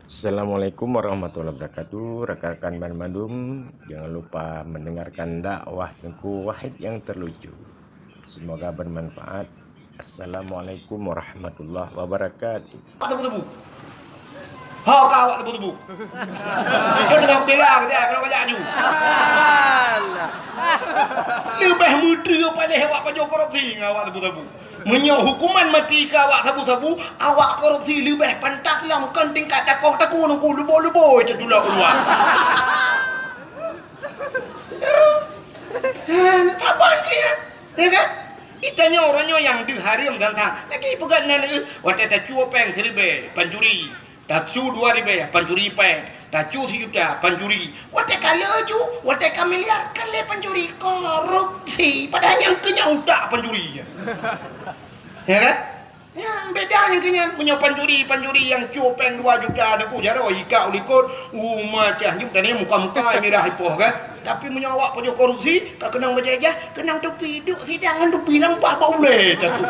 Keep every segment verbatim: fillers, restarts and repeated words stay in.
Assalamualaikum warahmatullahi wabarakatuh. Rakan-rakan banmandum, jangan lupa mendengarkan dakwah Teungku Wahid yang terlucu. Semoga bermanfaat. Assalamualaikum warahmatullahi wabarakatuh. Awak tebu-tebu. Ha, ka awak tebu-tebu. Dia tengah bela ke dia, kalau kajak aju. Leubeh meuteue paléh awak pajoh korupsi ngon awak tebu-tebu. Meunyoe hukuman maté keu awak sabu-sabu, awak korupsi leubeh pantas lom kon tingkat takoh takue nungku luboi-luboi teutulak u luwa. Saban cit, ya kan? Itanyoe uroe nyoe nyang deuh hareuem tantang. Lagi peugah nan, eh, watée tacue péng siribée, pancuri. Tacu dua ribée, pancuri péng. Tacu sijuta, pancuri. Watée ka le cu, watée ka miliar, ka lé pancuri. Korupsi. Padahai nyang keunyan utak pancuri. Ya kan? Nyan beda nyang keunyan. Meunyoe pancuri, pancuri nyang cu péng dua juta, teuku jaroe, ikak u likot, uma cah, nyoe tadi muka-muka mirah ipoh kan. Tapi meunyoe awak pajoh korupsi, ka keunong bajée jah, keunong tupi, duek sidang ngon tupi lam paih bak ulée teuku.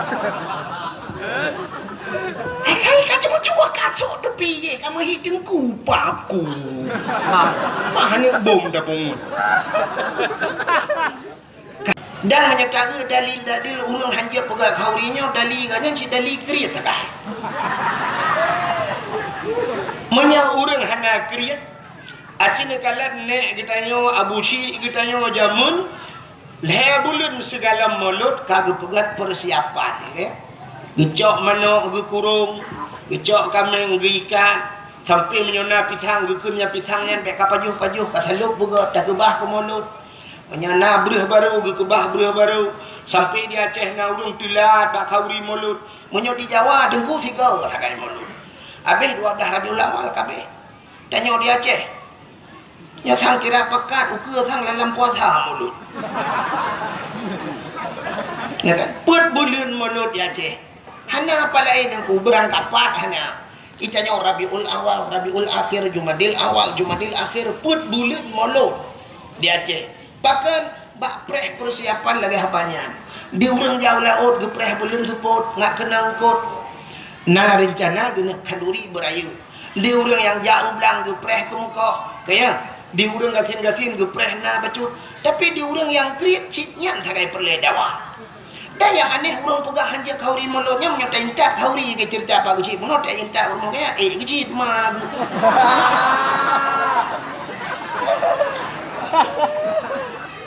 Asai ka cuma cuba kasok tepi je, ka meuhi teungku paku. Mah aneuk bom dah pungut. Dan meunyoe taeu dalil-dalil ureuëng hanjeuet peugah khauri nyoe, dalil gobnyan cit dalil kriet sagai. Meunyoe ureuëng hana kriet, aci neukalon nék geutanyoe, abu syik geutanyoe jameun, Lhée buleuen sigohlom mulod ka geupeugét peusiapan, ya. Geucok manok geukurong, geucok kaméng geuikat, sampoe meunyoe na pisang geukheun nyan pisang nyan bék ka pajoh-pajoh, ka salôb beugét takeubah keu mulod. Meunyoe na breueh barô geukeubah breueh barô, sampoe di Aceh na ureuëng teulat bak khauri mulod. Meunyoe di Jawa teungku sigoe sagai mulod. Habéh dua blaih Rabiul Awal kabéh. Tanyoe di Aceh. Nyoe sang kira pekat ukeue sang lam puasa mulod. Ya kan? Peuet buleuen mulod di Aceh. Hana apa laén nyang kubeurang kapat hana. Itanyoe Rabiul Awal, Rabiul Akhir, Jumadil Awal, Jumadil Akhir, peuet buleuen mulod di Aceh. Bahkan bak preh peusiapan lagée haba nyan. Di ureuëng jak u laôt geupreh buleuen seupôt ngat keunong kot. Na reuncana geuneuk khanduri beurayeuk. Di ureuëng nyang jak u blang geupreh keumeukoh, kaya. Di ureuëng gasien-gasien geupreh na bacut. Tapi di ureuëng nyang kriet cit nyan sagai peureulée dawa. Dan nyang aneh ureuëng peugah hanjeuet khauri mulod nyan meunyoe taintat khauri geuceurita bak geucit bunoe taintat ureuëng kaya, eh geucit ma.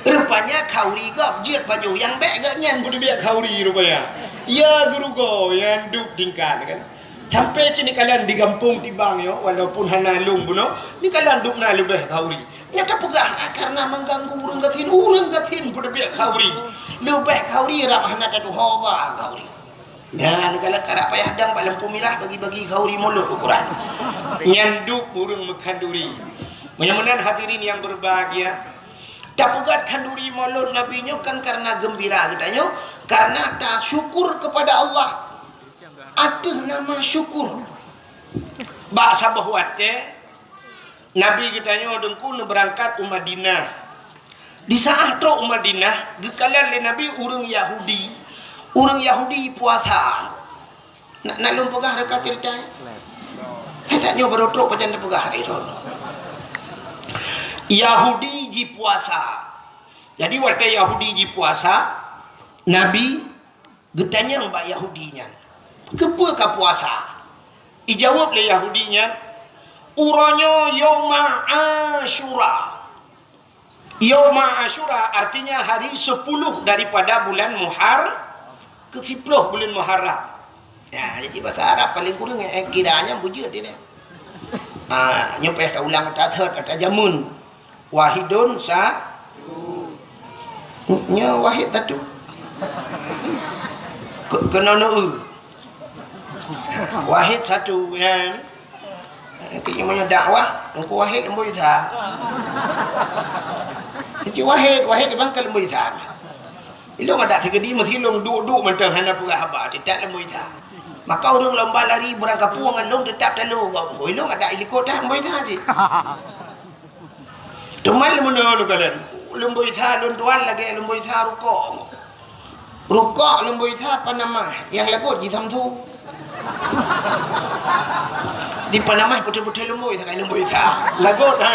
Rupanya khauri gob jeuet pajoh nyang bék gobnyan peuteubiet khauri rupanya. Ya geurugoe nyang duek tingkat kan. Sampai sini kalian di gampông tibang yo, walaupun hana lông bunoe, ni kalian duek na leubeh khauri. Nyang tapeugah karena mengganggu ureuëng gasien, ureuëng gasien peuteubiet khauri. Leubeh khauri rab hana tatuho ba khauri. Nyan galak karap payah dang bak lampu mirah bagi-bagi khauri mulod ukuran. Nyan duek ureuëng meukhanduri. Mudah-mudahan hadirin yang berbahagia, tapeugah khanduri mulod Nabi nyoe kan karena gembira geutanyoe, karena tasyukur kepada Allah ateueh nama syukur. Bak saboh watée Nabi geutanyoe teungku neubeurangkat u Madinah. Di saat trok u Madinah, geukalon lé Nabi ureuëng Yahudi. Ureuëng Yahudi puasa. Nak, nak lôn peugah reuka ceurita? Hai tanyoe barô trok pajan tapeugah hari nyoe. Yahudi jipuasa. Jadi watée Yahudi jipuasa, Nabi geutanyong bak Yahudi nyan, "Keupeue ka puasa?" Ijaweueb lé Yahudi nyan, "Uroe nyoe Yauma Asyura." Yauma Asyura artinya hari sepuluh daripada bulan Muhar-, keusiploh bulan Muharram. Ya, jadi bahasa Arab paling kurang, eh, kiranya bujur dia. Ah, nyoe payah taulang, tathot, tajamun. Wahidun sa-, nyoe wahid satu. Ke-, keunoe neu-eu. Wahid satu, ya. Nanti meunyoe dakwah, Teungku Wahid Leumboi Sa. Nanti Wahid, Wahid bang ka Leumboi Sa. Ilong adak sigeudi meusi lôn duek-duek mantong hana peugah haba, teutap Leumboi Sa. Maka ureuëng lomba lari beurangkapeue ngon lôn teutap talo, ilong adak ilikot dah Leumboi Sa cit. Teuma leumono leukalon, Leumboi Sa lôn tuan lagée Leumboi Sa rukok. Rukok Leumboi Sa panama nyang lagot ji Samsu. Di Panama putih-putih lembui, sakai lembui sa. Lagot, ha.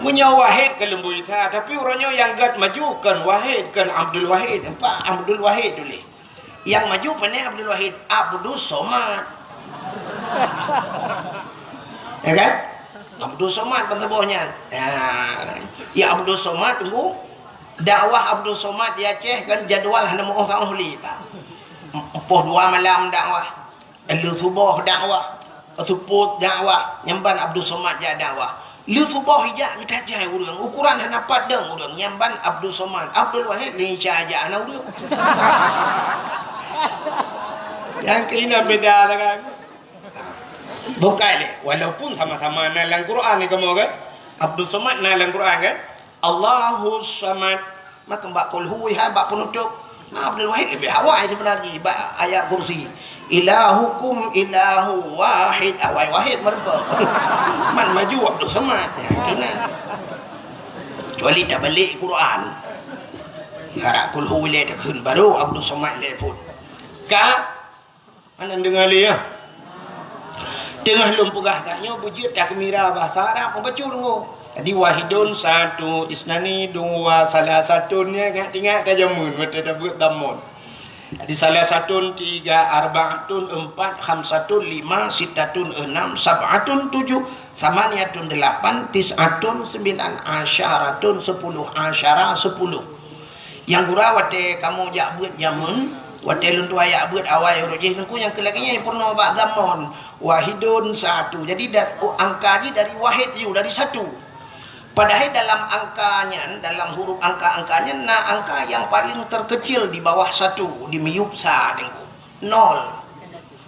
Meunyoe Wahid ke lembui sa, tapi uroe nyoe nyang gèt maju kon Wahid, kon Abdul Wahid, nampak Abdul Wahid tuléh. Nyang maju pane Abdul Wahid, Abdus Somad. Ya kan? Abdus Somad ban saboh nyan. Ya, ya Abdus Somad tunggu. Dakwah Abdus Somad di Aceh kan jadwal hana meuoh-oh lé, Pak. Poh dua malam dakwah. Lheuh suboh dakwah, seupôt dakwah, nyan ban Abdul Somad jak dakwah. Lheuh suboh ijak geutajai ureueng, ukuran hana pat dong ureueng, nyan ban Abdul Somad. Abdul Wahid lé Isya jak hana ureueng. Nyang keunan beda lah kan. Bukai lé, walaupun sama-sama na lam Quran ni kamoe kan. Abdul Somad na lam Quran kan. Allahus Samad. Maka bak Qul Hu ha, bak penutup. Nah, Abdul Wahid lebih awai sebenarnya bak ayat kursi. Ilahukum ilahu wahid. Awai wahid meureumpok. Man maju Abdul Samad. Ya, kena. Kecuali tabalik Quran. Harap Qul Hu lé takheun baru Abdul Samad lé pun. Ka Hana deungoe lé, ya? Teungoh lôn peugah gata nyoe beujeuet takeumira bahasa Arab, mubacut deungoe. Jadi, wahidun, satu, isnani, dua, salasatun, ya, ingat-ingat ka jameun, watèe tabeuet dhammun. Jadi, salasatun, tiga, arba'atun, empat, khamsatun, lima, sittatun, enam, sab'atun, tujuh, samaniyatun, delapan, tis'atun, sembilan, asyaratun, sepuluh, asyara, sepuluh. Nyang gura watèe kamoe jak beuet jameun, watèe lôn tuan jak beuet awai uroe jih teungku nyang keu lagèe nyan peurunoe bak dhammun, wahidun satu. Jadi da-, oh, angka jih dari wahid ju, dari satu. Padahai dalam angka nyan, dalam huruf angka-angka nyan na angka nyang paleng terkecil di bawah satu, di miyueb sa teungku. Nol.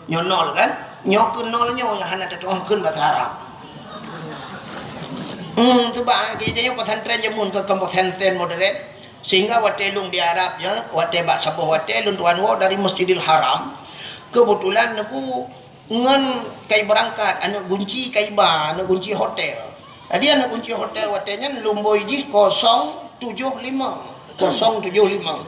Nyoe nol kan? Nyoe keu nol nyoe nyang hana tatu'oh kheun basa Arab. Hmm, cuba, eh, di tanyoe pesantren jameun keu kon pesantren modern. Sehingga watèe lôn di Arab nyoe, watèe bak saboh watèe lôn tuan woe dari Masjidil Haram. Keubeutulan neuk ngon kai beurangkat, aneuk gunci kai ba, aneuk gunci hotel. Jadi aneuk gunci hotel watèe nyan lumbôi jih kosong tujoh limong. Kosong tujoh limong.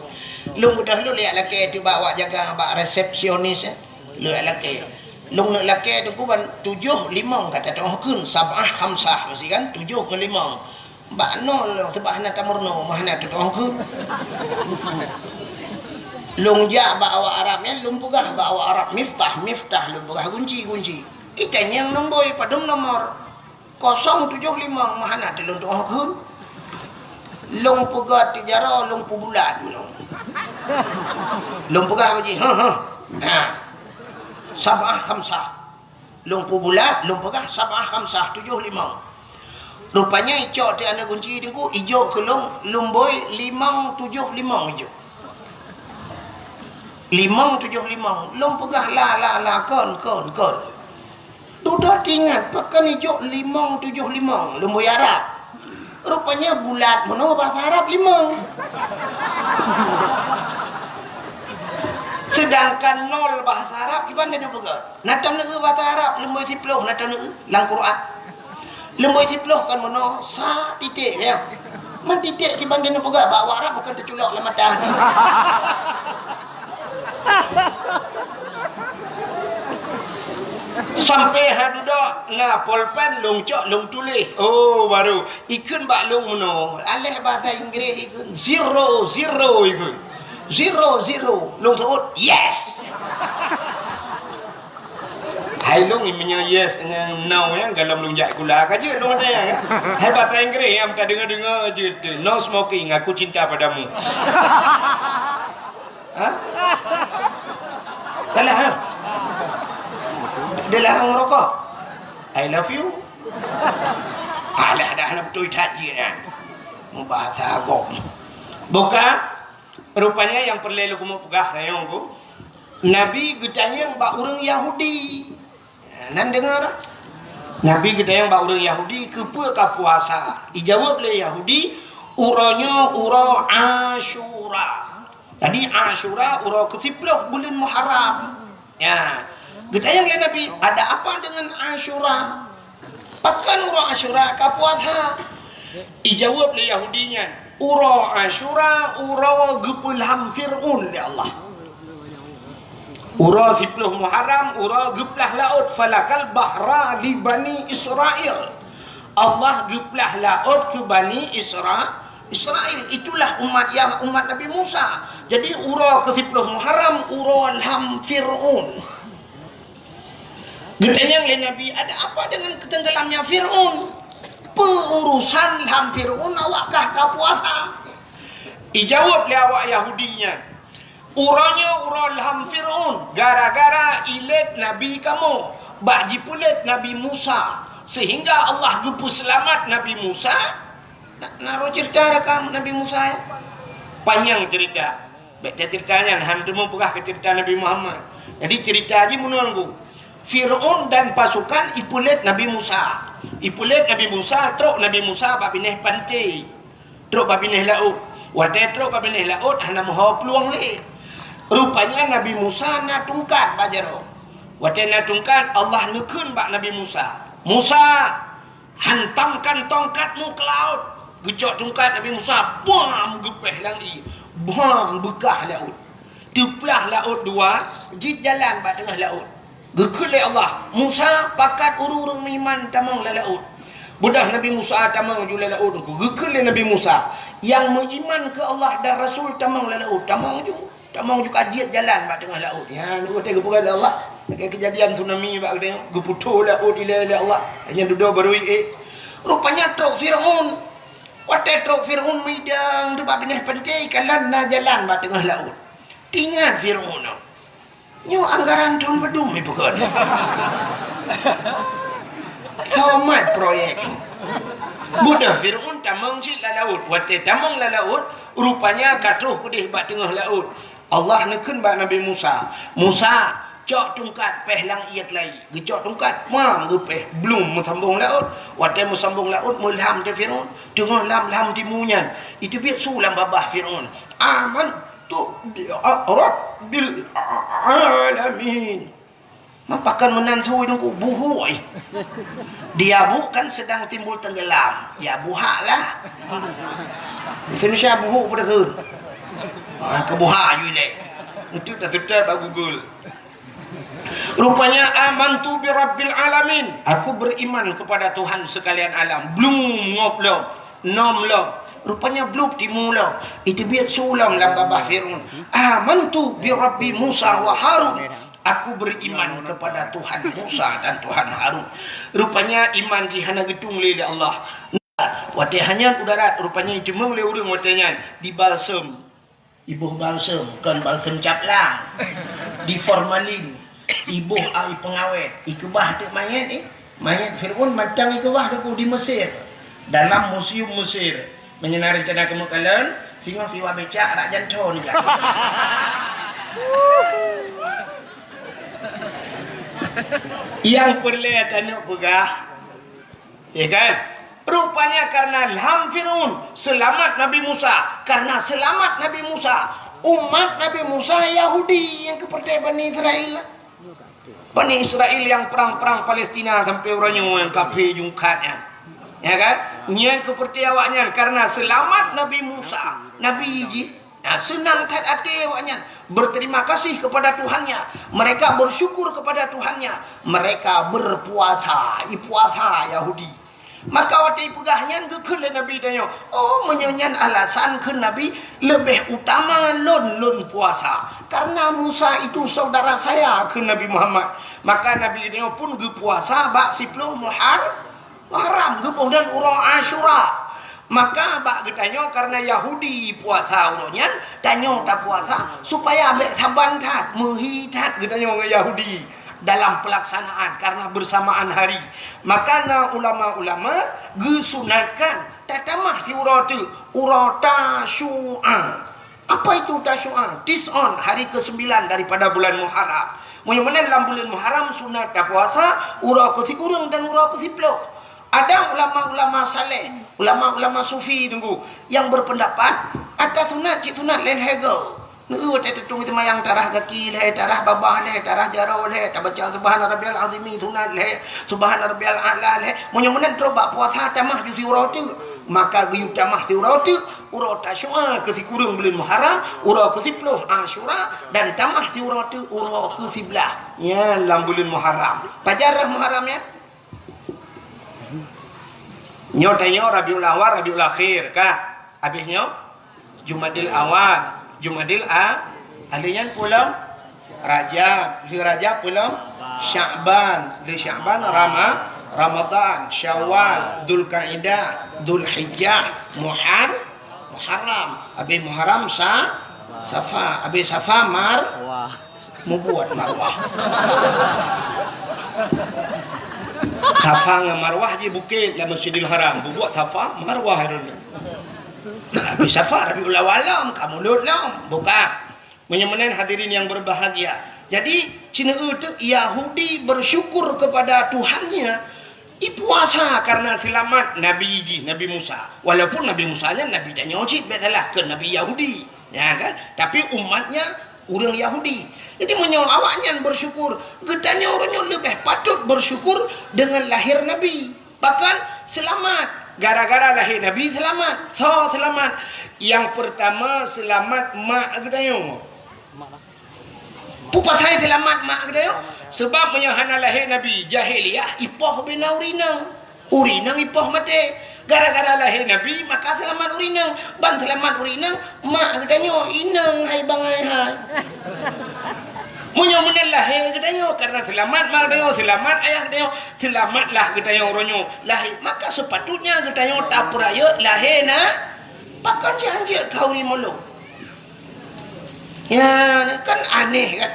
Lôn beudôh lôn jak lakèe teuh bak awak jaga bak resepsionis, eh. Lôn jak lakèe. Lôn neuk lakèe teungku ban tujoh limong ka tatu'oh kheun, sab'ah khamsah meusti kan, tujoh ngon limong. Bak nol lôn seubab hana tameurunoe, meuhana tatu'oh kheun. Lôn jak bak awak Arab nyan, lôn peugah bak awak Arab miftah, miftah, lôn peugah gunci, gunci. Itanyong lumbôi padum nomor. Kosong tujoh limong meuhana teuh lôn tu'oh kheun. Lôn peugah tijaroe, lôn peubulat meunoe. Lôn peugah bak jih, "Heuh, heuh." Ha. Sab'ah khamsah. Lôn peubulat, lôn peugah sab'ah khamsah, tujoh limong. Rupanya icok teuh aneuk gunci teungku, ijok keu lôn lumbôi limong tujoh limong ijok. Limong tujoh limong. Lôn peugah la, la, la, kon, kon, kon. Dudoe teuingat, pakon ijok limong tujoh limong, lumbôi Arab. Rupanya bulat meunoe bahasa Arab limong. Sedangkan nol bahasa Arab kiban neuk peugah. Na tom neuk bahasa Arab, lumbôi siploh na tom neuk lam Quran. Lumbôi siploh kan meunoe, sa titik, ya. Man titik kiban neuk peugah bak awak Arab bukan teuculok lam mata. Sampai ha dudoe na polpen lôn cok lôn tuléh. Oh, baru ikheun bak lôn meunoe. Aléh bahasa Inggréh ikheun zero, zero ikheun. Zero, zero. Lôn seuôt, yes. Hai lôn meunyoe yes ngon no nyan, gohlom lôn jak sikula ka jeuet lôn masa nyan kan. Hai bahasa Inggréh nyang tadeungoe-deungoe jeuet teuh, "No smoking, aku cinta padamu." Ha? Salah, ha? Dia larang merokok. "I love you." Alah, dah hana beutôi that jih nyan. Mubahasa agam. Buka. Rupanya nyang peureulée lôn keumeung peugah nyoe ku, Nabi geutanyong bak ureuëng Yahudi. Nan deungoe dak? Nabi geutanyong bak ureuëng Yahudi, "Keupeue ka puasa?" Ijaweueb lé Yahudi, "Uroe nyoe uroe Asyura." Jadi Asyura uroe keusiploh buleuen Muharram. Ya. Geutanyong lé Nabi, "Ada apa dengan Asyura? Pakon uroe Asyura ka puasa?" Ijaweueb lé Yahudi nyan, "Uroe Asyura uroe geupeulham Fir'aun lé Allah." Uroe siploh Muharram, uroe geuplah laôt, falakal bahra li Bani Israil. Allah geuplah laôt keu Bani Isra-, Israil. Itulah umat Yah-, umat Nabi Musa. Jadi, uroe keu siploh Muharram, uroe lham Fir'aun. Geutanyong lé Nabi, "Ada apa dengan ketenggelamnya Fir'aun? Peu urusan lham Fir'aun awak kah ka puasa?" Ijaweueb lé awak Yahudi nyan, "Uroe nyoe uroe lham Fir'aun, gara-gara ilét nabi kamoe, bak jipeulét Nabi Musa, sehingga Allah geupeuseulamat Nabi Musa." Na, na roh ceurita rakam Nabi Musa, ya? Panyang ceurita. Bèk taceurita nyan, han teumeupeugah keu ceurita Nabi Muhammad. Jadi, ceurita jih meunoe, Teungku. Fir'aun dan pasukan ipeulét Nabi Musa. Ipeulét Nabi Musa, trok Nabi Musa bak binéh panté. Trok bak binéh laôt. Watèe trok bak binéh laôt, hana meuho plueng lé. Rupanya Nabi Musa na tungkat bak jaroe. Watèe na tungkat, Allah neukheun bak Nabi Musa, "Musa, hantamkan tongkatmu ke laut." Geucok tungkat Nabi Musa, bam, geupéh lam ié. Bam, beukah laôt. Teuplah laôt dua, jeuet jalan bak teungoh laôt. Geukheun lé Allah, "Musa, pakat ureueng-ureueng meuiman tamong lam laôt." Beudôh Nabi Musa tamong ju lam laôt, geukheun lé Nabi Musa, "Nyang meuiman keu Allah dan Rasul tamong lam laôt." Tamong ju. Tamong ju ka jeuet jalan bak teungoh laôt. Nyan watèe geupeugah lé Allah, lagèe keujadian tsunami bak geutanyoe, geuputôh laôt ilèe lé Allah. Nyan dudoe barô ié. Rupanya trok Fir'aun. Watèe trok Fir'aun meudang teuk bak binéh panté, kalon na jalan bak teungoh laôt. Teuingat Fir'aun nyoe. Nyoe anggaran thôn padum ipeukon. Somat proyek. Beudôh Fir'aun tamong cit lam laôt. Watèe tamong lam laôt, rupanya ka troh keudéh bak teungoh laôt. Allah neukheun bak Nabi Musa, "Musa, cok tungkat, péh lam ié keulayi." Geucok tungkat, pam, geupéh, blum, meusambong laôt. Watèe meusambong laôt, meulham teuk Fir'aun, teungoh lam, lham timu nyan. Iteubiet su lam babah Fir'aun, "Amantu bi rabbil alamin." Meupakat meunan su Teungku, buhuk, eh. Di abu kan sedang timbul tenggelam. Ya, buhak lah. Indonesia buhuk pada ke? Ah, keu buhak ju ilèe. Itu dah tutup bak Google. Rupanya, "Amantu bi rabbil alamin." Aku beriman kepada Tuhan sekalian alam. Blum, ngop lom. Nom lom. Rupanya blub timu lom. Iteubiet su lom lam babah Fir'aun, "Amantu bi rabbi Musa wa Harun." Aku beriman kepada Tuhan Musa dan Tuhan Harun. Rupanya iman jih hana geutueng lé, lé Allah. Watèe hana u darat, rupanya iteumong lé ureueng watèe nyan dibalsem. Iboh balsem, kon balsem caplang. Di formalin. Iboh ai peungawét. Ikeubah teuk manyét, eh. Manyét Fir'aun mantong ikeubah Teungku di Mesir. Dalam museum Mesir. Meunyoe na reuncana keumeung kalon, singoh siwa becak rak janto nibak. Nyang peureulèe tanyoe peugah, ya kan? Rupanya karena lham Fir'aun, seulamat Nabi Musa. Karena seulamat Nabi Musa, umat Nabi Musa Yahudi nyang keupeureuté Bani Israel. Bani Israel nyang prang-prang Palestina sampoe uroe nyoe nyang kafé jungkat nyan. Ya kan? Nyang keupeureuté awaknyan karena seulamat Nabi Musa, nabi jih. Nah, seunang that até awaknyan, berterima kasih kepada Tuhannya. Mereka bersyukur kepada Tuhannya. Mereka berpuasa, ipuasa Yahudi. Maka watèe ipeugah nyan geukheun lé Nabi tanyoe, "Oh, meunyoe nyan alasan," kheun Nabi, "leubeh utama lôn, lôn puasa. Karena Musa itu saudara saya," kheun Nabi Muhammad. Maka Nabi tanyoe pun geupuasa bak siploh Muhar-, Muharram, geuboh dan uroe Asyura. Maka bak geutanyoe karena Yahudi puasa uroe nyan, tanyoe tapuasa supaya bèk saban that, meuhi that geutanyoe ngon Yahudi dalam pelaksanaan karena bersamaan hari. Maka na ulama-ulama geusunatkan tatamah siuroe teuk, uroe Tasyu'a. Apa itu Tasyu'a? Tis'on, hari kesembilan daripada bulan Muharram. Meunyoe meunan lam buleuen Muharram sunat tapuasa uroe keusikureueng dan uroe keusiploh. Ada ulama-ulama saleh, ulama-ulama sufi Teungku, yang berpendapat ata sunat cit sunat lé lhèe goe. Neu watèe teutueng seumayang tarah gaki lhèe, tarah babah lhèe, tarah jaroe lhèe, tabaca subhana rabbiyal azimi sunat lhèe, subhana rabbiyal a'la lhèe. Meunyoe meunan trok bak puasa tamah ju siuroe teuk, maka geuyue tamah siuroe teuk, Uroe Tasyu'a keu sikureueng buleuen Muharram, uroe keu siploh Asyura, dan tamah siuroe teuk uroe keu siblaih nyan lam buleuen Muharram. Pajan rhah Muharram nyan? Nyoe tanyoe Rabiul Awal, Rabiul Akhir, ka? Habéh nyoe Jumadil Awal, Jumadil A-, ahli nyan peulom Rajab, Zulrajab peulom Sya'ban, Zul Sya'ban Rama-, Ramadan, Syawal, Dzulkaidah, Dzulhijjah, Muhar-, Muharram, habéh Muharram Sa-, Safa, habéh Safa Mar-, Wah. Mubuat marwah. Safa ngon Marwah jih bukét lam Masjidil Haram. Bubuat Safa, Marwah droeneuh. Tapi Safa Rabiul Awal lom, ka Mulud lom. Buka. Meunyoe meunan hadirin yang berbahagia. Jadi, sineuk teuk Yahudi bersyukur kepada Tuhannya, ipuasa karena selamat Nabi jih, Nabi Musa. Walaupun Nabi Musa nyan Nabi tanyoe cit, bèk salah, keu Nabi Yahudi. Ya kan? Tapi umatnya ureueng Yahudi. Jadi meunyoe awaknyan bersyukur, geutanyoe uroe nyoe leubeh patut bersyukur dengan lahir Nabi. Bahkan selamat. Gara-gara lahé Nabi selamat. Soe selamat? Nyang peurtama selamat mak geutanyoe. Peue pasai selamat mak geutanyoe? Sebab meunyoe hana lahé Nabi, jahiliyah ipoh ubé na ureueng inong. Ureueng inong ipoh maté. Gara-gara lahé Nabi, maka selamat ureueng inong. Ban selamat ureueng inong, mak geutanyoe inong hai bangai hai. Meunyoe meunan lahé geutanyoe, karena selamat mak geutanyoe, selamat ayah geutanyoe, selamatlah geutanyoe uroe nyoe lahé. Maka sepatutnya geutanyoe tapeurayeuk lahé na, pakon cit hanjeuet khauri mulod. Ya, kan aneh kan?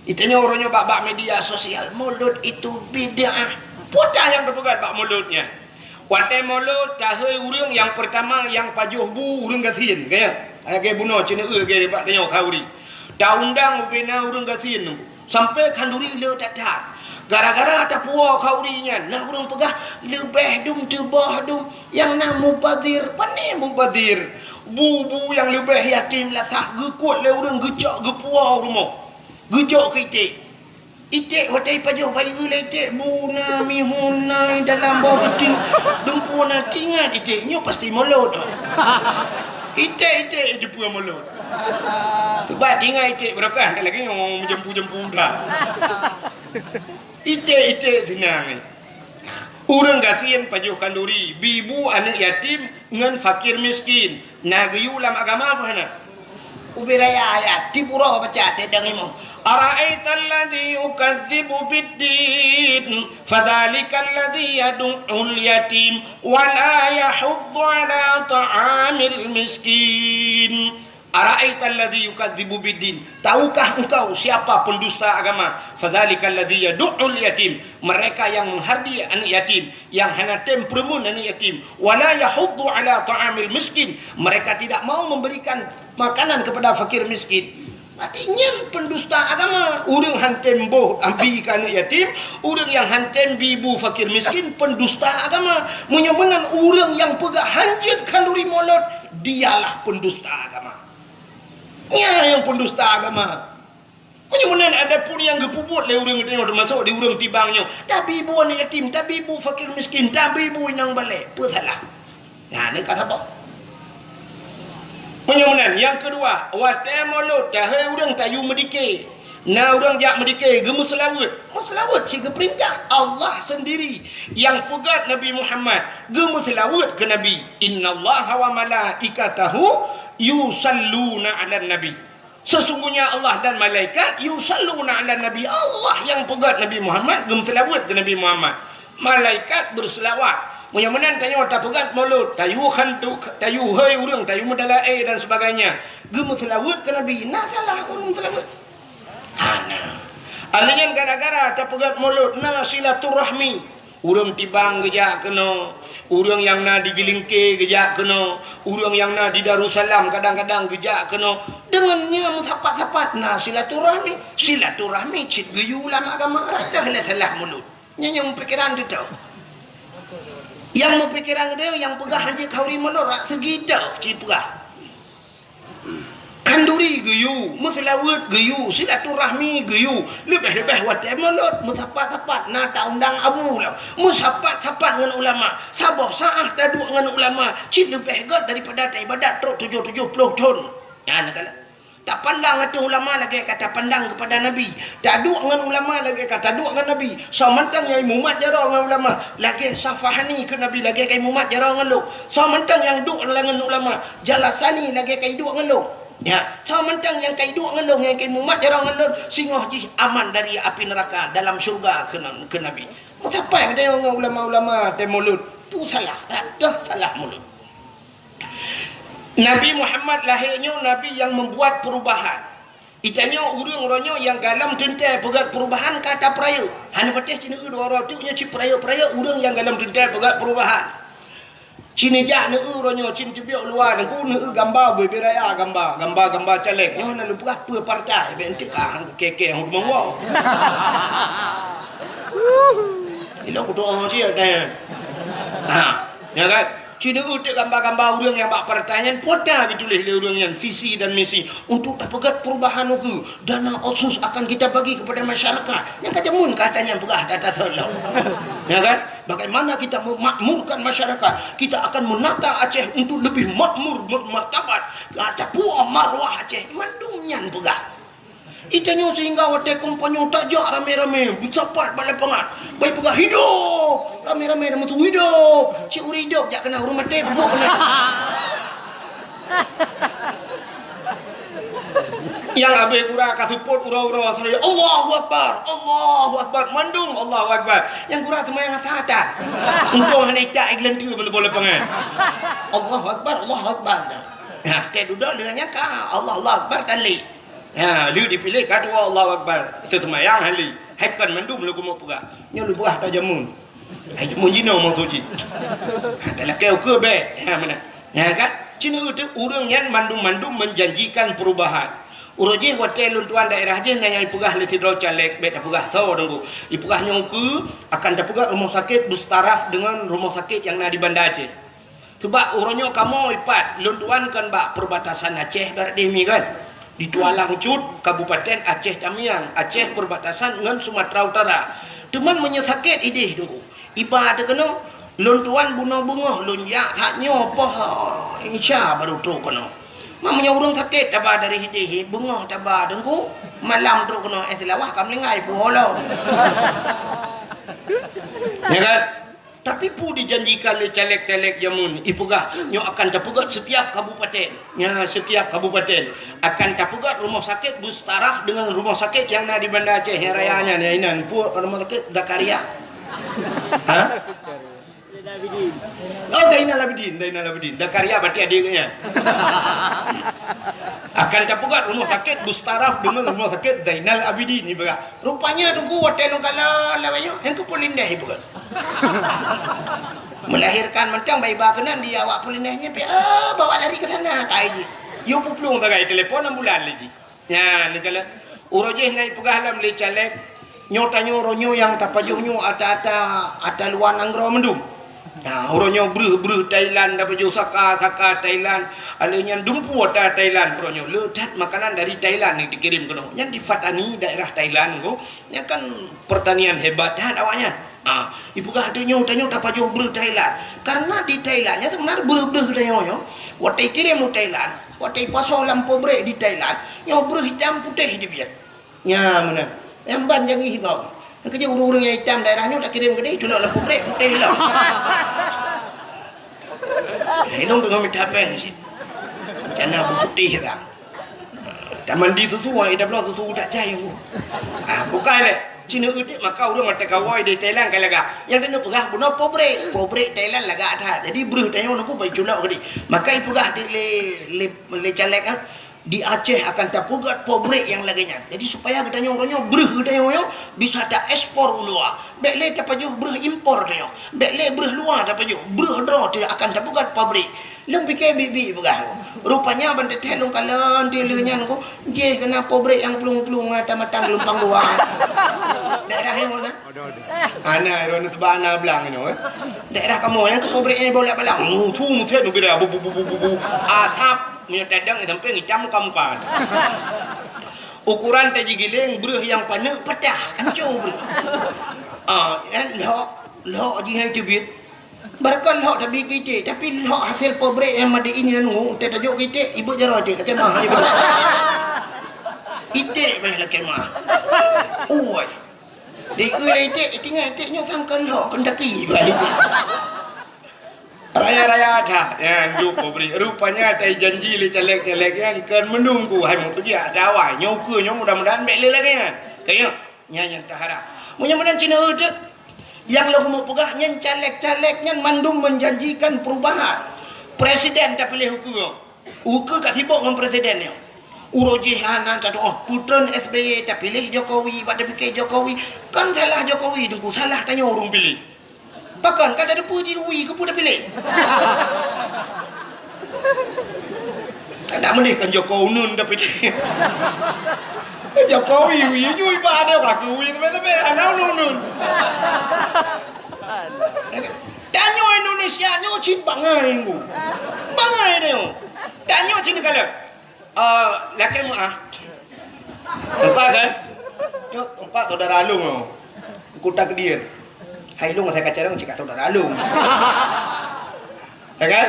Geutanyoe uroe nyoe bak-bak media sosial, mulod itu bid'ah. Peue nyang teupeugah bak mulod nyan? Watèe mulod, tahôi ureueng nyang peurtama nyang pajoh bu ureueng gasien, ka ya? Lagèe bunoe ceuneuk lagèe bak tanyoe khauri. Taundang ubé na ureueng gasien nyoe, sampoe khanduri le that-that. Gara-gara tapuwoe khauri nyan, na ureueng peugah, "Leubeh dum teuboh dum, nyang na mubazir." Pane mubazir? Bu-bu nyang leubeh yatim lasah geukuet lé ureueng geucok geupuwoe u rumoh. Geujok keu iték. Iték watèe ipajoh bayeue lé iték, bu na mihun na dalam boh ruti. Dumpeue na teuingat iték, nyoe pasti mulod. Iték-iték jeupeue mulod. Sebab teuingat iték barokah, lagèe nyoe meujampu-jampu dah. Iték-iték seunang. Ureueng gasien pajoh khanduri, bi bu aneuk yatim ngon fakir miskin. Na geuyue lam agama peue hana? Ubé raya ayat, tiep uroe baca teudeung imum. Ara'aital ladzi yukadzibu biddin, fadzalikal ladzi yadu'ul yatim, wa la yahuddu ala ta'amil miskin. Ara'aital ladzi yukadzibu biddin. Tahukah engkau siapa pendusta agama? Fadzalikal ladzi yadu'ul yatim. Mereka yang menghardi aneuk yatim, yang hana tem peureumeun aneuk yatim. Wa la yahuddu ala ta'amil miskin. Mereka tidak mau memberikan makanan kepada fakir miskin. Berarti nyan pendusta agama. Ureueng han tem boh abi keu aneuk yatim, ureueng nyang han tem bi bu fakir miskin, pendusta agama. Meunyoe meunan ureueng nyang peugah hanjeuet khanduri mulod, dialah pendusta agama. Nyan nyang pendusta agama. Meunyoe meunan, adapun nyang geupeubuet lé ureueng geutanyoe, teumasok di ureueng Tibang nyoe, tabi bu aneuk yatim, tabi bu fakir miskin, tabi bu inong balè, peue salah? Nyan ka saboh. Meunyoe meunan, nyang keudua, watèe mulod, tahôi ureueng tayue meudike. Na ureueng jak meudike, geumeuseulaweuet. Meuseulaweuet cit geupeurintah. Allah seundiri nyang peugah Nabi Muhammad geumeuseulaweuet keu Nabi. "Innallaha wa malaikatahu yusalluna 'alan nabi." Sesungguhnya Allah dan malaikat yusalluna 'alan nabi. Allah nyang peugah Nabi Muhammad, geumeuseulaweuet keu Nabi Muhammad. Malaikat beuseulaweuet. Meunyoe meunan tanyoe tapeugah mulod, tayue khantu, tayue hôi ureueng, tayue meudalaé dan sebagainya. Geumeuseulaweuet keu Nabi, na salah ureueng seulaweuet? Hana. Alèh nyan gara-gara tapeugah mulod na silaturahmi. Ureueng Tibang geujak keunoe, ureueng nyang na di Jeulingke geujak keunoe, ureueng nyang na di Darussalam kadang-kadang geujak keunoe. Deungon nyan meusapat-sapat na silaturahmi. Silaturahmi cit geuyue lam agama, rasa lé salah mulod. Nyan nyang pikeran teuh. Nyang meupikeran geutanyoe nyang peugah hanjeuet khanduri mulod, rak seugi teuh cit peugah. Khanduri geuyue, meuseulaweuet geuyue, silaturahmi geuyue, leubeh-leubeh watée mulod meusapat-sapat na taundang abu lom, meusapat-sapat ngon ulama, saboh saát taduek ngon ulama cit leubeh gét daripada taibadat trok tujoh tujoh ploh thon. Nyan kala tapandang ateueh ulama lagée ka tapandang keupada Nabi, taduek ngon ulama lagée ka taduek ngon Nabi. Soe mantong nyang imumat jaroe ngon ulama lagée Safahani keu Nabi lagée ka imumat jaroe ngon lôn. Soe mantong nyang duek ngon ulama, Jalasani lagée ka iduek ngon lôn. Ya, soe mantong nyang ka iduek ngon lôn, nyang ka imumat jaroe ngon lôn, singoh jih aman dari api neuraka dalam syeuruga keu, keu Nabi. Meusapat geutanyoe ngon ulama-ulama teuh mulod, tu salah, that toh salah mulod. Nabi Muhammad lahé nyoe nabi nyang membuat perubahan. Geutanyoe ureuëng uroe nyoe nyang galom teuntée peugét perubahan ka tapeurayeuk. Hana patéh cit neueu dua uroe teuk nyoe cit peurayeuk-peurayeuk ureuëng nyang galom teuntée peugét perubahan. Cit neujak neueu uroe nyoe cit teubiet luwa Teungku neueu gamba bubé raya gamba, gamba-gamba caleg. Nyoe na lôn peugah peue partai, bék enteuk ka han kukée-kée hon rumoh woe. Ilong kudoa cit nyan. Ha, ya kan? Cit neueu teuk gamba-gamba ureuëng nyang bak partai nyan, pota geutuléh lé ureuëng nyan visi dan misi untuk tapeugét perubahan ukeue. Dana otsus akan kita bagi kepada masyarakat. Nyang ka jameun kata nyang peugah data solo. Ya kan? Bagaimana kita memakmurkan masyarakat? Kita akan menata Aceh untuk lebih makmur, bermartabat. Tapuoh marwah Aceh, mandum nyan peugah. Geutanyoe sehingga watée kampanye tajak ramé-ramé, meusapat bak lapangan. Bak ipeugah, "Hidup!" Ramé-ramé na meusu, "Hidup!" Cit ureuëng hidup jak keunan, ureuëng maté buet keunan. Nyang abéh gura ka seupôt uroe-uroe, "Allahu Akbar! Allahu Akbar!" Mandum Allahu Akbar. Nyang gura teuma nyang hata-hata. Untông hana icak igeuleuntue meuneuboh lapangan. "Allahu Akbar! Allahu Akbar!" Nah, teuh dudoe lheueh nyan ka Allah, Allahu Akbar kali. Ha, lheueh dipiléh ka dua Allahu Akbar. Teuseumayang hali. Hai kon mandum lôn keumeung peugah. Nyoe lôn peugah ata jameun. Hai jameun jinoe meutuji. Ha, talakée ukeue bék. Ha, meunan. Nyan kan? Cit neueu teuk ureuëng nyan mandum-mandum menjanjikan perubahan. Uroe jih watée lôn tuan daerah jih na nyang peugah lé sidroe caleg bék tapeugah soe Teungku. Ipeugah nyoe ukeue akan tapeugah rumoh sakét beustaraf deungon rumoh sakét nyang na di Banda Aceh. Teubak uroe nyoe kamoe ipat lôn tuan kon bak perbatasan Aceh barat deh mi kan? Di Tualang Cut, Kabupaten Aceh Tamiang, Aceh perbatasan ngon Sumatera Utara. Teuma meunyoe sakét ideh Teungku, iba teuh keunoe, lôn tuan bunoe beungoh lôn jak that nyoe poh Isya baru trok keunoe. Ma meunyoe ureuëng sakét taba dari ideh beungoh taba Teungku, malam trok keunoe, eh, Seulawah ka meuninggai puholo. Ya kan? Tapi peue dijanjikan lé caleg-caleg jameun ipeugah nyoe akan tapeugét setiap kabupaten. Nya, setiap kabupaten akan tapeugét rumoh sakét beustaraf deungon rumoh sakét nyang na di Banda Aceh nyang raya nyan, ya inan. Peue rumoh sakét Zakaria? Ha? Oh, Zainal Abidin, Zainal Abidin. Zakaria berarti adik nyan. Akan tapeugét rumoh sakét beustaraf deungon rumoh sakét Zainal Abidin ipeugah. Rupanya Teungku watée lôn kalon lawét nyoe, nyang keu Polindeh ipeugét. Melahirkan mantong bak iba keunan di awak Polindeh nyan pih, ah, bawa lari ke sana, kai jih. Yue peuplueng sagai telepon ambulan lé jih. Nyan, neukalon. Uroe jih na ipeugah lom lé caleg, nyoe tanyoe uroe nyoe nyang tapajoh nyoe ata-ata, ata luwa nanggroe mandum. Nah, uroe nyoe breuh-breuh Thailand tapajoh, saka-saka Thailand, alheuh nyan dumpeue ata Thailand uroe nyoe. Le that makanan dari Thailand ni dikirim keunoe. Nyan di Fatani, daerah Thailand ko. Nyan kan pertanian hebat that awaknyan. Ha, ipeugah tanyoe, tanyoe tapajoh breuh Thailand. Karena di Thailand nyan teumeunang breuh-breuh tanyoe nyoe. Watée ikirém u Thailand, watée ipasoe lam pabrék di Thailand, nyoe breuh itam putéh teubiet. Nya meunan. Nyang ban jangih gob. Nyang keujeuet ureuëng-ureuëng nyang itam daerah nyoe takirém keudeh, culok lam pabrék putéh lom. Hidong teungoh mita péng cit. Rencana beuputéh ka. Tamandi susu, ha, ida bloe susu utak cai. Ah, bukai lé. Cina utik maka ureuëng mata kawai di Thailand kai lagak. Nyang keuneuk peugah bunoe pabrék. Pabrék Thailand lagak that. Jadi breuh tanyoe nunggu bai culok keudeh. Maka ipeugah di lé, lé, lé caleg, ah, di Aceh akan tapeugét pabrék nyang lagée nyan. Jadi supaya geutanyoe uroe nyoe breuh geutanyoe nyoe bisa taekspor u luwa. Bék lé tapajoh breuh impor tanyoe. Bék lé breuh luwa tapajoh. Breuh droe teuh akan tapeugét pabrék. Lôn pike biet-biet peugah. Rupanya ban teuthée lôn kalon teuh lheueh nyan ko, jih keunan pabrék nyang plueng-plueng mata-mata geulumpang dua. Daerah nyang mana? Ana, iro na teuba ana blang inoe, eh. Daerah kamoe nyang keu pabrék nyang bolak-balak. Mutu mutet nubira bu, bu, bu. Asap. Meunyoe tadang sampai itam muka-muka. Ukuran teuh jigiléng, breuh nyang paneuk patah, hancô breuh. Ah, eh, lhok, lhok jih hai teubiet. Barokon lhok teubiet keu iték, tapi lhok hasil pabrik nyang made in nyan ngu, teuh tajok keu iték, ibeuet jaroe iték, lakée mah, ibeuet. Iték bah lakée mah. Ui. Di ui iték, iték nyan iték nyoe sangkon lhok, keundaki bah iték. Raya-raya that, nyan juk pabrik. Rupanya tai janji lé caleg-caleg nyan kon meununggu hai meutujiak dawai. Nyoe ukeue nyoe mudah-mudahan bék lé lagée nyan. Kayeuh, nyan nyang taharap. Meunyoe meunan cina udeuek, nyang lôn meupeugah nyan caleg-caleg nyan mandum menjanjikan perubahan. Presiden tapiléh ukeue. Ukeue ka sibok ngon presiden nyoe. Uroe jih hana tatuoh, putreun S B Y tapiléh Jokowi, bak tapike Jokowi. Kon salah Jokowi, Teungku, salah tanyoe ureuëng piléh. Pakon ka tateupeue jih ui keupeue tapiléh? Kada meuleh kan Joko uneun tapiléh. Jokowi ui nyui ba ada kaki ui tapi tapi ana uneun. Tanyoe Indonesia nyoe cit bangai ngu. Bangai nyoe. Tanyoe cit kalau Eh, lakée meuah. Empat kan? Nyoe empat saudara along nyoe. Kuta Kedir. Hai long saya kacang cik saudara along. Ya kan?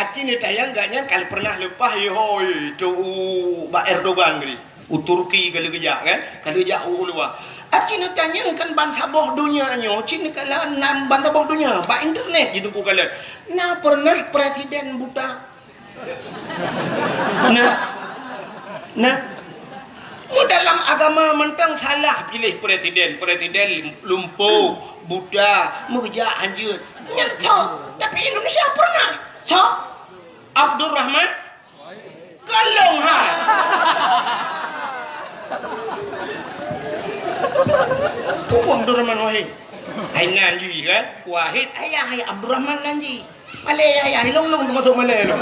Aci ni tayang gak nyan kalau pernah lepas yo hoi tu u bak Erdogan tadi. U Turki kalau gejak kan? Kalau gejak u luar. Aci ni tanyang kan ban saboh dunia nyoe, cit ni kalau nan ban saboh dunia, bak internet ji teuku kalau. Na pernah presiden buta Nah, nah, mu dalam agama mantong salah piléh presiden, presiden lumpo, buta, meujak hanjeuet. Nyan sok, tapi Indonesia pernah. Sok, Abdurrahman Kalong ha. Tubuh Abdurrahman Wahid. Hai nan ji kan? Wahid ayah hai Abdurrahman nan ji. Malée ya, ya, ilong-long termasuk malée tu.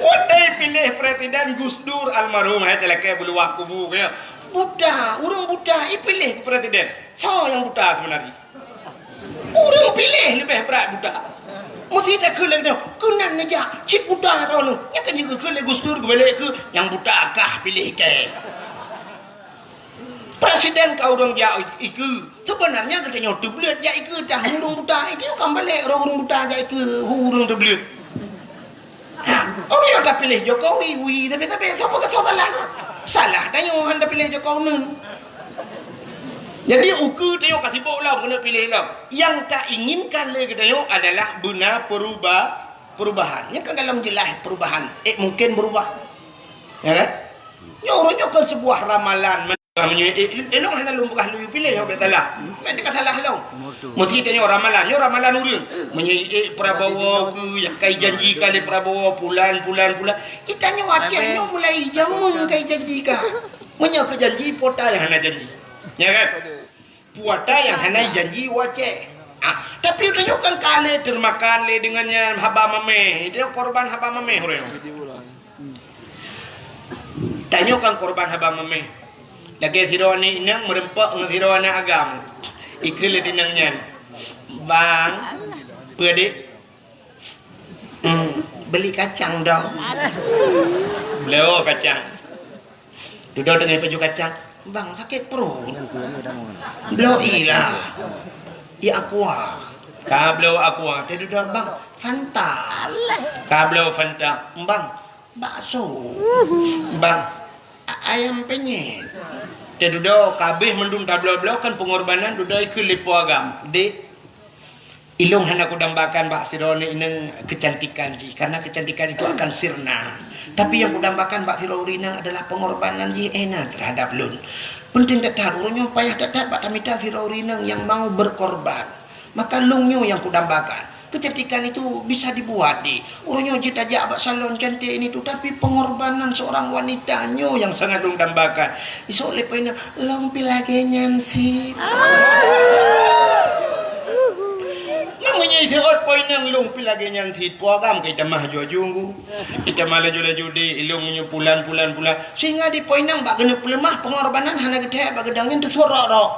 Watée piléh presiden Gus Dur almarhum, hai talakée beuluwah kubu kaya. Buta, ureuëng buta ipiléh presiden. Soe nyang buta sebenarnya? Ureuëng piléh leubeh brat buta. Mesti takheun lagée nyoe, keunan neujak cit buta droeneuh. Nyan kan jikheun lé Gus Dur geubalek keu nyang buta kah piléh kée. Presiden ka ureuëng jak ikeue. Sebenarnya geutanyoe teubleuet jak ikeue tah ureuëng buta. Ikeue kan balek ureuëng buta jak ikeue ureuëng teubleuet. Ha, ureuëng nyang ka piléh Jokowi, wi, tapi, tapi, sapa keusau salah? Salah tanyoe hana piléh Jokowi uneun. Jadi, ukeue tanyoe ka sibok lom keuneuk piléh lom. Nyang ta inginkan lé geutanyoe adalah beuna peruba-, perubahan. Nyan kan dalam jeulaih perubahan. Eh, mungkin berubah. Ya kan? Nyoe ureuëng nyoe kan sebuah ramalan. Meunyoe, eh, eh, ilong hana lôn peugah lôn piléh, nyoe bèk salah. Bèk teuka salah lôn. Meusti tanyoe ramalan, nyoe ramalan ureuëng. Meunyoe, eh, Prabowo keu nyang kai janji ka lé Prabowo, pulan, pulan, pulan. Geutanyoe Aceh nyoe mulai jameun kai janji ka. Meunyoe keu janji, po ta nyang hana janji. Ya kan? Po ta nyang hana janji u Aceh. Ah, tapi tanyoe kan ka lé teumakan lé deungon nyan haba mamèh. Itu korban haba mamèh ureuëng. Tanyoe kan korban haba mamèh. Lagée sidroe aneuk inong meureumpok ngon sidroe aneuk agam. Ikheun lé inong nyan, "Bang, peue dek?" "Hmm, beli kacang dong." Bloe kacang. Dudoe deungon paju kacang, "Bang, sakét pruet." "Bloe ilah." "Ié aqua." Ka bloe aqua, teududoe, "Bang, Fanta." Ka bloe Fanta, "Bang, bakso." "Bang, a-, ayam penyet." Teududoe, ka abéh mandum tabloe-bloe kan peungorbanan, dudoe ikheun lé po agam, "Dek, ilong hana kudambakan bak sidroe inong keucantikan jih, karena keucantikan itu akan sirna. Tapi nyang kudambakan bak sidroe inong adalah peungorbanan jih Ena terhadap lôn. Penting that-that, ureuëng nyoe payah that-that bak tamita sidroe inong nyang mau berkorban. Maka lôn nyoe nyang kudambakan. Kecantikan itu bisa dibuat, dek. Ureuëng nyoe jeuet tajak bak salon cantik ini tu, tapi pengorbanan seorang wanita nyoe nyang sangat lôn dambakan. Isok lé po inong, lôn pih lagée nyan cit." Meunyoe iseuôt po inong, lôn pih lagée nyan cit, po agam ka itamah aju-aju nggu. Itamah laju-laju dek, ilong meunyoe pulan, pulan, pulan. Sehingga di po inong bak geuneuk peuleumah, pengorbanan hana geuthèe bak geudong nyan teusurok-rok.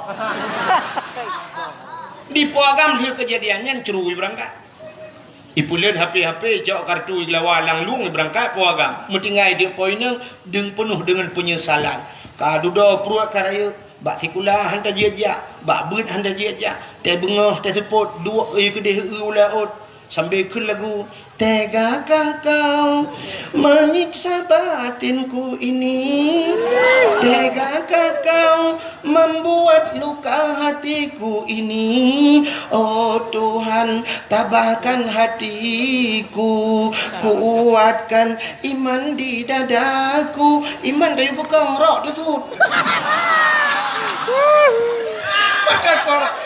Di po agam lheueh keujadian nyan, ceurui beurangkat. Ipeuleuet H P-H P, icok kartu, igelawa lam lueng, ibeurangkat po agam. Meutinggai di po inong, deueng peunoh deungon peunyesalan. Ka dudoe pruet ka rayeuk, bak sikula han tajak-jak, bak beuet han tajak-jak, teuh beungoh teuh seupôt, duek ie keudeh eu u laôt, sambil kheun lagu, "Tegakah kau menyiksa batinku ini? Tegakah kau membuat luka hatiku ini? Oh Tuhan, tabahkan hatiku, kuatkan iman di dadaku." Iman dari bukang rok tu tu. Makan kor-,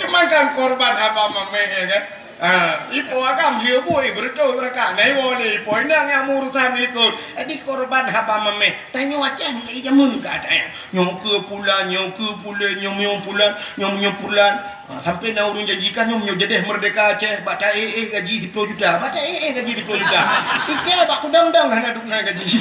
cuman kan korban haba mameh, ya kan? Ha, ipo agam dia bui beureutoh beurangkat. Nah, iwoe lé ipo inong nyang meurusan ikot. Jadi korban haba mameh. Tanyoe Aceh meujameun ka Aceh. Nyoe keu pulan, nyoe keu pulan, nyoe, nyoe pulan, nyoe, nyoe pulan. Ha, sampai na ureueng janjikan nyoe, nyoe jadeh merdeka Aceh, bak ta éh-éh gaji siploh juta. Bak ta éh-éh gaji siploh juta. Ike bak kudang-dang hana dum na gaji.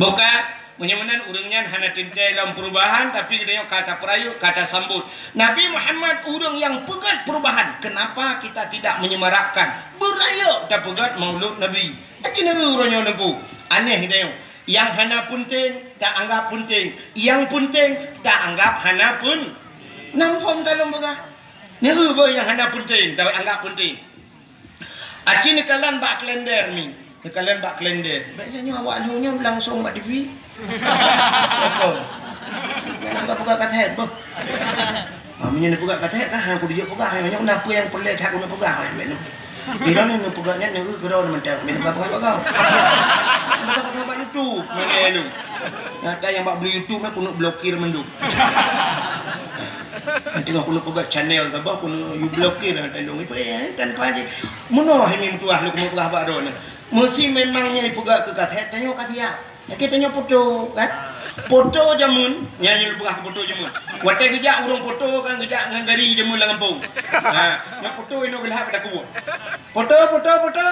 Bukan. Meunyoe meunan ureueng nyan hana teuntée lom perubahan, tapi geutanyoe ka tapeurayeuk, ka tasambot. Nabi Muhammad ureueng nyang peugét perubahan. Kenapa kita tidak menyemarakkan? Beurayeuk tapeugét Maulud Nabi. Aci neu uroe nyoe Teungku. Aneh geutanyoe. Nyang hana peunteng, taanggap peunteng. Nyang peunteng, taanggap hana peun-, nam phom talom peugah. Neu boh nyang hana peunteng, taanggap peunteng. Aci neukalon bak kalender mi. Neukalon bak kalender. Bèk nyoe awak lheueh nyoe langsong bak T V. Betul. Nyoe ka peugah ka thèe, boh. Ha, meunyoe neupeugah ka thèe, kan, hana kupeujeuet peugah, nyoe na peue nyang peureulèe that keuneuk peugah, ha, bèk nyoe. Di droeneuh neupeugah nyan, nyoe keudroe mantong, bèk neupeugah-peugah bak kau. Peugah-peugah bak YouTube, mana lu? Nyata nyang bak beli YouTube, nyan keuneuk blokir mandum. Teungoh keuneuk peugah channel saboh, keuneuk you blokir, nyata lôn ipeue, eh, kan paji. Meunoe hai meutuah lôn keuneuk peugah bak droeneuh. Meusi memang nyan ipeugah keu ka thèe, tanyoe ka siap. Lagèe tanyoe poto, kan? Poto jameun, nyan nyang peugah keu poto jameun. Watèe geujak ureueng poto kan geujak ngon gari jameun lam gampông. Ha, nyan poto inoe geulhab pada kubu. Poto, poto, poto.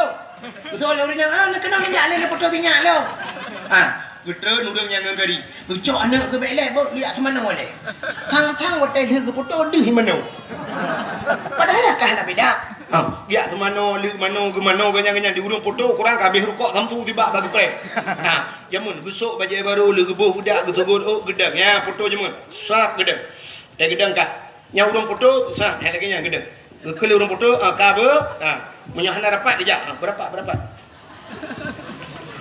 Beutôi lé ureueng nyan, ah, neukeunong jak lé poto sinyak lom. Ha, geutreun ureueng nyan ngon gari. Geucok aneuk geuh bèk lé, bôh, jak seumanoe lé. Thang-thang watèe lheueh geupoto deuh manoe. Padahai ka hana beda. Ha, jak seumanoe, lheueh manoe, geumanoe, ganyan-ganyan di ureueng poto, kurang ka habéh rukok sampoe tibak bagi preh. Ha, jameun geusok bajèe barô, lheueh geuboh beudak, geusogôt ôk, geudong. Nyan poto jameun. Sab geudong. Teugeudong ka. Nyan ureueng poto, sab, hai lagèe nyan geudong. Geukheun lé ureueng poto, ah, ka beu, ah, meunyoe hana rapat geujak, ah, beurapat, beurapat.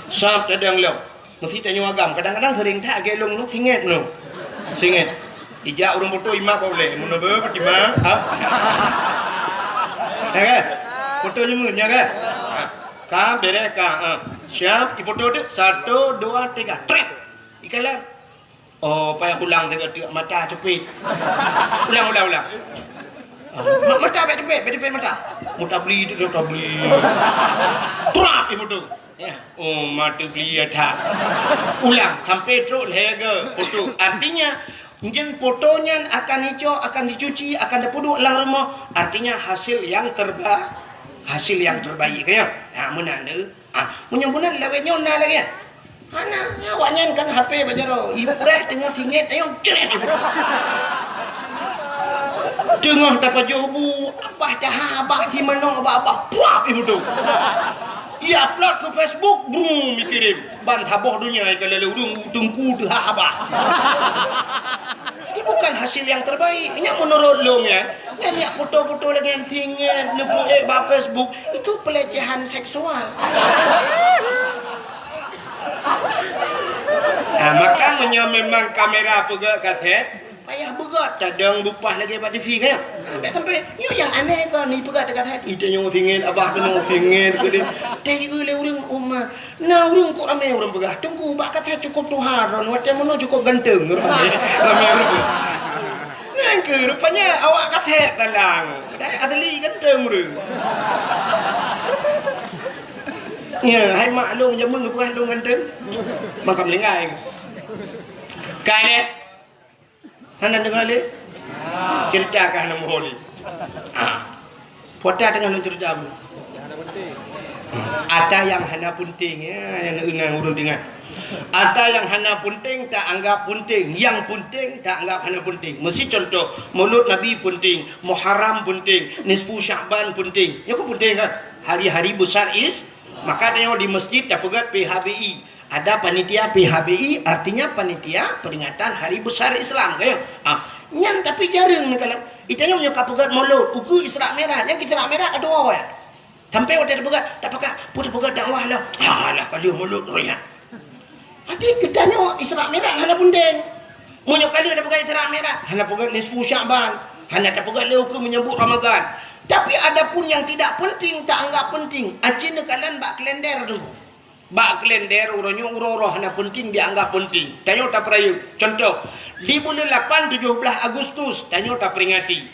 Sab tadong lom. Meusi tanyoe agam, kadang-kadang seuring that lagèe lôn nyoe, singét nyoe. Singét. Ijak ureueng poto imat bak ulèe, meunoe beu, Fatimah, ah. Ya kan? Poto nyoe, ya kan? Ah. Ka, bèrèh ka, ah. Siap, ipoto dek, satu, dua, tiga, trép. Ikalon. Oh, payah ulang sigoe teuk mata teupit. Ulang, ulang, ulang. Ah, ma-, mata bèk teupit, bèk teupit mata. Mata beli tu, mata beli. Trap ibu tu. Ya. Oh, mata beli ya tak. Ulang sampai trok lhèe go poto. Artinya, mungkin poto nyan akan icok, akan dicuci, akan dipeuduek lam rumoh. Artinya hasil yang terba-, hasil yang terbaik ya. Ha, meunan tu. Ah, meunyoe meunan lawét nyoe na lagèe nyan. Hana, awak nyan kan H P bak jaroe. Ibu preh teungoh singét, ayong cret ibu tu. Teungoh tapajoh bu, abah taha, abah simanoe, abah, abah puap ibu tu. Ia upload ke Facebook, brum, ikirim. Ban saboh donya ikalon lé ureueng, teungku teuhah abah. Ini bukan hasil yang terbaik. Nyan menurut lôn ya. Nyan jak foto-foto lagèe nyan singét, neupost bak Facebook, itu pelecehan seksual. Nah, maka meunyoe memang kamera peugöt kasét, payah beugöt, tadong bupah lagèe bak T V kan? Sampai, sampai, nyoe nyang aneh kon, ni peugöt kasét. Ita nyoe singét, abah keunoe singét, keudeh. Teuieu lé ureueng umat. Na ureueng kok ramé ureueng peugah, "Teungku, bak kasét cukôp tuha droen, watèe meunoe cukôp ganteng." Ramé, ramé ureueng. Nyan keuh rupanya awak kasét talang. Padahai asli ganteng ureueng. Ya, hai mak lôn jameun geupeugah lôn ganteng. Maka meulinggai. Ka lé. Hana deungoe lé? Cerita ka hana muhôi lé. Ha. Pota teungoh lôn cerita bu. Ata nyang hana peunteng, ya, nyang ureueng deungoe. Ata nyang hana peunteng ta anggap peunteng, nyang peunteng ta anggap hana peunteng. Meusi contoh, Maulud Nabi peunteng, Muharram peunteng, Nisfu Sya'ban peunteng. Nyoe kan peunteng kan? Hari-hari besar is, maka tanyoe di masjid tapeugét P H B I. Ada panitia P H B I, artinya panitia peringatan hari besar Islam, kan? Ah, nyan tapi jareueng neukalon. Itanyoe nyoe ka peugét Maulud, ukeue Isra Mi'raj, nyang Isra Mi'raj ka tuwoe. Sampai watèe tapeugah, tapeugah, peue tapeugah dakwah lah. Alah, ka lheueh Maulud roh nyan. Hati geutanyoe Isra Mi'raj hana peunteng. Meunyoe ka lheueh tapeugah Isra Mi'raj, hana peugah nisfu Sya'ban, hana tapeugah lé ukeue menyambut Ramadan. Tapi adapun yang tidak penting, ta anggap penting. Aci neukalon bak kalender tu. Bak kalender uroe nyoe uroe-uroe hana penting dianggap penting. Tanyoe tapeurayeuk. Contoh, di buleuen lapan tujoh blaih Agustus, tanyoe taperingati.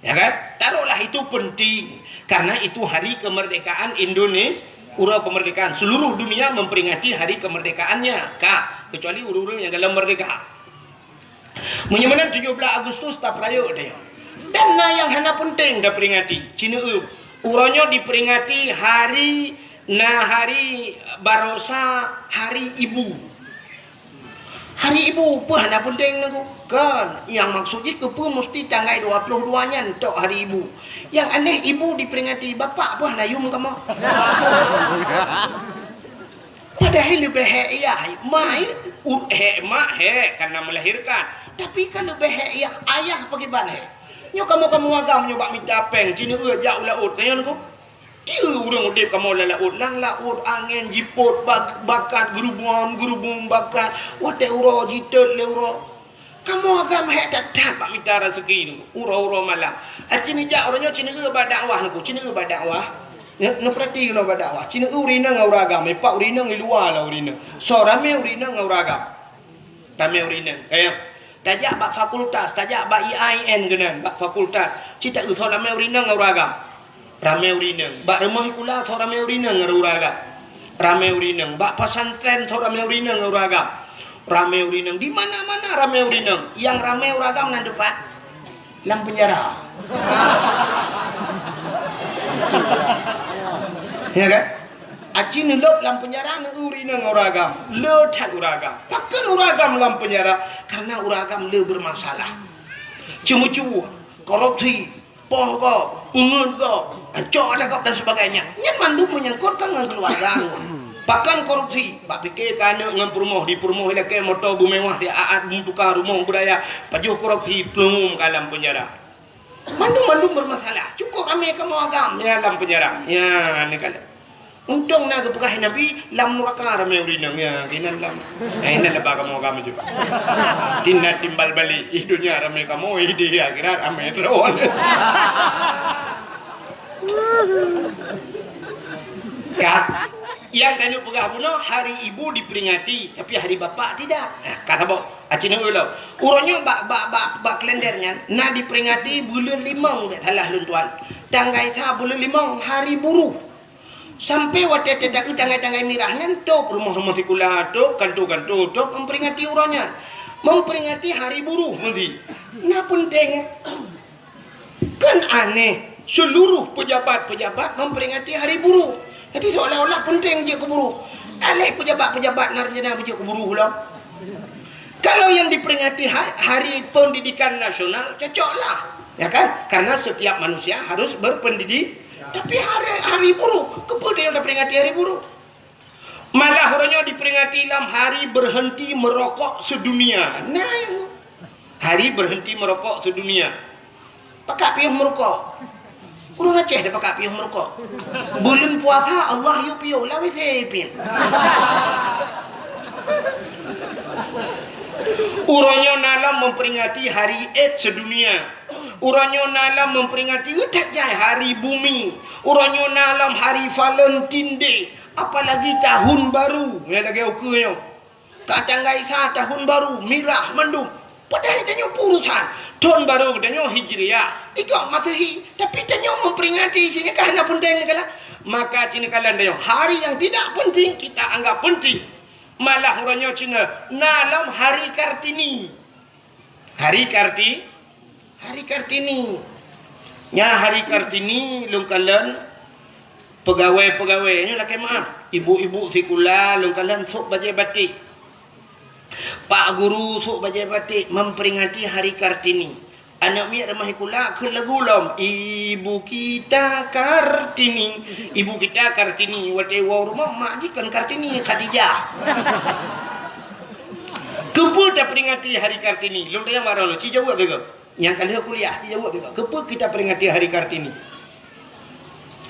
Ya kan? Taruhlah itu penting, karena itu hari kemerdekaan Indonesia, uroe kemerdekaan. Seluruh dunia memperingati hari kemerdekaannya, ka, kecuali ureueng-ureueng nyang galom merdeka. Meunyoe meunan tujoh blaih Agustus tapeurayeuk deh. Dan na nyang hana penting taperingati. Cineue, uroe nyoe diperingati hari, na hari barosa, hari ibu. Hari ibu, peue hana peunteng nangku? Kon, nyang maksud jih keupeue musti tanggai dua ploh dua nyan tok hari ibu. Nyang aneh ibu diperingati, bapak peue hana yum kamoe? Padahai leubeh hék yah, mak i-, u-, hék mak hék karena melahirkan. Tapi kan leubeh hék yah ayah pakriban hék. Nyoe kamoe-kamoe agam nyoe bak mita péng, cineue jak u laôt, ka nyan nangku. Tiep ureueng udeb kamoe lam laôt, lam laôt angén jipot bak-, bakat, geurubum-geurubum bakat, watèe uroe jitot lé uroe. Kamoe agam hék that-that bak mita raseuki nyoe, uroe-uroe malam. Aci neujak uroe nyoe cineue bak dakwah nangku, cineue bak dakwah. Neu-, neupeurati keunoe bak dakwah. Cineue ureueng inong ngon ureueng agam, ipak ureueng inong i luwa lah ureueng inong. Soe ramé ureueng inong ngon ureueng agam. Ramé ureueng inong. Kayang. Tajak bak fakultas, tajak bak I A I N keunan, bak fakultas. Cit taeu soe ramé ureueng inong ngon ureueng agam. Ramé ureueng inong. Bak rumoh sikula soe ramé ureueng inong ngon ureueng agam. Ramé ureueng inong. Bak pesantren soe ramé ureueng inong ngon ureueng agam. Ramé ureueng inong. Di mana-mana ramé ureueng inong. Nyang ramé ureueng agam nan teumpat lam penjara. Ya kan? Aci neulôb lam penjara, neu ureueng inong ngon ureueng agam. Le that ureueng agam. Pakon ureueng agam lam penjara? Karena ureueng agam le bermasalah. Ceumeucue, korupsi, poh gob, peungeuet gob, cok adat gob dan sebagainya. Nyan mandum menyangkut ngon keuluwarga. Pakon korupsi? Bak pike keu aneuk ngon peurumoh, di peurumoh ilakée moto beumewah, siat-at beutuka rumoh beuraya, pajoh korupsi, peuleumu ka lam penjara. Mandum-mandum bermasalah. Cukup ramé kamoe agam, ya, lam penjara. Ya, neukalon. Untông na geupeugah Nabi, lam nuraka ramé ureueng inong, ya, keunan lam. Eh, inan laba kamoe agam ju. Tina timbal balik, ih dunia ramé kamoe, ih di akhirat ramé droe. Ka, nyang tanyoe peugah bunoe, hari ibu diperingati, tapi hari bapak tidak. Nah, ka saboh. Aci neu ulo. Uroe nyoe bak, bak, bak, bak kalender nyan na diperingati buleuen limong, bèk salah lôn tuan. Tanggai sa buleuen limong, hari buruh. Sampai watèe teudaku tanggai-tanggai mirah nyan, tôb rumoh-rumoh sikula, tôb kanto-kanto, tôb memperingati uroe nyan. Memperingati hari buruh meusi. Na peunteng. Kan aneh, seluruh pejabat-pejabat memperingati hari buruh. Jadi seolah-olah penting jeuet keu buruh. Aneh pejabat-pejabat na rencana beujeuet keu buruh lom. Kalau yang diperingati ha-, Hari Pendidikan Nasional, cocoklah. Ya kan? Karena setiap manusia harus berpendidik. Tapi hari, hari buruh, keupeue yang diperingati hari buruh? Malah uroe nyoe diperingati lam hari berhenti merokok sedunia. Nah, hari berhenti merokok sedunia. Pakak piôh meurukok. Ureueng Aceh dah pakak piôh meurukok. Buleuen puasa Allah yue piôh lawét sipin. Uroe nyoe na lom memperingati hari AIDS sedunia. Uroe nyoe na lom memperingati, ih that jai hari bumi. Uroe nyoe na lom hari Valentine Day. Apalagi tahun baru, nyang lagèe ukeue nyoe. Ka tanggai sa tahun baru, mirah mandum. Padahai tanyoe peurusan. Tahun baru tanyoe Hijriah, ikôt Masehi. Tapi tanyoe memperingati, sinyakah hana peunteng neukalon. Maka ci neukalon tanyoe, hari yang tidak penting kita anggap penting. Malah uroe nyoe ci na lom Hari Kartini. Hari Karti-, Hari Kartini. Nyan Hari Kartini lôn kalon peugawée-peugawée nyoe lakée meu'ah. Ibu-ibu sikula lôn kalon sôk bajée batik. Pak guru sôk bajée batik memperingati Hari Kartini. Aneuk miet rumoh sikula kheun lagu lom, "Ibu kita Kartini, ibu kita Kartini." Watée woe rumoh mak jih kon Kartini, Khadijah. Keupeue taperingati Hari Kartini? Lôn tanyong baroe nyoe, ci jaweueb lé gob. Nyang ka lheueh kuliah, ci jaweueb lé gob. Keupeue kita peringati Hari Kartini?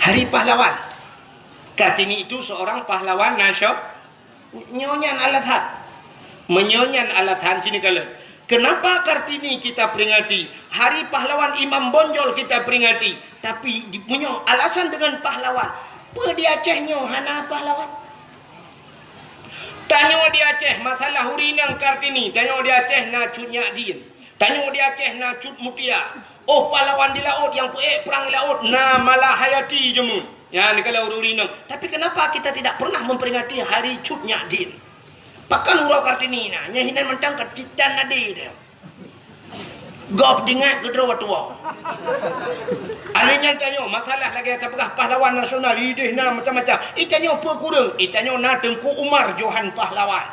Hari Pahlawan. Kartini itu seorang pahlawan nasio-, Nyoe nyan alasan. Meunyoe nyan alasan, sini kalon. Kenapa Kartini kita peringati? Hari pahlawan Imam Bonjol kita peringati. Tapi di, meunyoe alasan dengan pahlawan, peue di Aceh nyoe hana pahlawan? Tanyoe di Aceh, masalah ureueng inong Kartini, tanyoe di Aceh na Cut Nyak Dien. Tanyoe di Aceh na Cut Mutia. Oh, pahlawan di laôt nyang peuék prang di laôt na Malahayati jameun. Nyan kalau ureueng inong. Tapi kenapa kita tidak pernah memperingati hari Cut Nyak Dien? Pakon uroe Kartini na, nyan hinan mantong ka titan nadi dia. Gob ingat keudroe tuwoe. Aneuk nyan tanyoe, masalah lagée tapeugah pahlawan nasional, ideh na macam-macam. I tanyoe peue kureueng? I tanyoe na Teungku Umar Johan Pahlawan.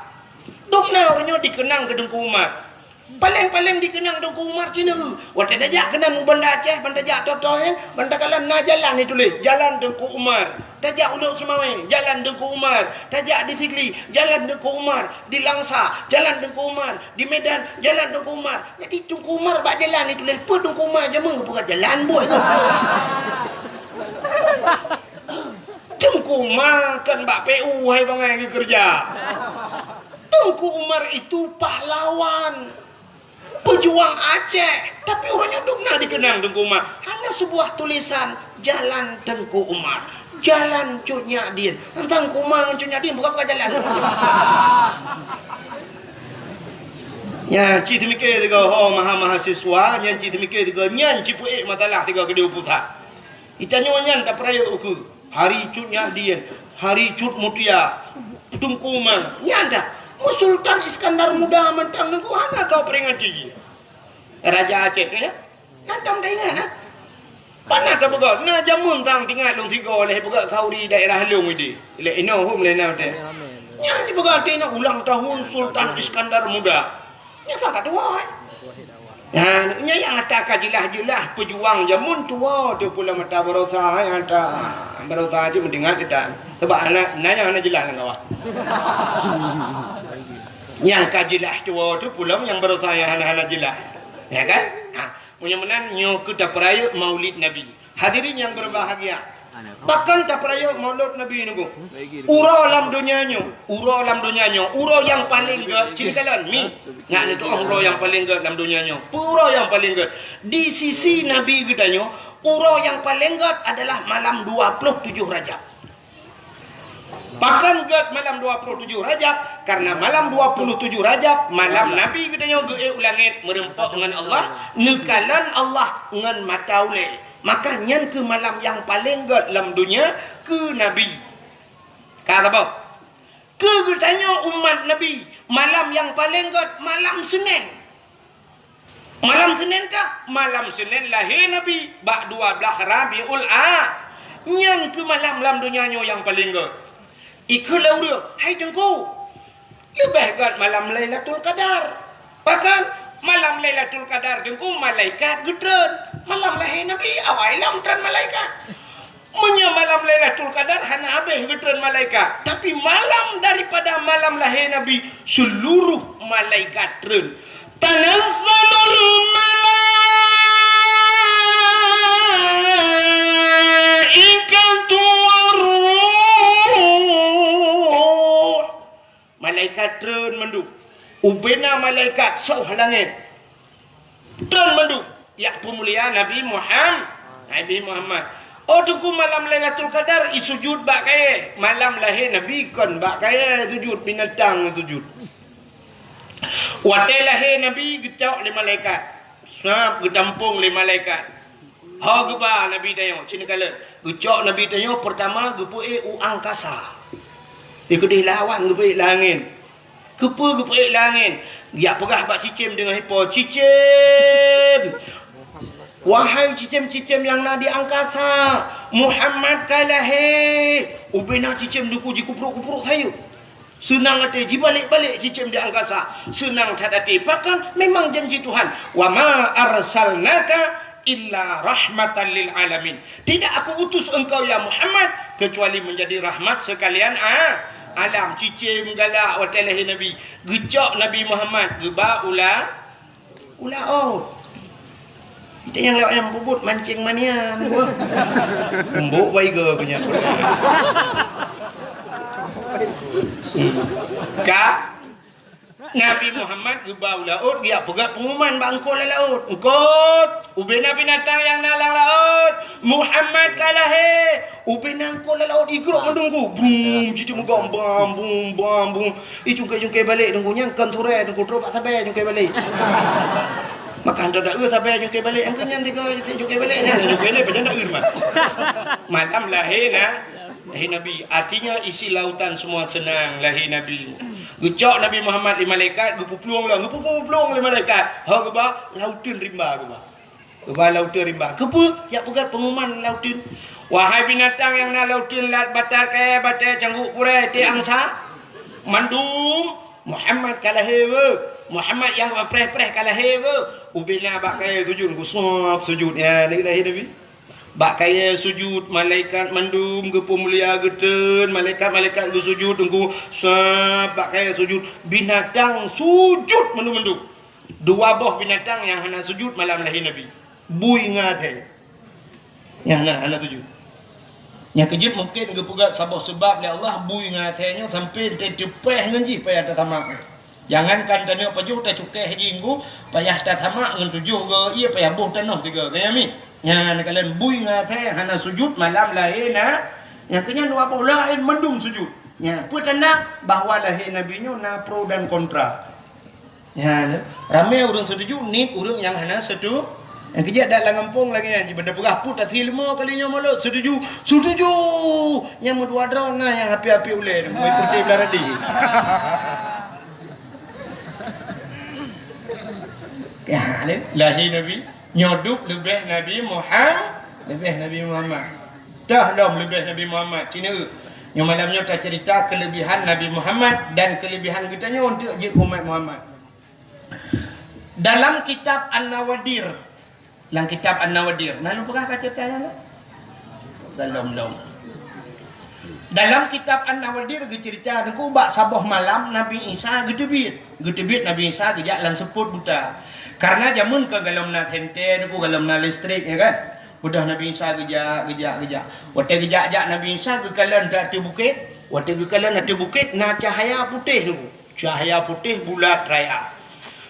Dum na ureueng nyoe dikeunang keu Teungku Umar. Paleng-paleng dikeunang Teungku Umar cina. Watée tajak keunan u Banda Aceh, ban tajak Totoe, ban takalon na jalan ituléh, Jalan Teungku Umar. Tajak u Lhokseumawe, Jalan Teungku Umar. Tajak di Sigli, Jalan Teungku Umar. Di Langsa, Jalan Teungku Umar. Di Medan, Jalan Teungku Umar. Jadi Teungku Umar bak jalan ituléh, peue Teungku Umar jameun geupeugah jalan buet. Teungku Umar kan bak P U hai bangai geukeureuja. Teungku Umar itu pahlawan, pejuang Aceh, tapi ureueng nyoe dum na dikeunang Teungku Umar. Hanya sebuah tulisan, Jalan Teungku Umar, Jalan Cut Nyak Dien. Teuntang Teungku Umar ngon Cut Nyak Dien bukan, bukan jalan. Nyan cit teumike sigoe ho maha-mahasiswa, nyan cit teumike sigoe, nyan cit peuék masalah sigoe keudeh u pusat. Itanyoe nyan tapeurayeuk ukeue. Hari Cut Nyak Dien, Hari Cut Mutia, Teungku Umar. Nyan dah. Mu Sultan Iskandar Muda mantong Teungku hana tau peringati jih. Raja Aceh tu ya. Nyan tam taingat, ha? Pana tapeugah, na jameun tang tingat lôn sigoe lé peugah khauri daerah lôn idi. Lé inoe hom lé na teh. Nyan dipeugah teuingat ulang tahun Sultan Iskandar Muda. Nyan sangat tuha, eh. Nah, nyan nyang ata ka jeulaih-jeulaih peujuang jameun tuha tu pula mata barosa, eh, ata barosa cit meudeungat cit dan. Sebab aneuk, na nyang hana jeulaih lam kawan. Nyang ka jeulaih tuha tu pula nyang barosa nyang hana-hana jeulaih. Ya kan? Ha, meunyoe meunan nyoe keu tapeurayeuk Maulid Nabi. Hadirin yang berbahagia, pakon tapeurayeuk Maulid Nabi nyoe? Uroe lam donya nyoe, uroe lam donya nyoe, uroe nyang paleng gét, cit kalon mi. Ngat neutu'oh uroe nyang paleng gét lam donya nyoe. Peue uroe nyang paleng gét? Di sisi Nabi geutanyoe, uroe nyang paleng gét adalah malam dua puluh tujoh Rajab. Pakon gét malam dua puluh tujoh Rajab? Karena malam dua puluh tujoh Rajab, malam Nabi geutanyoe geuék u langét meureumpok ngon Allah, neukalon Allah ngon mata ulée. Maka nyan keuh malam nyang paleng gét lam donya keu Nabi. Ka saboh. Keu geutanyoe umat Nabi, malam nyang paleng gét malam Senin. Malam Senin kah? Malam Senin lahé Nabi bak dua blaih Rabiul A. Nyan keuh malam lam donya nyoe nyang paleng gét. Ikheun lé ureueng, "Hai Teungku, leubeh gét malam Lailatul Qadar." Pakon? Malam Lailatul Qadar Teungku malaikat geutreun. Malam lahé Nabi awai lom treun malaikat. Meunyoe malam Lailatul Qadar hana habéh geutreun malaikat, tapi malam daripada malam lahé Nabi, seluruh malaikat treun. Tanazzalul malaikatu war ruh. Malaikat treun mandum. Ubena malaikat soh langét. Treun mandum. Jak peumulia Nabi Muham-, Nabi Muhammad. Oh Teungku, malam Lailatul Qadar i sujud bak kayée. Malam lahé Nabi kon bak kayée sujud, binatang sujud. Watée lahé Nabi geucok lé malaikat. Sab geutampong lé malaikat. Ho geuba Nabi tanyoe, cit neukalon. Geucok Nabi tanyoe peurtama geupeuék u angkasa. Di keudeh lawan geupeuék lam angén. Keupeue geupeuék lam angén? Jak peugah bak cicém deungon ipo, "Cicém, Wahai cicém-cicém nyang na di angkasa, Muhammad ka lahé! Ubé na cicém Teungku jikuprok-kuprok sayeuep. Seunang até jibalek-balek cicém di angkasa. Seunang that até, pakon? Memang janji Tuhan, "Wa ma arsalnaka illa rahmatan lil alamin." Tidak Aku utus engkau, ya Muhammad, kecuali menjadi rahmat sekalian a-, alam. Cicém galak watée lahé Nabi. Geucok Nabi Muhammad geuba u la-, u laôt. Kita nyang lewat nyang bubut mancing manian. Embok baiga punya. Ka Nabi Muhammad geuba u laôt, geujak peugah pengumuman bak eungkôt lam laôt. "Eungkôt, ubé na binatang nyang na lam laôt. Muhammad ka lahé." Ubé na eungkôt lam laôt igrok mandum Teungku. Brum, jiteumeugang bam, bum, bam, bum. Icungkai-cungkai balek Teungku, nyan kon turée Teungku, trok bak sabai cungkai balek. Maka hantom da-eu sabai cungkai balek, angkeu nyan tiga cungkai balek nyan, cungkai balek pajan da-eu mah. Malam lahé na, lahé Nabi. Artinya isi lautan semua senang lahé Nabi. Geucok Nabi Muhammad lé malaikat, geupuplueng lom, geupuplueng lé malaikat. Ho geuba, lauteun rimba geuba. Geuba lauteun rimba. Keupeue? Jak peugah pengumuman lauteun. Wahai binatang nyang na lauteun, lat, batat, kayèe, batèe, cangguek, purèe, tiek, angsa, mandum, Muhammad ka lahé weuh. Muhammad nyang preh-preh ka lahé weuh. Ubé na bak kayèe sujut, geusuab sujut. Ya, lahé Nabi. Bak kayèe sujut, malaikat mandum geupeumulia geuteun, malaikat-malaikat geusujut, Teungku, sab bak kayèe sujut, binatang sujut mandum-mandum. Dua boh binatang nyang hana sujut malam lahé Nabi. Bui ngon asèe. Nyang hana, hana sujut. Nyang keujeuet mungken geupeugah saboh seubab lé Allah, bui ngon asèe nyoe sampoe teuteupèh ngon jih payah tasamak. Jangankan tanyoe pajoh, tacukéh jih Teungku, payah tasamak ngon tujoh goe ié, payah boh tanoh tiga goe, ya, mi? Nyan kalon bui ngon asèe hana sujut malam lahé na, nyang keu nyan dua boh laén mandum sujut. Nyan peue tanda bahwa lahé Nabi nyoe na pro dan kontra. Nyan, ramé ureueng setuju, nit ureueng nyang hana setu-, nyang keujeuet dak lam gampông lagèe nyan, jih banda peugah put asri leumo kali nyoe mulod, setuju, setuju! Nyang meudua droe na nyang api-api ulèe, meuikurti blah radi. Ya, lahé Nabi. Nyoe dub leubeh Nabi Muham-, leubeh Nabi Muhammad. Toh lom leubeh Nabi Muhammad. Cina, nyoe malam nyoe taceurita keuleubehan Nabi Muhammad dan keuleubehan geutanyoe untuk jeuet umat Muhammad. Dalam kitab An-Nawadir, lam kitab An-Nawadir, na lôn peugah ka ceurita nyan? Lom, lom. Dalam kitab An-Nawadir geuceurita, Teungku, bak saboh malam Nabi Isa geuteubiet. Geuteubiet Nabi Isa geujak lam seupôt buta. Karena jameun ka golom na senter, Teungku, golom na listrik, ya kan? Beudôh Nabi Isa geujak, geujak, geujak. Watèe geujak-jak Nabi Isa geukalon ateueh bukét, watèe geukalon ateueh bukét na cahya putéh, Teungku. Cahya putéh bulat raya.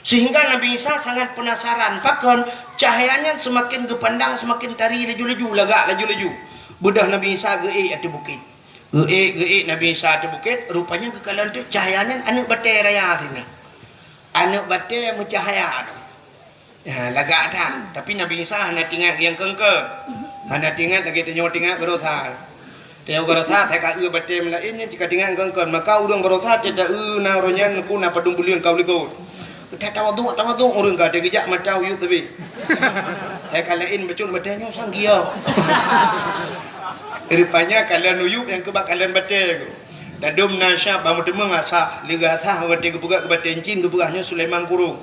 Sehingga Nabi Isa sangat penasaran, pakon cahya nyan seumaken geupandang seumaken tari laju-laju, lagak laju-laju. Beudôh Nabi Isa geuék ateueh bukét. Geuék, geuék Nabi Isa ateueh bukét, rupanya geukalon teuk cahya nyan aneuk batèe raya sinan. Aneuk batèe meucahya tu. Ya, lagak that. Tapi Nabi Isa hana teuingat nyang keungkeung. Hana teuingat lagèe tanyoe teuingat baroesa. Tanyoe baroesa, hai ka eu batèe meulaén nyan cit ka teuingat keungkeung. Maka ureueng baroesa teuta eu na uroe nyan Teungku na padum buleuen ka u likot. Ka tawaduk, tawaduk ureueng ka, teugeujak mata uyueb teubiet. Hai ka laén bacut batèe nyoe sang giok. Rupanya kalon uyueb nyang keu bak kalon batèe. Dadum na syab bak meuteumeung asah, lé geuasah watèe geupeugah keu batèe cit geupeugah nyoe Sulaiman Kurong.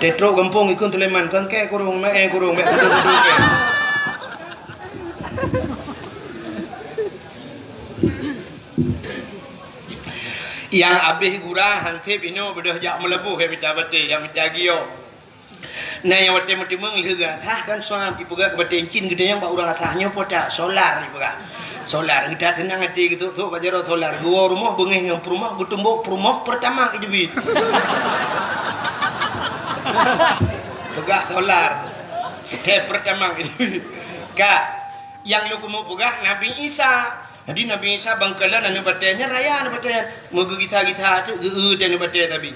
Teutrok gampông ikheun Sulaiman, kon kèe kurong, ma-e kurong, bèk kudu-kudu kèe. Nyang abéh gura hanseb inoe beudôh jak meulaboh, jak mita batèe, jak mita giok. Na nyang watèe meuteumeung lheueh geuasah kan suam, ipeugah keu batèe cit geutanyoe bak ureueng asah nyoe po that, solar ipeugah. Solar, geutat seunang até geutok-tok bak jaroe solar, geuwoe rumoh beungéh ngon peurumoh, geutumbok peurumoh Pertamax iteubiet. Peugah solar. Teh Pertamax iteubiet. Ka, nyang lôn keumeung peugah Nabi Isa. Jadi Nabi Isa ban kalon aneuk batèe nyan raya aneuk batèe nyan. Meugeugisa-gisa teuk geu-eu teuh aneuk batèe sabe.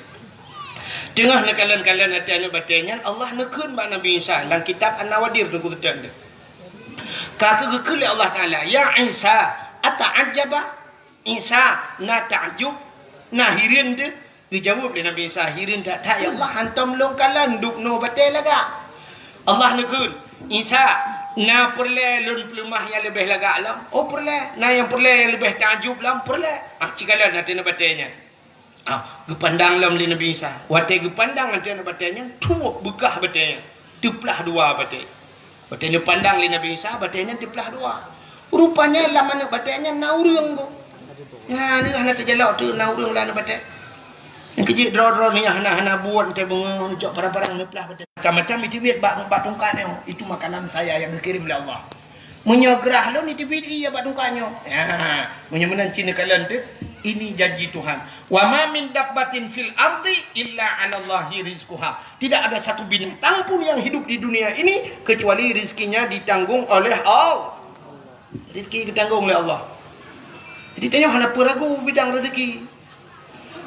Teungoh neukalon-kalon até aneuk batèe nyan, Allah neukheun bak Nabi Isa lam kitab An-Nawadir teungku teutan deuh. Ka keuh geukheun lé Allah Taala, "Ya Isa, ata'ajjaba?" Isa na takjub, na hireuen deuh? Geujaweueb lé Nabi Isa, "Hireuen that-that, ya Allah, hantom lôn kalon dubnoe batèe lagak." Allah neukheun, "Isa, na peureulée lôn peuleumah nyang leubeh lagak lom?" "Oh, peureulée." "Na nyang peureulée nyang leubeh taajub lom?" "Peureulée." Ah, cikalon ateueh batée nyan. Ah, geupandang lom lé Nabi Isa. Watée geupandang ateueh batée nyan, tuek beukah batée nyan. Teuplah dua batée. Watée geupandang lé Nabi Isa, batée nyan teuplah dua. Rupanya lam aneuëk batée nyan na ureuëng tu. Nyan, hana teujalok tu na ureuëng lam aneuëk batée. Nyang keujeuet droe-droe ni hana, hana buet teuh beungoh cok parang-parang neuplah batée. Macam-macam iteubiet bak, bak tungkat nyoe. Itu makanan saya yang dikirim oleh Allah. Meunyoe grah lôn iteubiet ié bak tungkat nyoe. Ya, meunyoe meunan cit neukalon teuh, ini janji Tuhan. "Wa ma min dabbatin fil ardi illa 'alallahi rizquha." Tidak ada satu binatang pun yang hidup di dunia ini kecuali rizkinya ditanggung oleh Allah. Rezeki geutanggung lé Allah. Jadi tanyoe hana peue ragu bidang rezeki.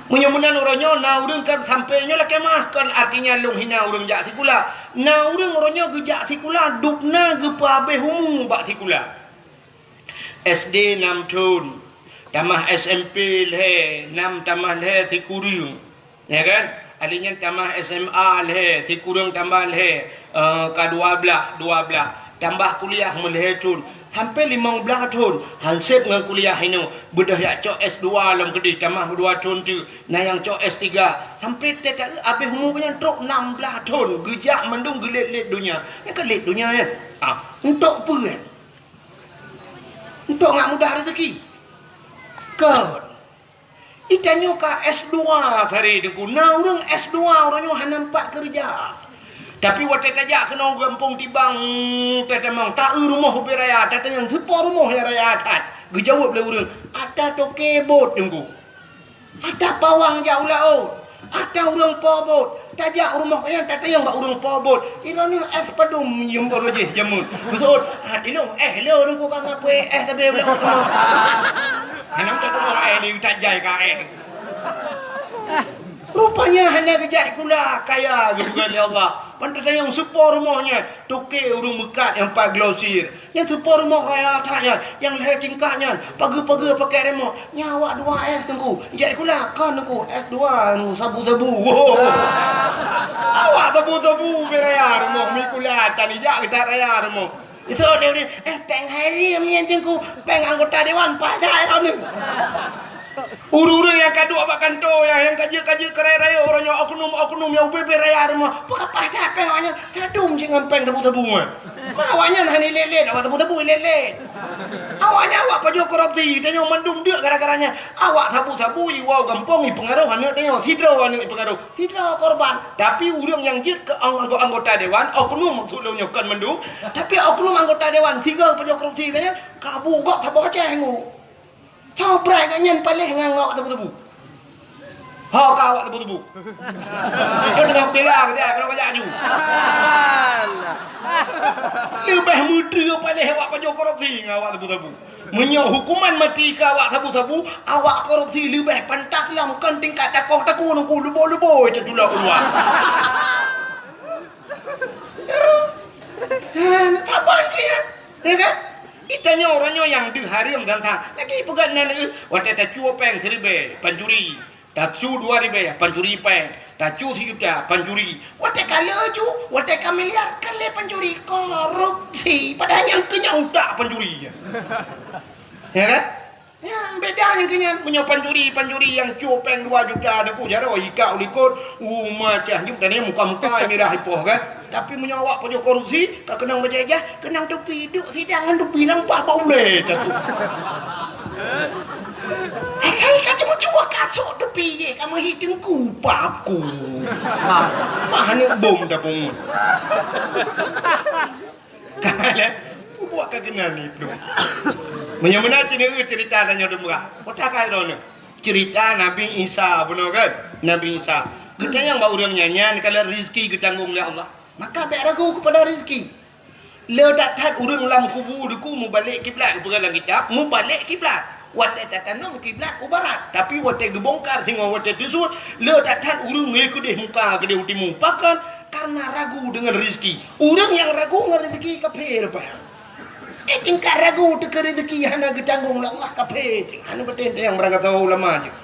Meunyoe meunan uroe nyoe na ureuëng ka sampai nyoe lakée meu'ah, kon artinya lôn hina ureuëng jak sikula. Na ureuëng uroe nyoe geujak sikula dubna geupeuhabéh umu bak sikula. S D nam thon, tamah S M P lhée nam, tamah lhée sikureueng. Ya kan? Akhé nyan tamah S M A lhée, sikureueng tambah lhée, eh, ka dua blaih, dua blaih. Tambah kuliah meulhée thon, sampai limong blaih thon, han sép ngon kuliah inoe. Beudôh jak cok S dua lom keudeh, tamah dua thon teuk. Na nyang cok S tiga, sampai teuka habéh umu nyan trok nam blaih thon, geujak mandum geulét-lét donya. Nyan ka lét donya nyan. Ah, untuk peue nyan? Untuk ngat mudah rezeki. Kon. Itanyoe ka S dua tadi Teungku. Na ureuëng S dua, ureuëng nyoe hana meupat keureuja. Tapi watée tajak keunoe gampông Tibang, tatamong, ta-eu rumoh ubé raya, tatanyong sipo rumoh nyang raya that. Geujaweueb lé ureuëng, "Ata toke bot, Teungku. Ata pawang jak u laôt. Ata ureuëng po bot." Tajak u rumoh nyan, tatanyong bak ureuëng po bot. "Droeneuh éh padum nyoe baroe jih jameun?" Geuseuôt, "Ah, tilông éh lé Teungku, ka ngapui éh sabe u laôt." Hana meutuah eh, ni utak jai ka eh. Rupanya hana geujak sikula, kaya geupeugah lé Allah. Ban tatanyong sipo rumoh nyan, toke ureuëng meukat nyang pat glosir. Nyang sipo rumoh raya that nyan, nyang lhée tingkat nyan, pageue-pageue pakai remok. Nyan awak dua S Teungku. Jak sikula, kon Teungku, S dua Teungku, sabu-sabu. Awak sabu-sabu ubé raya rumoh, mi sikula tan ijak geutak raya rumoh. Itu dia, eh, péng hai ribu nyan Teungku, péng anggota dewan paih that droeneuh. Ureuëng-ureuëng nyang ka duek bak kantô nyan, nyang ka jeuet, ka jeuet keu raya-raya uroe nyoe, oknum-oknum nyang ubé-bé raya rumoh, peue ka paih that péng awaknyan, sadum cit ngon péng sabu-sabu nyan. Ma awaknyan hana ilét-lét, awak sabu-sabu ilét-lét. Awaknyan awak pajoh korupsi, tanyoe mandum deuk gara-gara nyan. Awak sabu-sabu iwoe gampông ipeungaroh aneuëk tanyoe, sidroe aneuëk ipeungaroh. Sidroe korban, tapi ureuëng nyang jeuet keu ang-, anggo-, anggota dewan, oknum maksud lôn nyoe kon mandum, tapi oknum anggota dewan sigoe pajoh korupsi nyan, ka bu gob saboh Aceh ngu. Cobrai gobnyan paléh ngon awak tebu-tebu. Ho ka awak tebu-tebu. Dia tengah bela ke dia, kalau kajak aju. Leubeh meutreue paléh awak pajoh korupsi ngon awak tebu-tebu. Meunyoe hukuman maté keu awak sabu-sabu, awak korupsi leubeh pantas lom kon tingkat takoh taku nungku leubo-leubo teutulah u luwa. Hana saban cit nyan, ya kan? Itanyoe uroe nyoe nyang deuh hareuem gata. Lagi peugah nan, eh, watée tacue péng siribée, pancuri. Tacue dua ribée, pancuri péng. Tacue sijuta, pancuri. Watée ka lheueh cu, watée ka miliar, ka lheueh pancuri. Korupsi. Padahai nyang keu nyan utak pancuri nyan. Ya kan? Nyan beda nyang keu nyan. Meunyoe pancuri, pancuri nyang cue péng dua juta, Teungku, jaroe ikak u likot, u macah nyoe, dan nyan muka-muka mirah ipoh kan. Tapi meunyoe awak pajoh korupsi, ka keunong bajée ijah, keunong tupi, duek sidang ngon tupi lam paih bak ulée, Teungku. Asai ka cuma cuba kasok tupi jih, ka meuhi Teungku, paku. Mah aneuk bom dah pungut. Ka lé, buet ka keunan iplôh. Meunyoe meunan cit nyoe ceurita tanyoe dum bra. Kota ka droeneuh. Ceurita Nabi Isa bunoe kan? Nabi Isa. Geutanyong bak ureuëng nyan, nyan ka lheueh rezeki geutanggong lé Allah. Maka bék ragu keupada rezeki. Le that-that ureuëng lam kubu Teungku mubalek kiblat, geupeugah lam kitab, mubalek kiblat. Watée tatanom kiblat u barat, tapi watée geubongkar singoh watée teusut, le that-that ureuëng ngon keudeh muka keudeh u timu. Pakon? Karena ragu deungon rezeki. Ureuëng nyang ragu ngon rezeki kafé rupa nyan. Eh, tingkat ragu teuh keu rezeki hana geutanggong lé Allah, kafé teuh. Hana beutôi nyang barangkasoe ulama jih.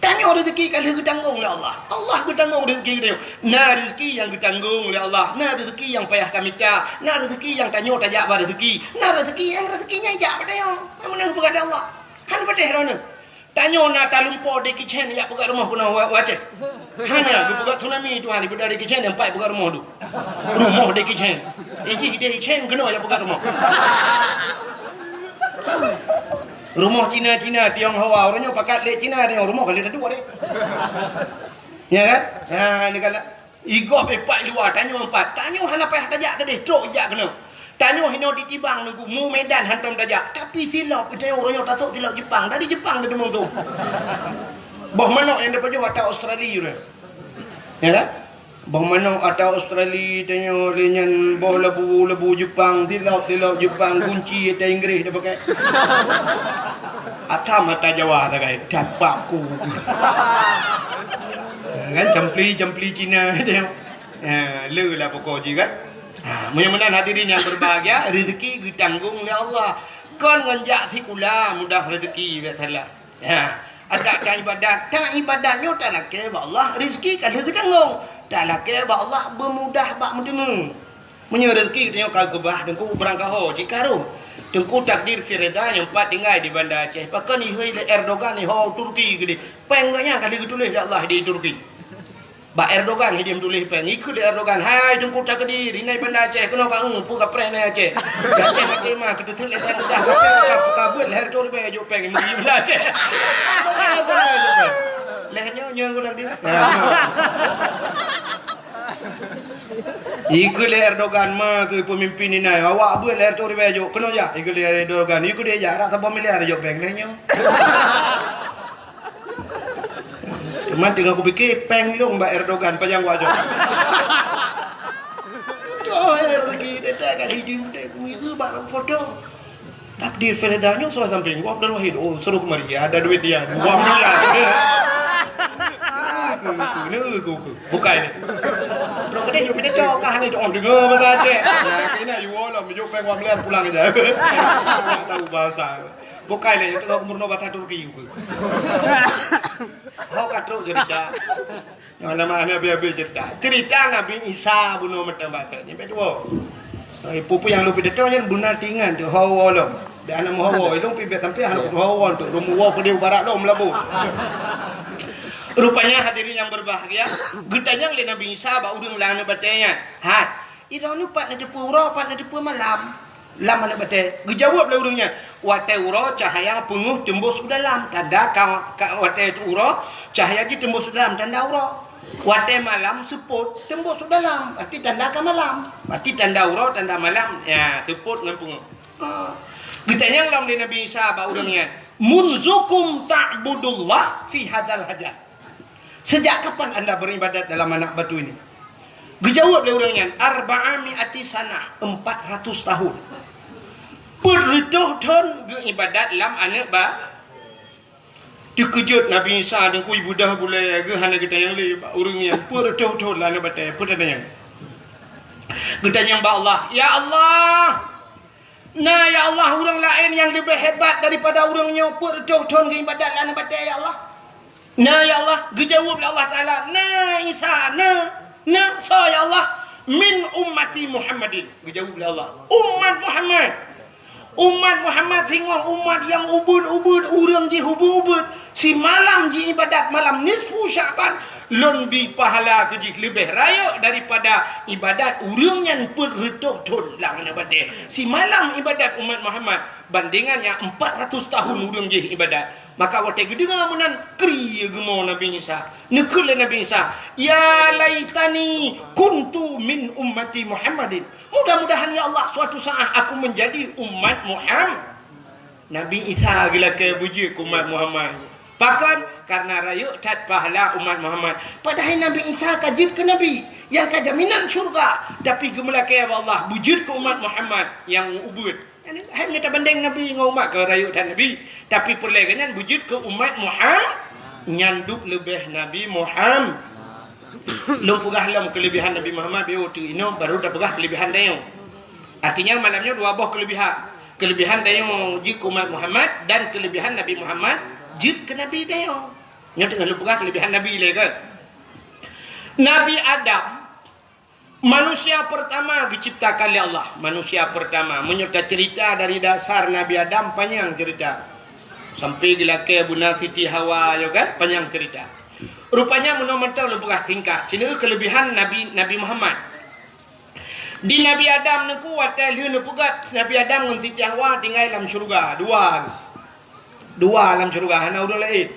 Tanyoe rezeki ka lheueh geutanggong lé Allah. Allah geutanggong rezeki geutanyoe. Na rezeki nyang geutanggong lé Allah, na rezeki nyang payah tamita, na rezeki nyang tanyoe tajak ba rezeki, na rezeki nyang rezeki nyan jak bak tanyoe. Meunan geupeugah lé Allah. Hana patéh droeneuh. Tanyoe na talumpo Jackie Chan jak peugah rumoh keunoe wa-, u Aceh. Hana geupeugah tsunami Tuhan, ibeudôh Jackie Chan nyang pat peugah rumoh tu. Rumoh Jackie Chan. Iji Jackie Chan keunoe jak peugah rumoh. Rumoh Cina-Cina, Tionghoa, ureueng nyoe pakat lé Cina, Tiong rumoh ka lé tadu deh. Ya kan? Ha, ni kan. Igob ipat luwa, tanyoe empat. Tanyoe hana payah tajak keudeh, trok jak keunoe. Tanyoe hinoe di Tibang nunggu, mu Medan hantom tajak. Tapi silop, tanyoe ureueng nyoe tasok silop Jepang. Dari Jepang na teumong tu. Boh manok nyang tapajoh ata Australia tu. Ya kan? Boh manok ata Australia, tanyoe lé nyan boh labu-labu Jepang, silop-silop Jepang, gunci ata Inggris tapakai. Ata mata Jawa takai, dapat ku. Kan campli-campli Cina dia. Ha, le lah pokok je kan. Ha, meunyoe meunan hadirin yang berbahagia, rezeki geutanggong lé Allah. Kon ngon jak sikula mudah rezeki, biasalah. Ha, adak ta ibadat, ta ibadat nyoe talakée bak Allah, rezeki ka lheueh geutanggong. Talakée bak Allah beumudah bak meuteumé. Meunyoe rezeki geutanyoe ka geubah, teungku, barangkaho cit ka rhot. Teungku, takdir fireda nyang pat tinggai di Banda Aceh. Pakon ihôi lé Erdogan iho Turki keudeh. Péng geuh nyan ka lheueh geutuléh lé Allah di Turki. Bak Erdogan hidéh meutuléh péng. Ikheun lé Erdogan, "Hai Teungku Takdir, inan Banda Aceh keunoe ka eu, peue kapreh inan Aceh. Aceh maté ma, keuteuseut lé Tuhan tudah, ka, ka beuet lhèe reutôh ribèe jok péng, meugi Banda Aceh." Lhèe nyoe, nyoe Teungku Takdir. Ikheun lé Erdogan, "Ma keuh peumimpin inan, awak beuet lhèe reutôh ribèe jok, keunoe jak." Ikheun lé Erdogan, "Ikheun lé jak, rot saboh miliar jok péng lhèe nyoe." Cuman teungoh kupike, péng lôn bak Erdogan, pajan wajok. Tuh, rezeki teutai ka dijeuet teutai kuihu bak foto. Takdir Firda nyoe sudah sampai, "Wah, Abdul Wahid, oh, suruh kemari, ada duit dia, dua miliar." Bukai ni. Bro, kedai jom kita cok, kah ni, oh, dengar bahasa Aceh. Nah, kena you all lah, mejuk péng dua miliar pulang aja. Tak tahu bahasa. Bukai lé, itu kau murno bahasa Turki. Ho ka trok cerita. Nama anak habis-habis cerita. Cerita Nabi Isa bunoe meuteumé batat. Nyampe dua. Eh, pupu yang lupa cerita nyan beuna tingan tu. Hawa lom. Dia anak mau hawa. Ilung pi bet sampai anak hawa tu. Rumu wa pedih barat lom labu. Rupanya hadirin yang berbahagia, geutanyong lé Nabi Isa bak ureueng lam aneuk batée nyan. Hai, Idong nyoe pat neuteupeue uroe, pat neuteupeue malam lam aneuk batée. Geujaweueb lé ureueng nyan, "Watée uroe cahya peungeuh teumbôh u dalam, tanda ka, ka watée uroe cahya jih teumbôh u dalam, tanda uroe. Watée malam seupôt teumbôh u dalam, berarti tanda ka malam. Berarti tanda uroe, tanda malam, ya, seupôt ngon peungeuh." Ha. Geutanyong lom lé Nabi Isa bak ureueng nyan, "Munzukum ta'budullah fi hadzal hajar?" Sejak kapan anda beribadat dalam anak batu ini? Geujaweueb lé ureueng nyan, "Arba'a mi'ati sanah, empat ratus tahun." Peuet reutôh thon geuibadat lam aneuk ba-, teukeujot Nabi Isa, teungku, ibeudah bulée geuh hana geutanyong lé bak ureueng nyan, peuet reutôh thon lam aneuk batée, peue tanyong? Geutanyong bak Allah, "Ya Allah, na ya Allah ureueng laén nyang leubeh hebat daripada ureueng nyoe peuet reutôh thon geuibadat lam aneuk batée, ya Allah?" "Na, ya Allah," geujaweueb lé Allah Taala, "Na, Isa, na, na, soe, ya Allah?" "Min ummati Muhammadin," geujaweueb lé Allah. "Umat Muhammad. Umat Muhammad singoh umat nyang ubeuet-ubeuet, ureueng jih ubeuet-ubeuet. Simalam jiibadat malam nisfu Sya'ban, lôn bi pahala keu jih leubeh rayeuk daripada ibadat ureueng nyan peuet reutôh thon lam aneuk batée. Simalam ibadat umat Muhammad, bandingan nyang empat ratus tahun ureueng jih ibadat." Maka watée geudeungoe meunan, kri geumo Nabi Isa. Neukheun lé Nabi Isa, "Ya laitani kuntu min ummati Muhammadin." Mudah-mudahan, ya Allah, suatu saat aku menjadi umat Muhammad. Nabi Isa geulakée beujeuet keu umat Muhammad. Pakon? Karena rayeuk that pahala umat Muhammad. Padahai Nabi Isa ka jeuet keu nabi nyang ka jaminan syurga, tapi geumeulakée bak Allah beujeuet keu umat Muhammad nyang ubeuet. Hai meunyoe tabandeng Nabi ngon umat, ka rayeuk that Nabi, tapi peureulée geuh nyan beujeuet keu umat Muhammad, nyan duek leubeh Nabi Muhammad. Lôn peugah lom keuleubehan Nabi Muhammad, beu teuk inoe baru tapeugah keuleubehan tanyoe. Artinya malam nyoe dua boh keuleubehan. Keuleubehan tanyoe jeuet keu umat Muhammad dan keuleubehan Nabi Muhammad jeuet keu Nabi tanyoe. Nyoe teungoh lôn peugah keulebihan Nabi lé kan. Nabi Adam, manusia pertama geuciptakan lé Allah. Manusia pertama. Meunyoe taceurita dari dasar Nabi Adam, panyang ceurita. Sampai geulakée beuna Siti Hawa, yo kan? Panyang ceurita. Rupanya meunoe mantong lôn peugah singkat. Sineuk keulebihan Nabi, Nabi Muhammad. Di Nabi Adam neuku watée lheueh neupeugét Nabi Adam ngon Siti Hawa tinggai lam syeuruga. Dua. Dua lam syeuruga, hana ureuëng laén.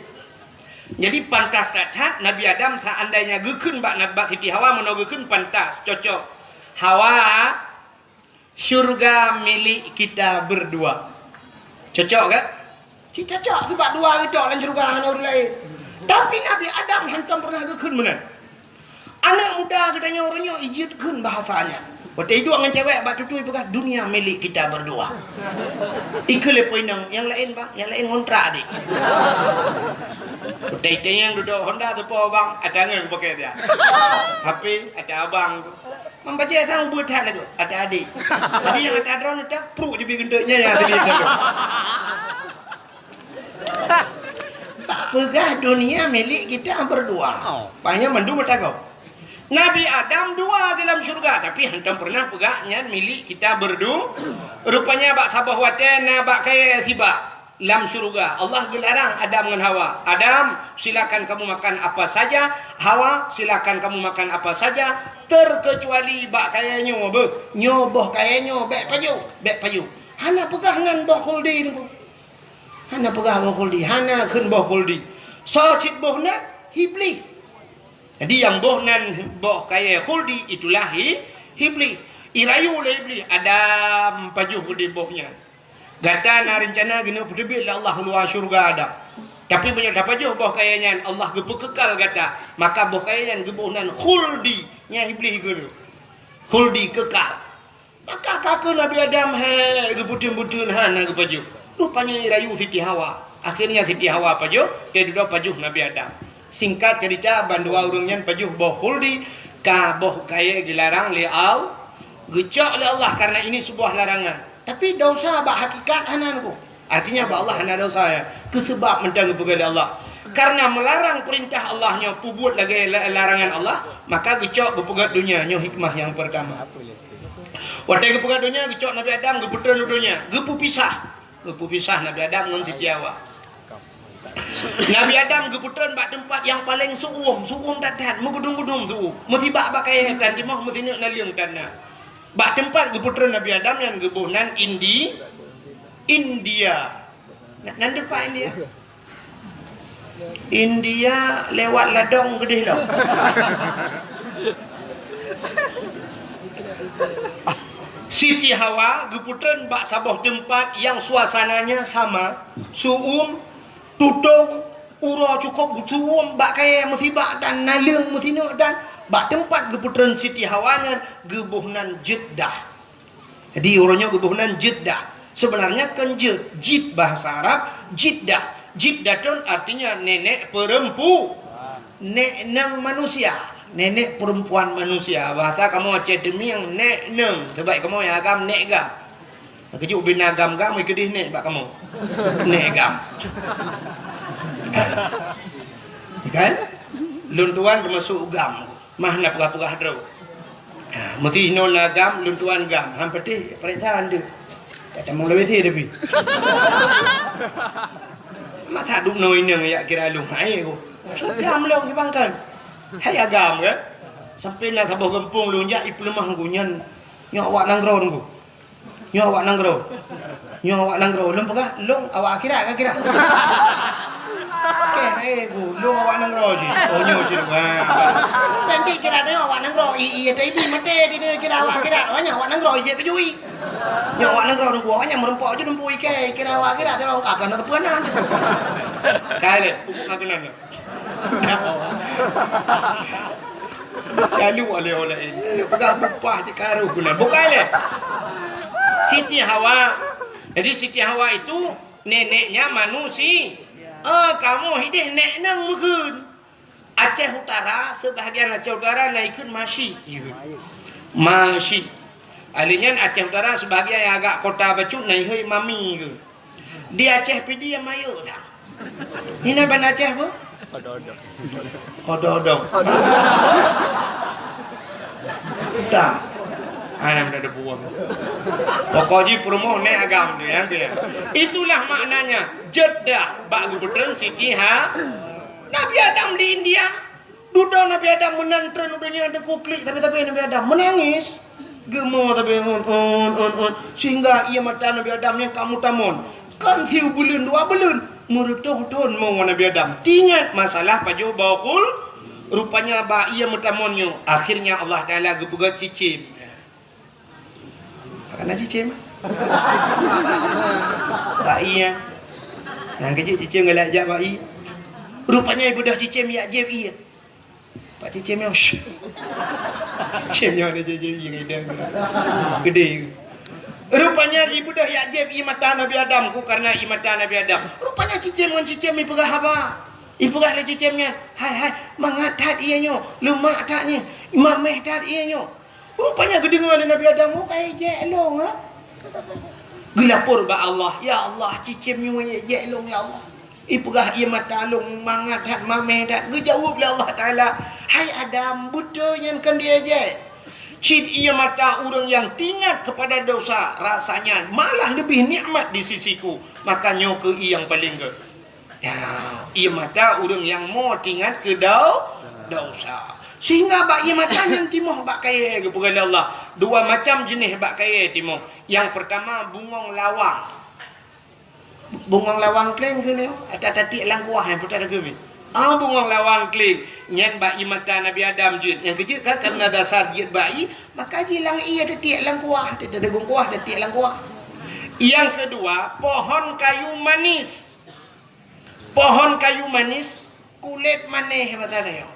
Jadi pantas that-that Nabi Adam seandainya geukheun bak, bak Siti Hawa, meunoe geukheun pantas, cocok. Hawa, syurga milik kita berdua. Cocok kan? Cit cocok, sebab dua geutok lam syeuruga hana ureuëng laén. Tapi Nabi Adam hantom pernah geukheun meunan. Aneuk muda geutanyoe uroe nyoe ijeuet kheun bahasa nyan. Watée iduek ngon cewek bak tutui peugah, "Dunia milik kita berdua." Ikheun lé po inong, "Nyang laén, Bang, nyang laén ngontrak, Adik." Watée itanyong dudoe Honda teupo, Bang, ata ngon pakè dia. H P ata abang tu. Mambajée sang ubeut that lagoe, ata adik. Jadi nyang ata droeneuh ata, pruk jibi geunteuk nyan nyang até dia. Bak peugah dunia milik kita berdua. Oh. Pahnyan mandum meutanggong. Nabi Adam dua di dalam syurga, tapi hantom pernah peugah nyan milik kita berdu-, rupanya bak saboh watée na bak kayée sibak lam syurga. Allah geularang Adam ngon Hawa, "Adam, silakan kamu makan apa saja. Hawa, silakan kamu makan apa saja, terkecuali bak kayée nyoe." Beuh, nyoe boh kayée nyoe, bék pajoh, bék pajoh. Hana peugah nan boh khuldi nyoe. Hana peugah boh khuldi, hana kheun boh khuldi. Soe cit boh nan? Iblih. Jadi nyang boh nan boh kayée khuldi itulah i-, Iblih. Irayu lé Iblih, "Adam, pajoh khuldi boh nyan. Gata na reuncana keuneuk peuteubiet lé Allah u luwa syeuruga Adam. Tapi meunyoe tapajoh boh kayée nyan, Allah geupeukekal gata, maka boh kayée nyan geuboh nan khuldi." Nyan Iblih kheun, "Khuldi kekal." Maka ka kheun Nabi Adam, "Hai, geubeuteun-beuteun hana geupajoh." Rupanya irayu Siti Hawa. Akhirnya Siti Hawa pajoh, teududoe pajoh Nabi Adam. Singkat cerita, bandua ureuëng nyan pajoh boh khuldi, ka boh kayée geularang lé Al-, geucok lé Allah karena ini sebuah larangan. Tapi dosa bak hakikat hana nyoe. Artinya bak Allah hana dosa ya. Keusabab mantong geupeugah lé Allah. Karena melarang perintah Allah nyoe peubuet lagée la-, larangan Allah, maka geucok geupeugét donya nyoe hikmah nyang pertama. Watée geupeugét donya, geucok Nabi Adam geupeutreun u donya, geupeupisah. Geupeupisah Nabi Adam ngon Siti Hawa. Nabi Adam geupeutreun bak teumpat nyang paleng su'uem, su'uem that-that, meugudum-gudum su'uem. Meusibak bak kayée tan timoh, meusineuk naleueng tan na. Bak teumpat geupeutreun Nabi Adam nyan geuboh nan Indi-, India. Na-, nan teumpat India? India lewat ladong keudeh lom. Siti Hawa geupeutreun bak saboh teumpat nyang suasananya sama, su'uem, tutong, uroe cukôp geusu'uem bak kayée meusibak dan naleueng meusineuk dan bak teumpat geupeutreun Siti Hawa nyan geuboh nan Jeddah. Jadi, uroe nyoe geuboh nan Jeddah. Sebenarnya kon jeuet, jid bahasa Arab, Jiddah. Jiddatun artinya nenek perempu-, nek neng manusia, nenek perempuan manusia. Bahasa kamoe Aceh Teumieng, nek neng. Sebab kamoe nyang agam nek gam. Keujeuet ubé na gam-gam, ikeudeh nek bak kamoe. Nek gam. Kan? Lôn tuan teumasuk gam. Mah na peugah-peugah droe. Ha, meuti inoe na gam, lôn tuan gam. Han patéh, pareksa han deuh. Tak tamong lawét he tapi. Masa duek noe inong yak kira lôn hai ko. Gam lôn di bangkai. Hai agam ke? Sampai na saboh gampông lôn jak ipeuleumah ngku nyan. Nyoe awak nanggroe ngku. Nyoe awak nanggroe. Nyoe awak nanggroe. Lôn peugah, lôn awak akhirat ka kira. Oke, hai bu, lôn awak nanggroe jih. Oh, nyoe jih. Wah. Nanti kira tengok awak nanggroe. I, i, tapi mate di dia kira awak akhirat. Awak nyan awak nanggroe, ijek peujui. Nyoe awak nanggroe nunggu. Awak nyan meureumpok je nunggu ikai. Kira awak akhirat, tengok, ah, kena tepuan nan. Kai le, aku kena ni. Caluk oleh-oleh ini. Peugah bupah je karu guna. Bukan le. Siti Hawa. Jadi Siti Hawa itu neneknya manusia. Oh, kamoe hideh nek nang meukeun. Aceh Utara, sebahagian Aceh Utara na ikheun Masyik. Masyik. Ahli nyan Aceh Utara sebahagian nyang agak kota bacut na ihoi Mami ke. Di Aceh Pidie Mayeu dah. Hina ban Aceh bu? Odong-odong. Odong-odong. Dah. Ai, nama ada buah. Pokok jih peurumoh nèk agam tu, ya, tu, ya. Itulah maknanya jeda bak geupeutreun Siti Ha-, Nabi Adam di India. Dudoe Nabi Adam meunan treun u donya, teukuklik sabe-sabe Nabi Adam, meunangis. Geumo sabe, un, un, un, un. Sehingga ié mata Nabi Adam nyang ka meutamon. Kan siubeuleueng dua beuleueng, meureutoh thon mo Nabi Adam. Teuingat masalah pajoh boh khul-, rupanya bak ié meutamon nyoe, akhirnya Allah Taala geupeugah cicém. Karena cicém. Bak ié. Nyang keujiek cicém galak jak bak ié. Rupanya ibeudôh cicém yak jieb ié. Pak cicém nyoe, shh. Cicém nyoe ada cicém yang idang. Gede. Rupanya ibeudôh yak jieb ié mata Nabi Adam, ku karena ié mata Nabi Adam. Rupanya cicém ngon cicém ipeugah haba. Ipeugah lé cicém nyan, "Hai, hai, mangat that ié nyoe, leumak that nyoe, mamèh that ié nyoe." Rupanya geudeungoe lé Nabi Adam, "Oh, ka ijek lôn, ha?" Geulapor bak Allah, "Ya Allah, cicém nyoe ijek lôn, ya Allah." Ipeugah ié mata lôn mangat that, mamèh that. Geujaweueb lé Allah Taala, "Hai Adam, beutôi nyan kon diejek. Cit ié mata ureueng nyang teuingat keupada dosa, rasanya malah leubeh nikmat di sisi-Ku. Maka nyoe kheueh ié nyang paleng gèt." Ya, ié mata ureueng nyang mo teuingat keu dau-, dosa. Sehingga bak ié mata nyan timoh bak kayèe geupeugah lé Allah. Dua macam jeunèh bak kayèe timoh. Nyang peurtama bungong lawang. Bungong lawang kleng keunoe, ata tatiek lam kuah nyang peutara geumi. Ah, bungong lawang kleng. Nyan bak ié mata Nabi Adam jeuet. Nyang keujiek kan karena dasar jeuet bak ié, maka jilang ié tatiek lam kuah, tatiek lam kuah, tatiek lam kuah. Nyang keudua, pohon kayu manis. Pohon kayu manis, kulét manéh mata nyoe.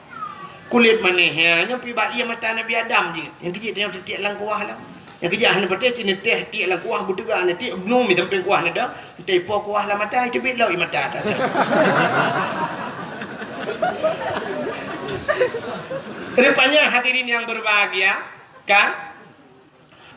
Kulét manéh, ya, nyoe pi bak ié mata Nabi Adam jeuet. Nyang keujiek nyoe tatiek lam kuah lah. Nyang keujiek hana patéh cit neuteh tiek lam kuah, beuteuga neutiek, bloe mi sampéng kuah neudong, neuteh po kuah lam mata, iteubiet lom ié mata. Rupanya hadirin yang berbahagia, kan?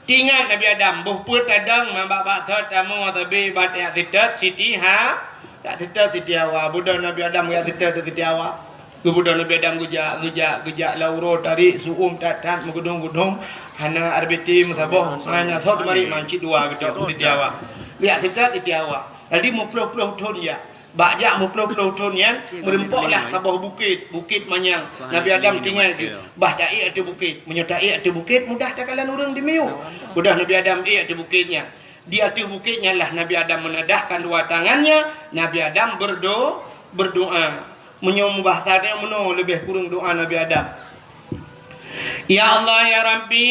Teuingat Nabi Adam, boh peuet tadong, ma bak-bak thot tamoe tabi bak jak seutôt Siti Ha-, jak seutôt Siti Hawa. Beudôh Nabi Adam jak seutôt Siti Hawa. Geubeudôh Nabi Adam geujak, geujak, geujak lam uroe tarék, su'um that-that, meugeudong-geudong, hana R B T meusaboh, hana thot marit mancit dua geutôt Siti Hawa. Jak seutôt Siti Hawa. Jadi meuploh-ploh thon jak. Bak jak meuploh-ploh thon nyan, meureumpoklah saboh bukét, Bukét Manyang. Nabi Adam teuingat geuh, bah taék ateueh bukét. Meunyoe taék ateueh bukét, mudah takalon ureueng dimiyueb. Mudah Nabi Adam ék ateueh bukét nyan. Di ateueh bukét nyan lah Nabi Adam menadahkan dua tangannya, Nabi Adam berdo-, berdoa. Meunyoe mubahasa nyan meunoe leubeh kureueng doa Nabi Adam. Ya Allah, ya Rabbi,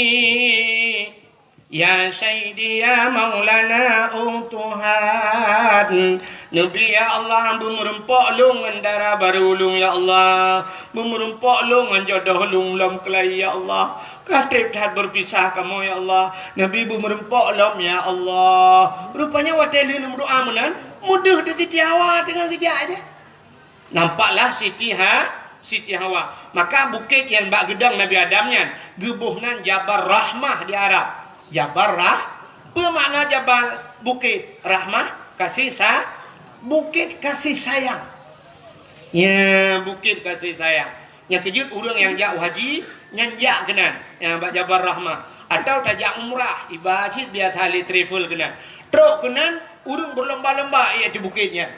ya Sayyidi, ya Maulana, oh Tuhan. Neubi, ya Allah, beumeureumpok lôn ngon dara barô lôn, ya Allah. Beumeureumpok lôn ngon jodoh lôn lom keulayi, ya Allah. Ka trép that beupisah kamoe, ya Allah. Neubi beumeureumpok lom, ya Allah. Rupanya watèe lheueh neumeudoa meunan, meudeuh di Siti Hawa teungoh geujak jih. Nampaklah Siti Ha-, Siti Hawa. Maka bukét nyang bak geudong Nabi Adam nyan geuboh nan Jabal Rahmah di Arab. Jabal Rah-, peue makna jabal? Bukét. Rahmah, kasih sa-, bukét kasih sayang. Ya, bukét kasih sayang. Nyang keujeuet ureueng nyang jak u haji, nyan jak keunan, ya, bak Jabal Rahmah. Atau tajak umrah, iba cit biasa lé travel keunan. Trok keunan, ureueng beulomba-lomba ék ateueh bukét nyan.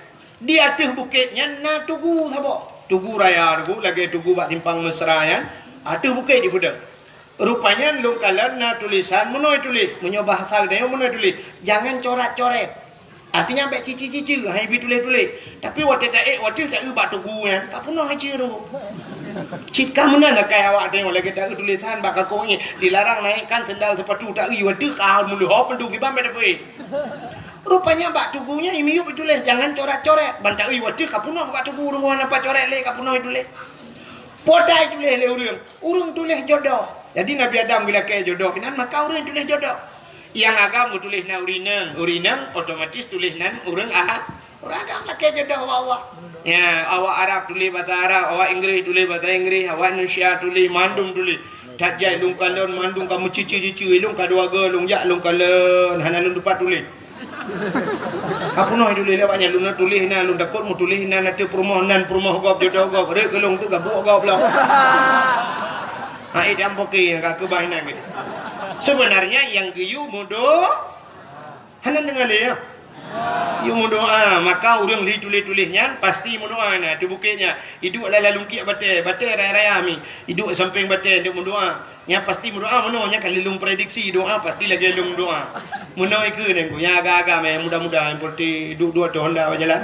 Di ateueh bukét nyan na tugu saboh. Tugu raya, tugu lagèe tugu bak simpang Mesra nyan. Ateueh bukét jipeudong. Rupanya lôn kalon na tulisan meunoe tuléh. Meunyoe bahasa geutanyoe meunoe tuléh, "Jangan corat-coret." Artinya, bèk cici-cici, hai bi tuléh-tuléh. Tapi watèe taék, watèe taeu bak tugu nyan, ka peunoh ici tu. Cit ka meunan akai awak tanyoe lagèe taeu tulisan bak kakoe nyan, "Dilarang naikkan sendal sepatu", taeu watèe ka meuleuhop pintoe kiban bèk tapeuék. Rupanya bak tugu nyan imiyueb tuléh, "Jangan coret-coret", ban taeu watèe ka peunoh bak tugu, deungon apa coret lé ka peunoh tuléh. Potai tuléh lé ureueng, ureueng tuléh jodoh. Jadi Nabi Adam geulakèe jodoh keunan, maka ureueng tuléh jodoh. Nyang agam geutuléh na urineueng, urineueng otomatis tuléh nan ureueng a-, ureueng agam lakèe jodoh bak Allah. Ya, awak Arab tuléh basa Arab, awak Inggris tuléh basa Inggris, awak Indonesia tuléh, mandum tuléh. That jai lôn kalon mandum ka meucici-cici, lôn ka dua go lôn jak lôn kalon, hana lôn teumpat tuléh. Ka peunoh tuléh lé awaknyan, lôn tuléh na, lôn takot meutuléh na, na teuh peurumoh nan, peurumoh gob, jodoh gob, rhot keu lôn teuh gabuek gob lom. Hai, diam poke ka keubah inan geuh. Sebenarnya nyang geuyue meudo-, hana deungoe lé, ya. Yue meudoa, maka ureuëng li tuléh-tuléh nyan pasti meudoa na, teuh bukét nyan. Iduek lam lalungkiek batée, batée raya-raya mi. Iduek sampéng batée, iduek meudoa. Nyan pasti meudoa meunoe, nyan ka lheueh lôn prediksi doa pasti lagée lôn doa. Meunoe ikeue nangku, nyang agam-agam, nyang muda-muda, nyang peureute duek-duek ateueh honda bak jalan.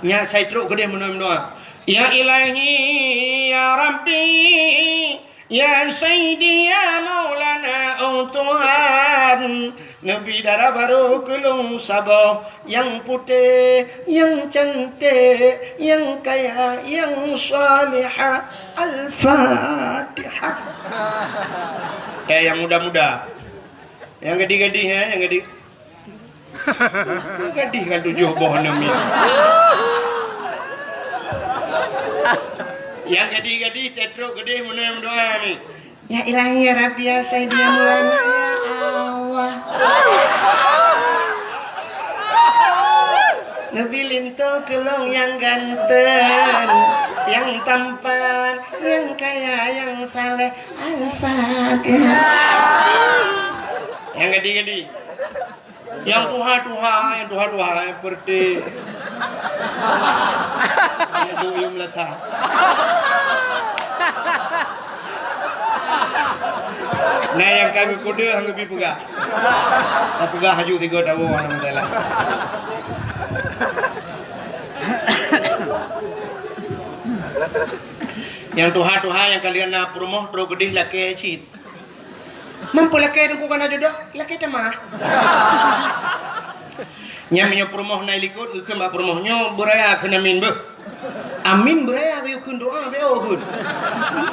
Nyan sai trok keudeh meunoe meudoa. Ya Ilahi, ya Rabbi, ya Sayyidi, ya Maulana, oh Tuhan. Neubi dara barô keu lôn saboh, nyang putéh, nyang canték, nyang kaya, nyang salihah. Al-Fatihah. Eh, nyang muda-muda. Nyang gadih-gadih, eh, nyang gadih. Nyang gadih kan tujoh boh neubi. Nyang gadih-gadih, tetrok gadih, meunoe meudoa ni. Ya Ilahi, ya Rabbi, ya Sayyidi, ya Maulana, ya Allah. Neubi linto keu lôn nyang ganteng, nyang tampan, nyang kaya, nyang saleh. Al-Fatihah. Nyang gadih-gadih. Nyang tuha-tuha, nyang tuha-tuha, nyang peureute. Nyang duyuem lata. Nah, nyang ka geukode hana geubi peugah. Tapeugah haju tiga tahun hana masalah. Nyang tuha-tuha nyang ka lheueh na peurumoh trok keudeh lakée cit. Mampu lakée teungku kana jodoh, lakée tamah. Nyan meunyoe peurumoh na i likot, geukheun bak peurumoh nyoe beuraya kheun amin beuh. Amin beuraya geuyue kheun doa beu kheun.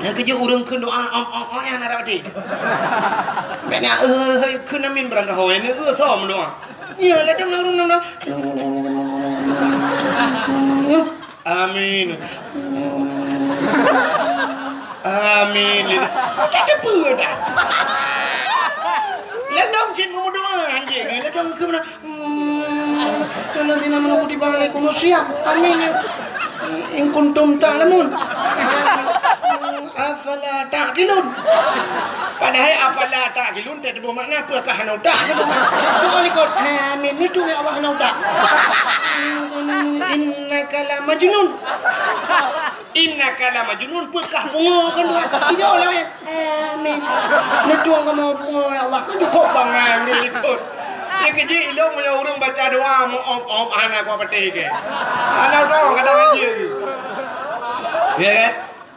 Nyang keujeuet ureuëng kheun doa om om om nyang na rati. Bèk na eh kheun amin beurangkaho, nyang na eh som doa. Iya, ladang na ureuëng na. Amin. Amin. Ka teupeue dah. Ladang cit meumeudoa anjing. Ladang keu mana? Hmm. Alladzina amanu kutiba alaikumus siyam. Amin. In kuntum ta'lamun. Afala ta'qilun. Padahai afala ta'qilun teuboh makna peue ka hana utak. Doa likot. Amin. Itu ya Allah hana utak. Innaka la majnun. Innaka la majnun, peue kah pungo kan dua. Tidak lah ya. Amin. Neutong kamoe pungo ya Allah. Kan cukup bangai di likot. Dia keji ilong punya urang baca doa mu om om hana kuat petik ke. Hana utak kadang anjing. Ya kan?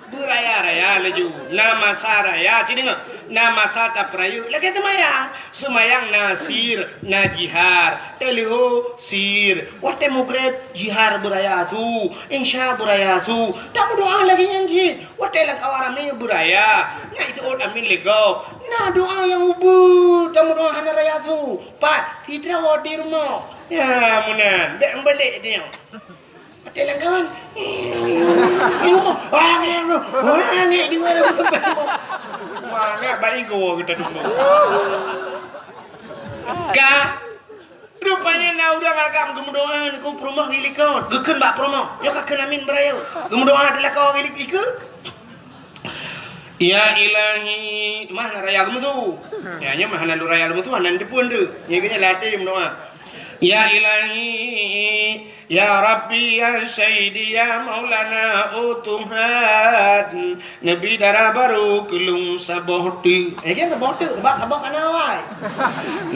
Beuraya-raya laju. Na masa raya, ci deungoe. Na masa tapeurayeuk lagée seumayang. Seumayang na sir, na jihar. Teuleuho sir. Watée mugreb jihar beuraya su. Insya beuraya su. Tameudoa lagée nyan cit. Watée lam kawan ramé beuraya. Na iseuôt amin lé gob. Na doa nyang ubeut tameudoa hana raya su. Pat, sidroe di rumoh. Ya, meunan. Bék meubeulek dia. Watée lam kawan. Di rumoh. Wah, ngek, wah, ngek di mana? Mana baik gua kita dulu. Ka. Rupanya na urang agam geumeudoa keu peurumoh di likot. Geukheun bak peurumoh. Nyoe ka kheun amin beuraya. Geumeudoa di lakoe di likot. Ya Ilahi, mah na raya geumeusu. Ya, nyoe mah hana lôn raya geumeusu, hana neuteupeue deuh. Nyoe geuhnyan latée meudoa. Ya Ilahi, ya Rabbi, ya Sayyidi, ya Maulana, oh Tuhan, neubi dara barô keu lôn saboh teuk. Eh, kan saboh teuk, sabab saboh kana awai.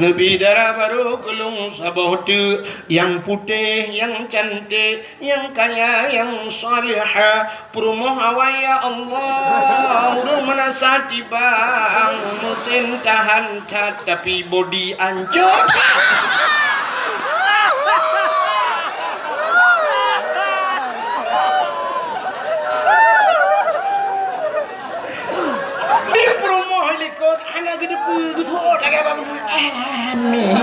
Neubi dara barô keu lôn saboh teuk, nyang putéh, nyang canték, nyang kaya, nyang salihah, peurumoh awai ya Allah, ureuëng meunasah tibang, meusén tahan that, tapi bodi ancot. Di peurumoh likot, hana geuteupeue, geuteuôt lagée bak meunan. Amin.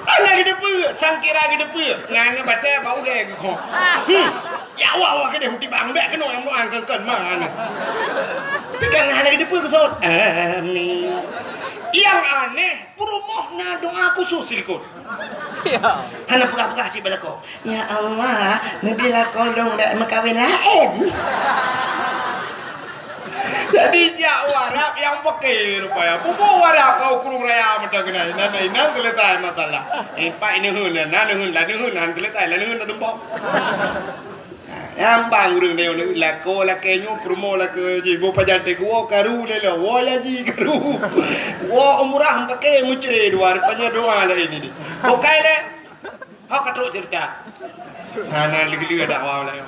Hana geuteupeue, sangkira geuteupeue. Ngan batée bak ulée geukoh. Hmm. Ya Allah, Allah keudeh uti bang, bék keunoe nyang meudoa keukon mana. Tapi kan hana geuteupeue geusot. Amin. Nyang aneh, Rumoh na doa khusus silikot. Siap. Hana peugah-peugah cit bak lakoe, "Ya Allah, neubi lakoe lôn bèk meukawen laén." Jadi, jak u Arab nyang peuke rupanya. Peubuet u Arab ka u Krueng Raya mantong keunan. Inan, inan, seuleusai masalah. Eh, pat neuheun, na neuheun, la neuheun, han seuleusai, la neuheun, la tumpok. Nyang bang ureueng nyoe lakoe lakèe nyoe, peurumoh lakèe jih, boh pajan teuh geuwoe karu lé lom, woe haji karu. Woe umrah meupaké meucre dua, rupanya doa laén ini. Bukai lé. Hok ka trok ceurita. Hana lé-lé dakwah laén.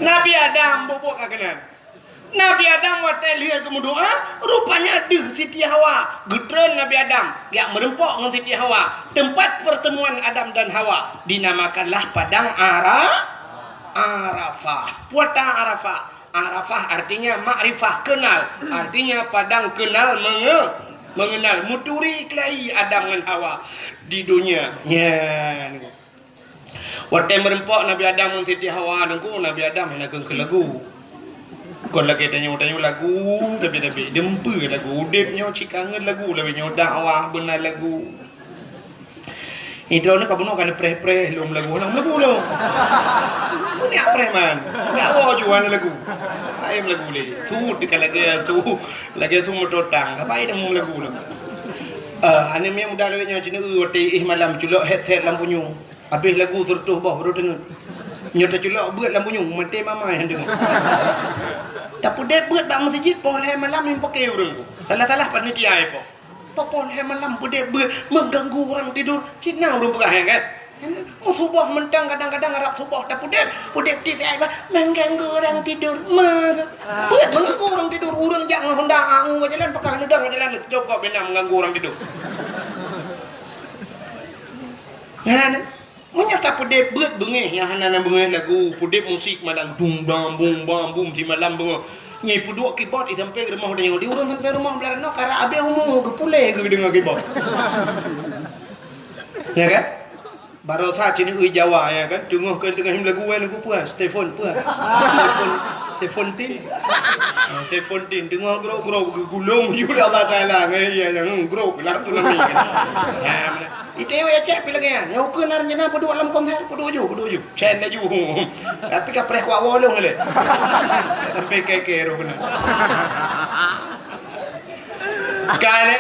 Nabi Adam bubuet ka keunan. Nabi Adam watèe lheueh geumeudoa, rupanya deuh Siti Hawa. Geutreun Nabi Adam, geujak meureumpok ngon Siti Hawa. Teumpat pertemuan Adam dan Hawa dinamakanlah Padang Ara-, Arafah. Peue ta Arafah? Arafah artinya makrifah, kenal. Artinya padang kenal menge-, mengenal. Meuturi keulayi Adam ngon Hawa di donya. Nyan. Watèe meureumpok Nabi Adam ngon Siti Hawa, Teungku, Nabi Adam hana keuneuk lagu. Kon lagèe tanyoe, tanyoe lagu, tapi, tapi, dum peue lagu. Udép nyoe cit kangen lagu, lagèe nyoe dakwah beuna lagu. Droeneuh ka bunoe ka neupreh-preh lom lagu, hana meulagu lom. Peue neujak preh man? Dakwah ju hana lagu. Hai meulagu lé. Su teuka lagèe su, lagèe su meutotang. Apa ai meulagu lom? Eh, aneuk miet muda lawét nyoe cit, watèe éh malam culok headset lam punyueng. Habéh lagu sireutôh boh baru teungeut. Nyoe teuculok beuet lam punyueng, maté mama nyang deungoe. Tapeudép beuet bak meuseujid poh lhèe malam nyang paké ureueng. Salah-salah panitia ipoh. Poh lhèe malam peudép beuet mengganggu orang tidur. Cit na ureueng peugah nyan kan? Meusuboh mantong kadang-kadang arab suboh tapeudép, peudép tiep ai bah mengganggu orang tidur. Me-, beuet mengganggu orang tidur. Ureueng jak ngon Honda angu bak jalan, pakah neudong bak jalan, cokop bina mengganggu orang tidur. Nyan. Meunyoe tapeudép beuet beungéh nyang hana na beungéh lagu, peudép musik malam dung dang bung bang bum simalam beungoh. Nyan peuduek keyboard i sampéng rumoh tanyoe. Di ureueng sampéng rumoh blah runoe karap abéh umu geupuléh geudeungoe keyboard. Ya kan? Barosa cit neueu Jawa, ya kan? Teungoh keu teungoh lagu, eh, lagu peue? Stefon peue? Stefon, Seventeen. Ah, Seventeen. Teungoh grok-grok geugulong ju Allah Taala. Eh, iya, ya, hmm, grok lah tu nami. Ya, beuna. Ite ya cek pi lagèe nyan. Nyang ukeue na rencana peuduek lam konser, peuduek ju, peuduek ju. Cen laju. Tapi ka preh kuak wolong lé. Sampai keke roh kena. Ka lé.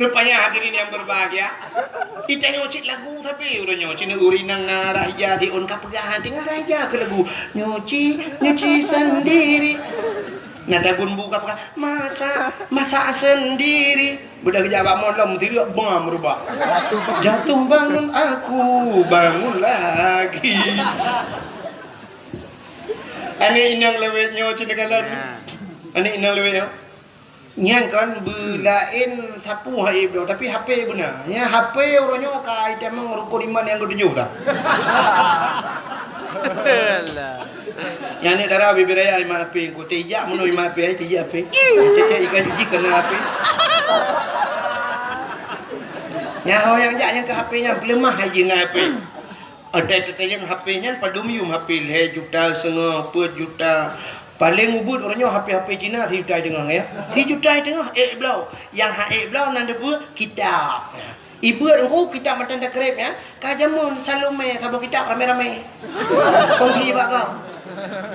Rupanya hadirin yang berbahagia, ite nyoe cit lagu tapi uroe nyoe cit urinang na raja siôn ka peugah hati ngon raja keu lagu. Nyuci, nyuci sendiri. Na tagun bu ka peugah, masak, masak sendiri. Beudôh geujak bak molom, tireuk bam rubah. Jatuh bangun aku, bangun lagi. Aneuk inong lawét nyoe cit neukalon. Aneuk inong lawét nyoe. Nyan kan beulaén sapeue hai bloe, tapi H P beuna. Nyan H P uroe nyoe ka itamong rukon iman nyang keutujôh dah. Alah. Nyan ni dara bibir raya iman H P, engko tijak meunoe iman H P, ai tijak H P. Cek-cek ikan jiji kena H P. Nyan ho nyang jak nyang keu H P nyan peuleumah hai jih ngon H P. Ada tetayang H P nyan padum yum H P lhèe juta seungoh, peuet juta. Paléng ubeuet uroe nyoe H P-H P Cina sijuta teungoh ya. Sijuta teungoh ék bloe. Nyang han ék bloe nan deubeue kitab. Ibeuet engko kitab matan takreb nyan, ka jameun Salome saboh kitab ramé-ramé. Kongsi bak kau.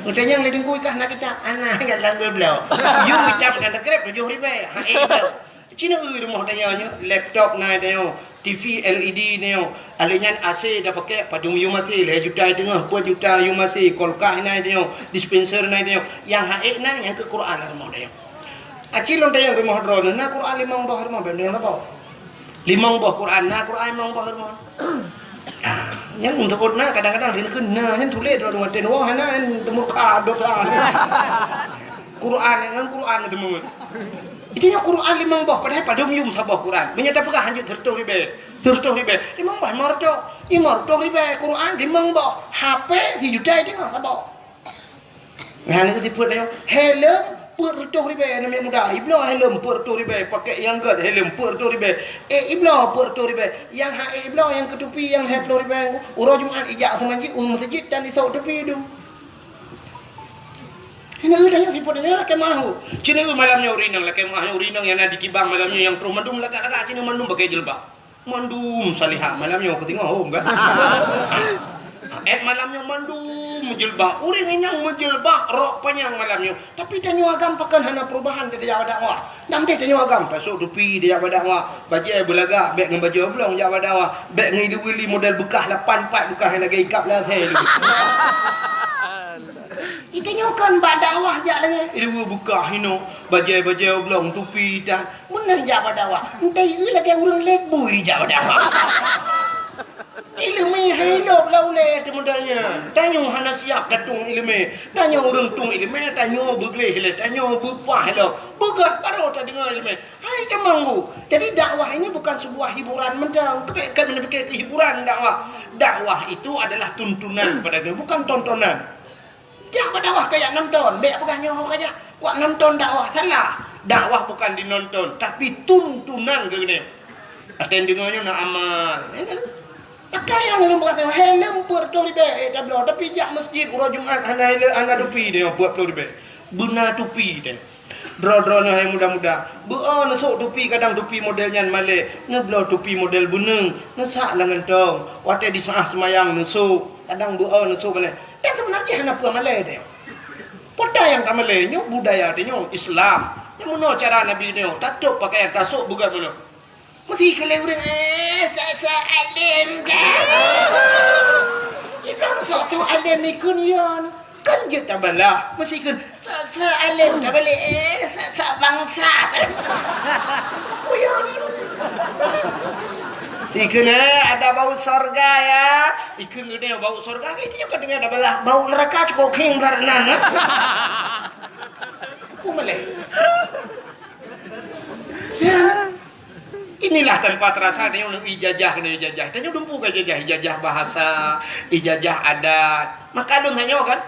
Utanyang lé Teungku ikah na kitab, ana nyan langgeue bloe. Yum kitab matan takreb tujoh ribèe, han ék bloe. Cina ui rumoh tanyoe nyoe, laptop na tanyoe, T V L E D tanyoe, alèh nyan A C tapakèk padum yum A C, lhèe juta teungoh, peuet juta yum A C, kulkas na tanyoe, dispenser na tanyoe, nyang han ék na nyang keu Quran lam rumoh tanyoe. Aci lôn tanyong rumoh droeneuh na Quran limong boh rumoh, bèk neueng saboh. Limong boh Quran, na Quran limong boh rumoh. Ah, nyan untuk na kadang-kadang rinkeun na nyan tuléh droeneuh watèe nyoe hana nyan teumurka dosa. Quran nyan Quran teumeuet. Itu nyoe Quran limong boh, padahai padum yum saboh Quran. Meunyoe tapeugah hanjeuet sireutôh ribèe, sireutôh ribèe, limong boh lima reutôh, lima reutôh ribèe Quran limong boh, H P sijuta teungoh saboh. Nyan keuh sifeuet nyoe, helm peuet reutôh ribèe aneuk muda. Ibloe helm peuet reutôh ribèe, pakèk nyang gèt helm peuet reutôh ribèe. Ék ibloe peuet reutôh ribèe. Nyang han ék ibloe nyang keu tupi nyang lhèe plôh ribèe. Uroe Jumat ijak seumanjit u meuseujid tan isôk tupi dum. Tanyoe sipot nyoe lakée meu'ah. Cit nyoe malam nyoe ureueng inong lakée meu'ah, ureueng inong nyang na di kibang malam nyoe nyang troh mandum lagak-lagak cit nyoe mandum pakai jilbab. Mandum salihah malam nyoe keuteungoh hom kan. Ék malam nyoe mandum meujilbab. Ureueng inong meujilbab rok panyang malam nyoe. Tapi tanyoe agam pakon hana perubahan di dakwah. Nam deh tanyoe agam, tasok tupi di dakwah. Bajée beulagak bék ngon bajée oblong di dakwah. Bék ngon ilu-ilu model beukah lapan pat beukah lagée ikab lasai. Itanyoe kan bak dakwah jak lagée ileumé beukah hinoe, bajée-bajée oblong tupi tan. Meunan jak bak dakwah, entah ieu lagée ureueng lét bui jak bak dakwah. Ileumé hai lôb lam ulée teumeudanya. Tanyoe hana siap tatueng ileumé. Tanyoe ureueng tueng ileumé, tanyoe beugleh lé, tanyoe beupah lom. Beugah baroe tadeungoe ileumé. Hai tamanggu. Jadi dakwah ini bukan sebuah hiburan mantong. Keubiet kami neupike keu hiburan dakwah. Dakwah itu adalah tuntunan kepada kita, bukan tontonan. Jak bak dakwah kajak nonton, bék peugah nyoe kajak wak nonton dakwah, salah. Dakwah bukan dinonton, tapi tuntunan keu geutanyoe. Até deungoe nyoe na amal. Pakon nyang lôn peugah, helm peuet ploh ribée, eh, tabloe, tapi jak masjid uroe Jumat hana helm, hana tupi nyoe peuet ploh ribée. Beuna tupi nyoe. Droe-droe nyoe hai muda-muda, beu-o neusok tupi, kadang tupi model nyan malée, neubloe tupi model beuneung, neusak lam gantong, watée disaah seumayang neusok, kadang beu-o neusok malée. Dan seubeuna jih hana peue malée teuh. Peue nyang tamalée nyoe budaya teuh nyoe Islam. Nyang meunoe cara Nabi nyoe, tatôb pakaian, tasok beugöt meunoe. Meusti keu lé ureueng, eh, sa-sa além ka. Ibrahim sok tu além ikun yon. Kan jeuet tabalah. Meusti keu sa-sa além ka balek, eh, sa-sa bangsa. Kuyon. Meusti keu, eh, ada bau sorga ya. Ikun geude bau sorga, itu juga dengan tabalah. Bau neraka cukup king belah nan, eh. Peue malée. Ya. Inilah tanpa terasa tanyoe ijazah keunoe ijazah. Tanyoe dumpeue ka ijazah, ijazah bahasa, ijazah adat. Maka lôn tanyoe kan,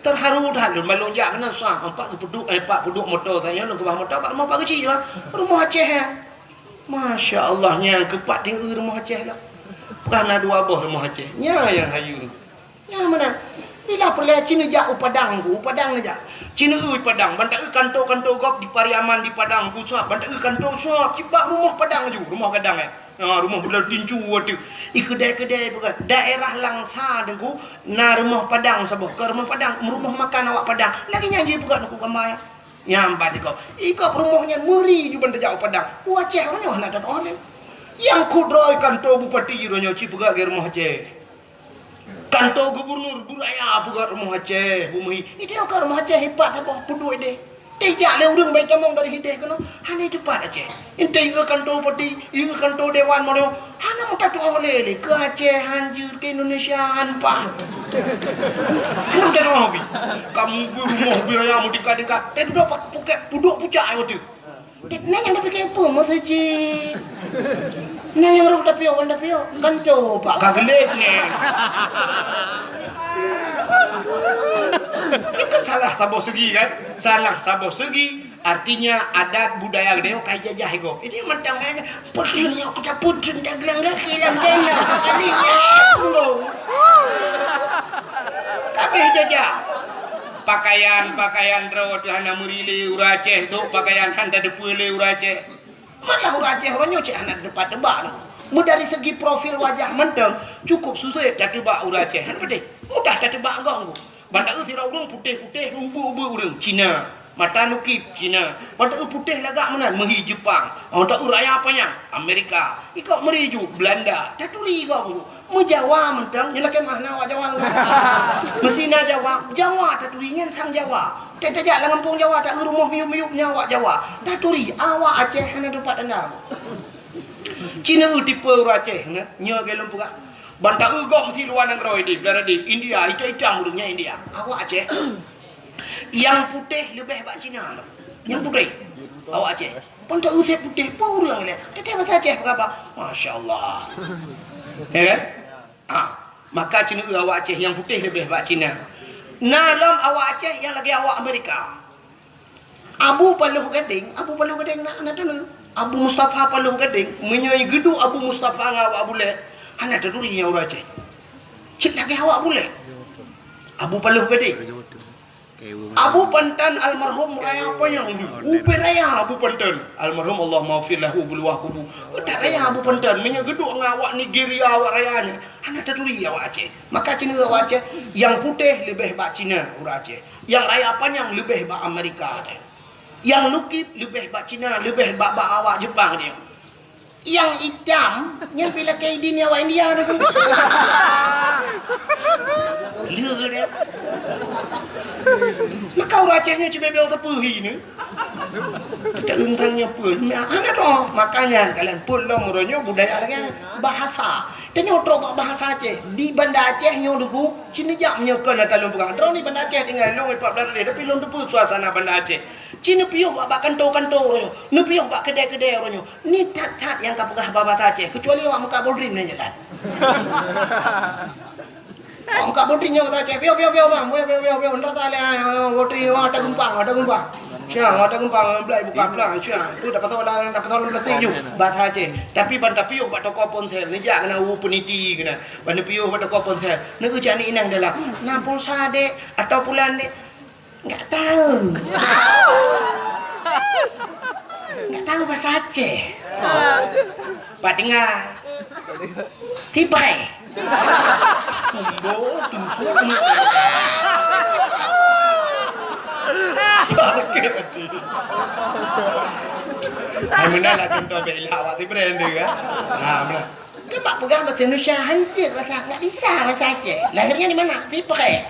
terharu that lôn, ban lôn jak keunoe sah, empat peuduek, eh, empat peuduek moto tanyoe lôn keubah moto, bak rumoh Pak Geuchik, bang. Rumoh Aceh, ya. Masya Allah, nyang keupat tinggi rumoh Aceh lah. Peugah na dua boh rumoh Aceh. Nya nyang hayeu. Nyang meunan, bila peureulée ci neujak u Padang ku, u Padang neujak. Ci neueu Padang, ban taeu kanto-kanto gob di Pariaman di Padang ku suab, ban taeu kanto suab, cit bak rumoh Padang ju, rumoh gadang, eh. Ha, rumoh beudôh tincu ateueh. I keudée-keudée peugah, daerah Langsa Teungku, na rumoh Padang saboh, keu rumoh Padang, rumoh makan awak Padang. Lagée nyan jih peugah Teungku gamba nyan. Nyan ban ikob. Ikob rumoh nyan meuri ju ban tajak u Padang. U Aceh uroe nyoe hana tatu'oh lé. Nyang kudroe kanto bupati uroe nyoe ci peugah lagée rumoh Aceh. Kanto gubernur, bu raya peugah rumoh Aceh, bu meuhi. Itu ka rumoh Aceh ipat saboh peuduek deh. Teuh jak lé ureueng bai tamong dari hideh keunoe, hana teupat Aceh. Entah ieu kanto bupati, ieu kanto dewan mono, hana meukat tu'oh lé lé. Keu Aceh hanjeuet, keu Indonesia han paih. Hana meukat tu'oh bi. Kamu bu rumoh bi raya meutingkat-tingkat. Teuh dudoe pak puket, peuduek pucak ai watèe. Na nyang tapike peue meuseujid? Na nyang roh tapiôh, wan tapiôh, kan coba. Ka geulet nè. Itu kan salah saboh segi kan? Salah saboh segi. Artinya adat budaya geutanyoe ka jajah iko. Ini mantong kan putun nyok kita putun tak gelang kaki lam tanah. Kali ya. Kabeh jajah. Pakaian-pakaian droe teuh hana meuri lé ureueng Aceh, sôk pakaian han tateupeue lé ureueng Aceh. Malah ureueng Aceh uroe nyoe cit hana teupat teubak nyoe. Meudari segi profil wajah mantong cukup susah tateuba ureueng Aceh. Han peudeh. Mudah tateuba gong. Ban taeu sidroe ureueng putéh-putéh, ubeuek-ubeuek ureueng Cina. Mata lukib Cina. Ban taeu putéh lagak meunan meuhi Jepang. Ban taeu raya panyang Amerika. Ikok meuri ju Belanda. Taturi gong. Meujawa mantong, nyan lakèe meuh na awak Jawa. Meusti na Jawa, Jawa taturi nyan sang Jawa. Teuh tajak lam gampông Jawa, taeu rumoh miyueb-miyueb nyan awak Jawa. Taturi, awak Aceh hana teupat tanda. Ci neueu tipe ureueng Aceh, nyoe lagèe lôn peugah. Ban taeu gob meusti luwa nanggroe idéh, blah idéh, India, itam-itam ureueng nyan India. Awak Aceh, nyang putéh leubeh bak Cina. Nyang putéh, awak Aceh. Ban taeu sép putéh, peue ureueng lé. Teuh basa Aceh peugah bah, masya Allah. Ya kan? Ha, maka ci neueu awak Aceh nyang putéh leubeh bak Cina. Na lom awak Aceh nyang lagèe awak Amerika. Abu Paloh Gadeng, Abu Paloh Gadeng na, na teuh. Abu Mustafa Paloh Gadeng, meunyoe geuduek Abu Mustafa ngon awak Bulèe, hana taturi nyan ureueng Aceh. Cit lagèe awak Bulèe. Abu Paloh Gadeng. Abu Pantan almarhum raya panyang, upée raya Abu Pantan. Almarhum, Allahummaghfir lahu, beuluwah kubu. Utak raya Abu Pantan, meunyoe geuduek ngon awak Nigeria, awak raya nyan, hana taturi awak Aceh. Maka Cina awak Aceh, nyang putéh leubeh bak Cina ureuëng Aceh. Nyang raya panyang leubeh bak Amerika. Nyang lukib leubeh bak Cina, leubeh bak, bak awak Jepang dia. Nyang itam, nyan pih lakée idin awak India tu. Lé dia. Maka ureuëng Aceh nyoe cibebe teupeu hi ni. Kita teuntang nyoe peue? Hana tu. Makanya kalian pun lom uroe nyoe budaya lagée bahasa. Tanyoe trok bak bahasa Aceh. Di Banda Aceh nyoe duku, sini jak meunyoe kon ata lôn peugah. Droe di Banda Aceh tinggai lôn empat belas hari, tapi lôn teupeu suasana Banda Aceh. Ci neupiôh bak, bak kanto-kanto uroe nyoe, neupiôh bak keudè-keudè uroe nyoe. Ni that-that nyang ka peugah bahasa Aceh, keucuali awak meukat bodrin nyan that. Awak meukat bodrin nyoe bahasa Aceh, piôh, piôh, piôh, bang, piôh, piôh, piôh, piôh, ndak talé, ah, bodrin, wah, ada geumpang, ada geumpang. Siang, ada geumpang, belai buka pelang, siang. Tu dapat tahu lah, dapat tahu plastik ju, bahasa Aceh. Tapi ban tapiôh bak toko ponsel, neujak keunan u peuniti keunan. Ban neupiôh bak toko ponsel, neugeucak ni inong dalam. Na pulsa, dek, atau pulan, dek? Enggak tahu. Enggak tahu bahasa Aceh. Pak dengar. Tipai. Tumbo, tumbo, tumbo. Sakit hati. Hai, meunan lah contoh bela awak tipai dia, kan? Ha, meunan. Kan bak peugah bahasa Indonesia hancur bahasa, enggak bisa bahasa Aceh. Lahirnya di mana? Tipreh.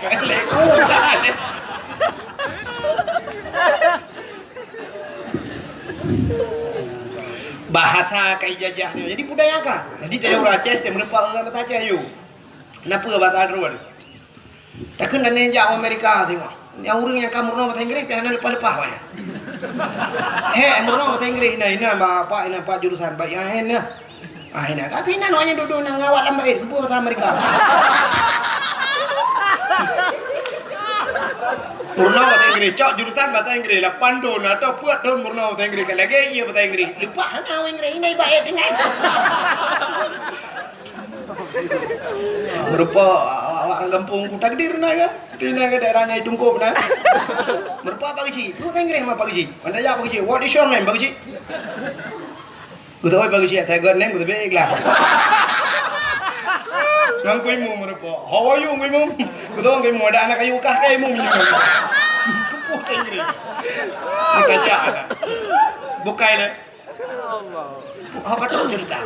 Bahasa ka ijajah nyoe. Jadi budaya ka. Jadi dari ureuëng Aceh, dia meureumpok ngon bahasa Aceh, yuk. Kenapa bahasa Aceh? Takheun dan jak Amerika tengok. Nyang ureuëng nyang ka meurunoe bahasa Inggréh, pih hana leupah-leupah awaknyan. Hé, meurunoe bahasa Inggréh, inan, inan, Pak, inan, Pak, jurusan, Pak, inan, inan. Ah, inan. Tapi inan awaknyan dudoe na ngawat lam bait, geubeuet bahasa Amerika. Meurunoe bahasa Inggréh, cok jurusan bahasa Inggréh, lapan thon atau peuet thon meurunoe bahasa Inggréh, ka lagée iya bahasa Inggréh. Leupah hana bahasa Inggréh, inan bait dengan. Meureumpok awak-awak gampông ku takdir na kan? Di na ke daerah nyai Tungkop na. Meureumpok Pak Geuchik. Lu Inggréh mah Pak Geuchik. Anda ya Pak Geuchik. What is your name, Pak Geuchik? Beutôi Pak Geuchik, saya got name, beutôi ikhlas. Ngan ku imeum meureumpok. How are you, ku imeum? Beutôi ku imeum, ada anak kayu kah ke imeum? Kupuh Inggréh. Bukan cak. Bukai lah. Apa tu cerita?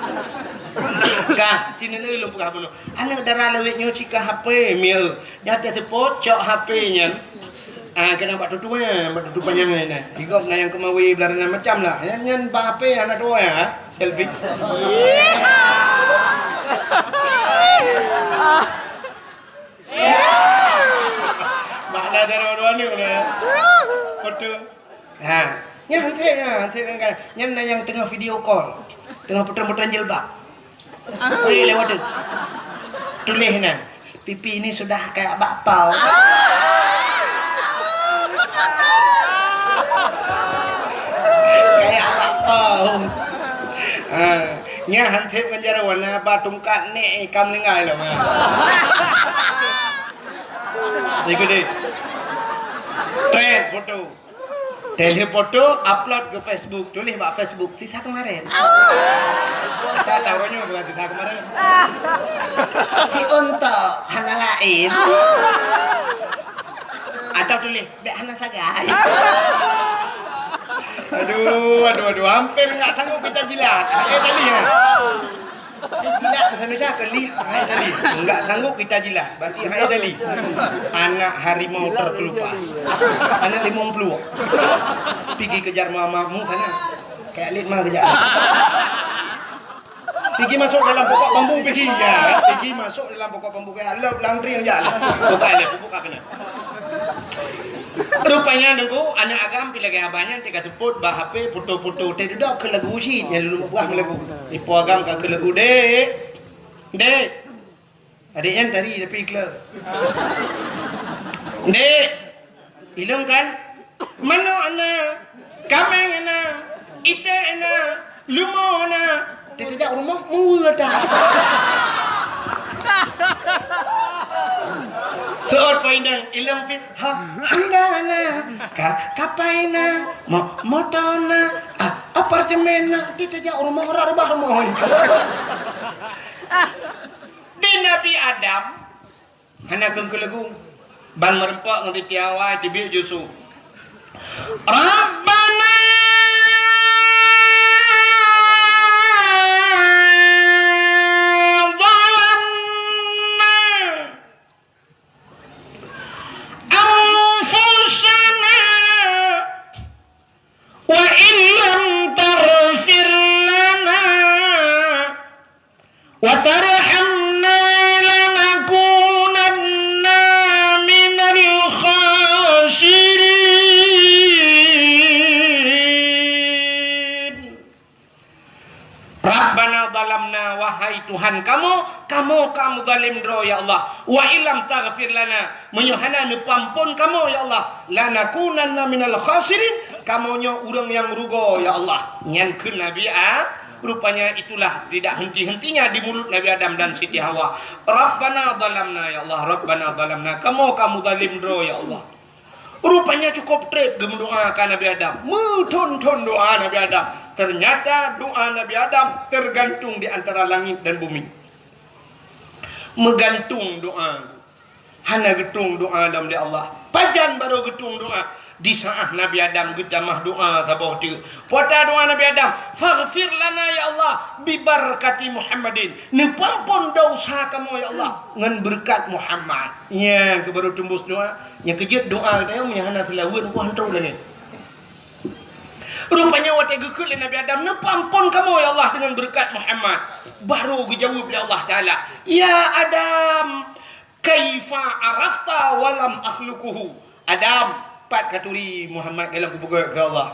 Kah, sini ni lôn peugah bunoe. Aneuk dara lawét nyoe cika H P, mieu. Nyata teupot, cok H P nyan. Ah, kena bak tutu, eh, bak tutu panyang ni, nah. Igop na nyang keumawi beularonan macam lah. Nyan, nyan bak H P aneuk dua ya, selfie. Bak na dara dua ni, nah. Foto. Ha, nyan hanté, nyan hanté kan. Nyan na nyang teungoh video call. Teungoh putran-putran jilbab. Weh, lewat tu. Tuléh na. Pipi ini sudah kayak bakpao. Kayak bakpao. Ha, nyan hanté ngon jaroe na ba tungkat nek ka meuninggai lom. Ha. Ikut deh. Trend foto. Tuléh foto, upload ke Facebook. Tuléh bak Facebook, sisa kemarin. Saya tahu nyoe bukan sisa kemarin. Si untuk hana lain. Atau tuléh, bek hana sagai. Aduh, aduh, aduh, hampir enggak sanggup kita jilat. Eh, tadi ya. Eh, tidak, bahasa Indonesia apa? Lih, hai tadi. Enggak sanggup kita jilat. Berarti hai tadi. Anak harimau terkelupas. Anak limong pluek. Pigi kejar mamamu sana. Kayak lit mah kejar. Pigi masuk dalam pokok bambu, pigi. Ya, pigi masuk dalam pokok bambu kayak lop langtring aja. Buka aja, buka kena. Rupanya Teungku, aneuk agam pi lagèe abah nyan teuka seupôt bak H P foto-foto teuh dudoe keu lagu cit nyan lôn peugah lagu. Ipo agam ka keu lagu, "Dek. Dek." Adek nyan tari tapi kleu. "Dek. Ilong kan? Manok na. Kameng na. Iték na." Leumo na. Teukeujak rumoh, meuweue dah. Seuôt poh inong ilong pih, ha, hana na, ka, kapai na, mo-, moto na, a, apartemen na, di tajak rumoh, rot rubah rumoh. Di Nabi Adam, hana keuneuk keu lagu. Ban meureumpok ngon Siti Hawa, teubiet ju su. Rabbana zalamna anfusana wa in lam taghfir lana wa tarhamna lanakunanna minal khasirin. Rabbana zalamna, wahai Tuhan kamoe, kamoe ka muzalém droe, ya Allah. Wa illam taghfir lana, meunyoe hana neupeuamphon kamoe, ya Allah, lanakunanna minal khasirin, kamoe nyoe ureuëng nyang rugoe, ya Allah. Nyan kheun Nabi A-, rupanya itulah tidak henti-hentinya di mulut Nabi Adam dan Siti Hawa. Rabbana zalamna, ya Allah, Rabbana zalamna, kamoe ka muzalém droe, ya Allah. Rupanya cukup treb geumeudoa ka Nabi Adam. Meuthon-thon doa Nabi Adam. Ternyata doa Nabi Adam tergantung di antara langit dan bumi. Meugantung doa. Hana geutueng doa lom lé Allah. Pajan barô geutueng doa? Di saat Nabi Adam geutamah doa saboh teuk. Peue doa Nabi Adam? "Faghfir lana ya Allah, bibarakati Muhammadin." Neupeuamphon desya kamoe ya Allah ngon beureukat Muhammad. Nyan keuh barô teumbus doa. Nyang keujeuet doa geutanyoe meunyo hana seulaweuet, meuhan trok lagée. Rupanya watée geukheun lé Nabi Adam, "Neupeuamphon kamoe ya Allah deungon beureukat Muhammad." Barô geujaweueb lé Allah Taala, "Ya Adam, kaifa arafta wa lam akhluquhu?" Adam, pat katuri Muhammad golom kupeugét keu Allah?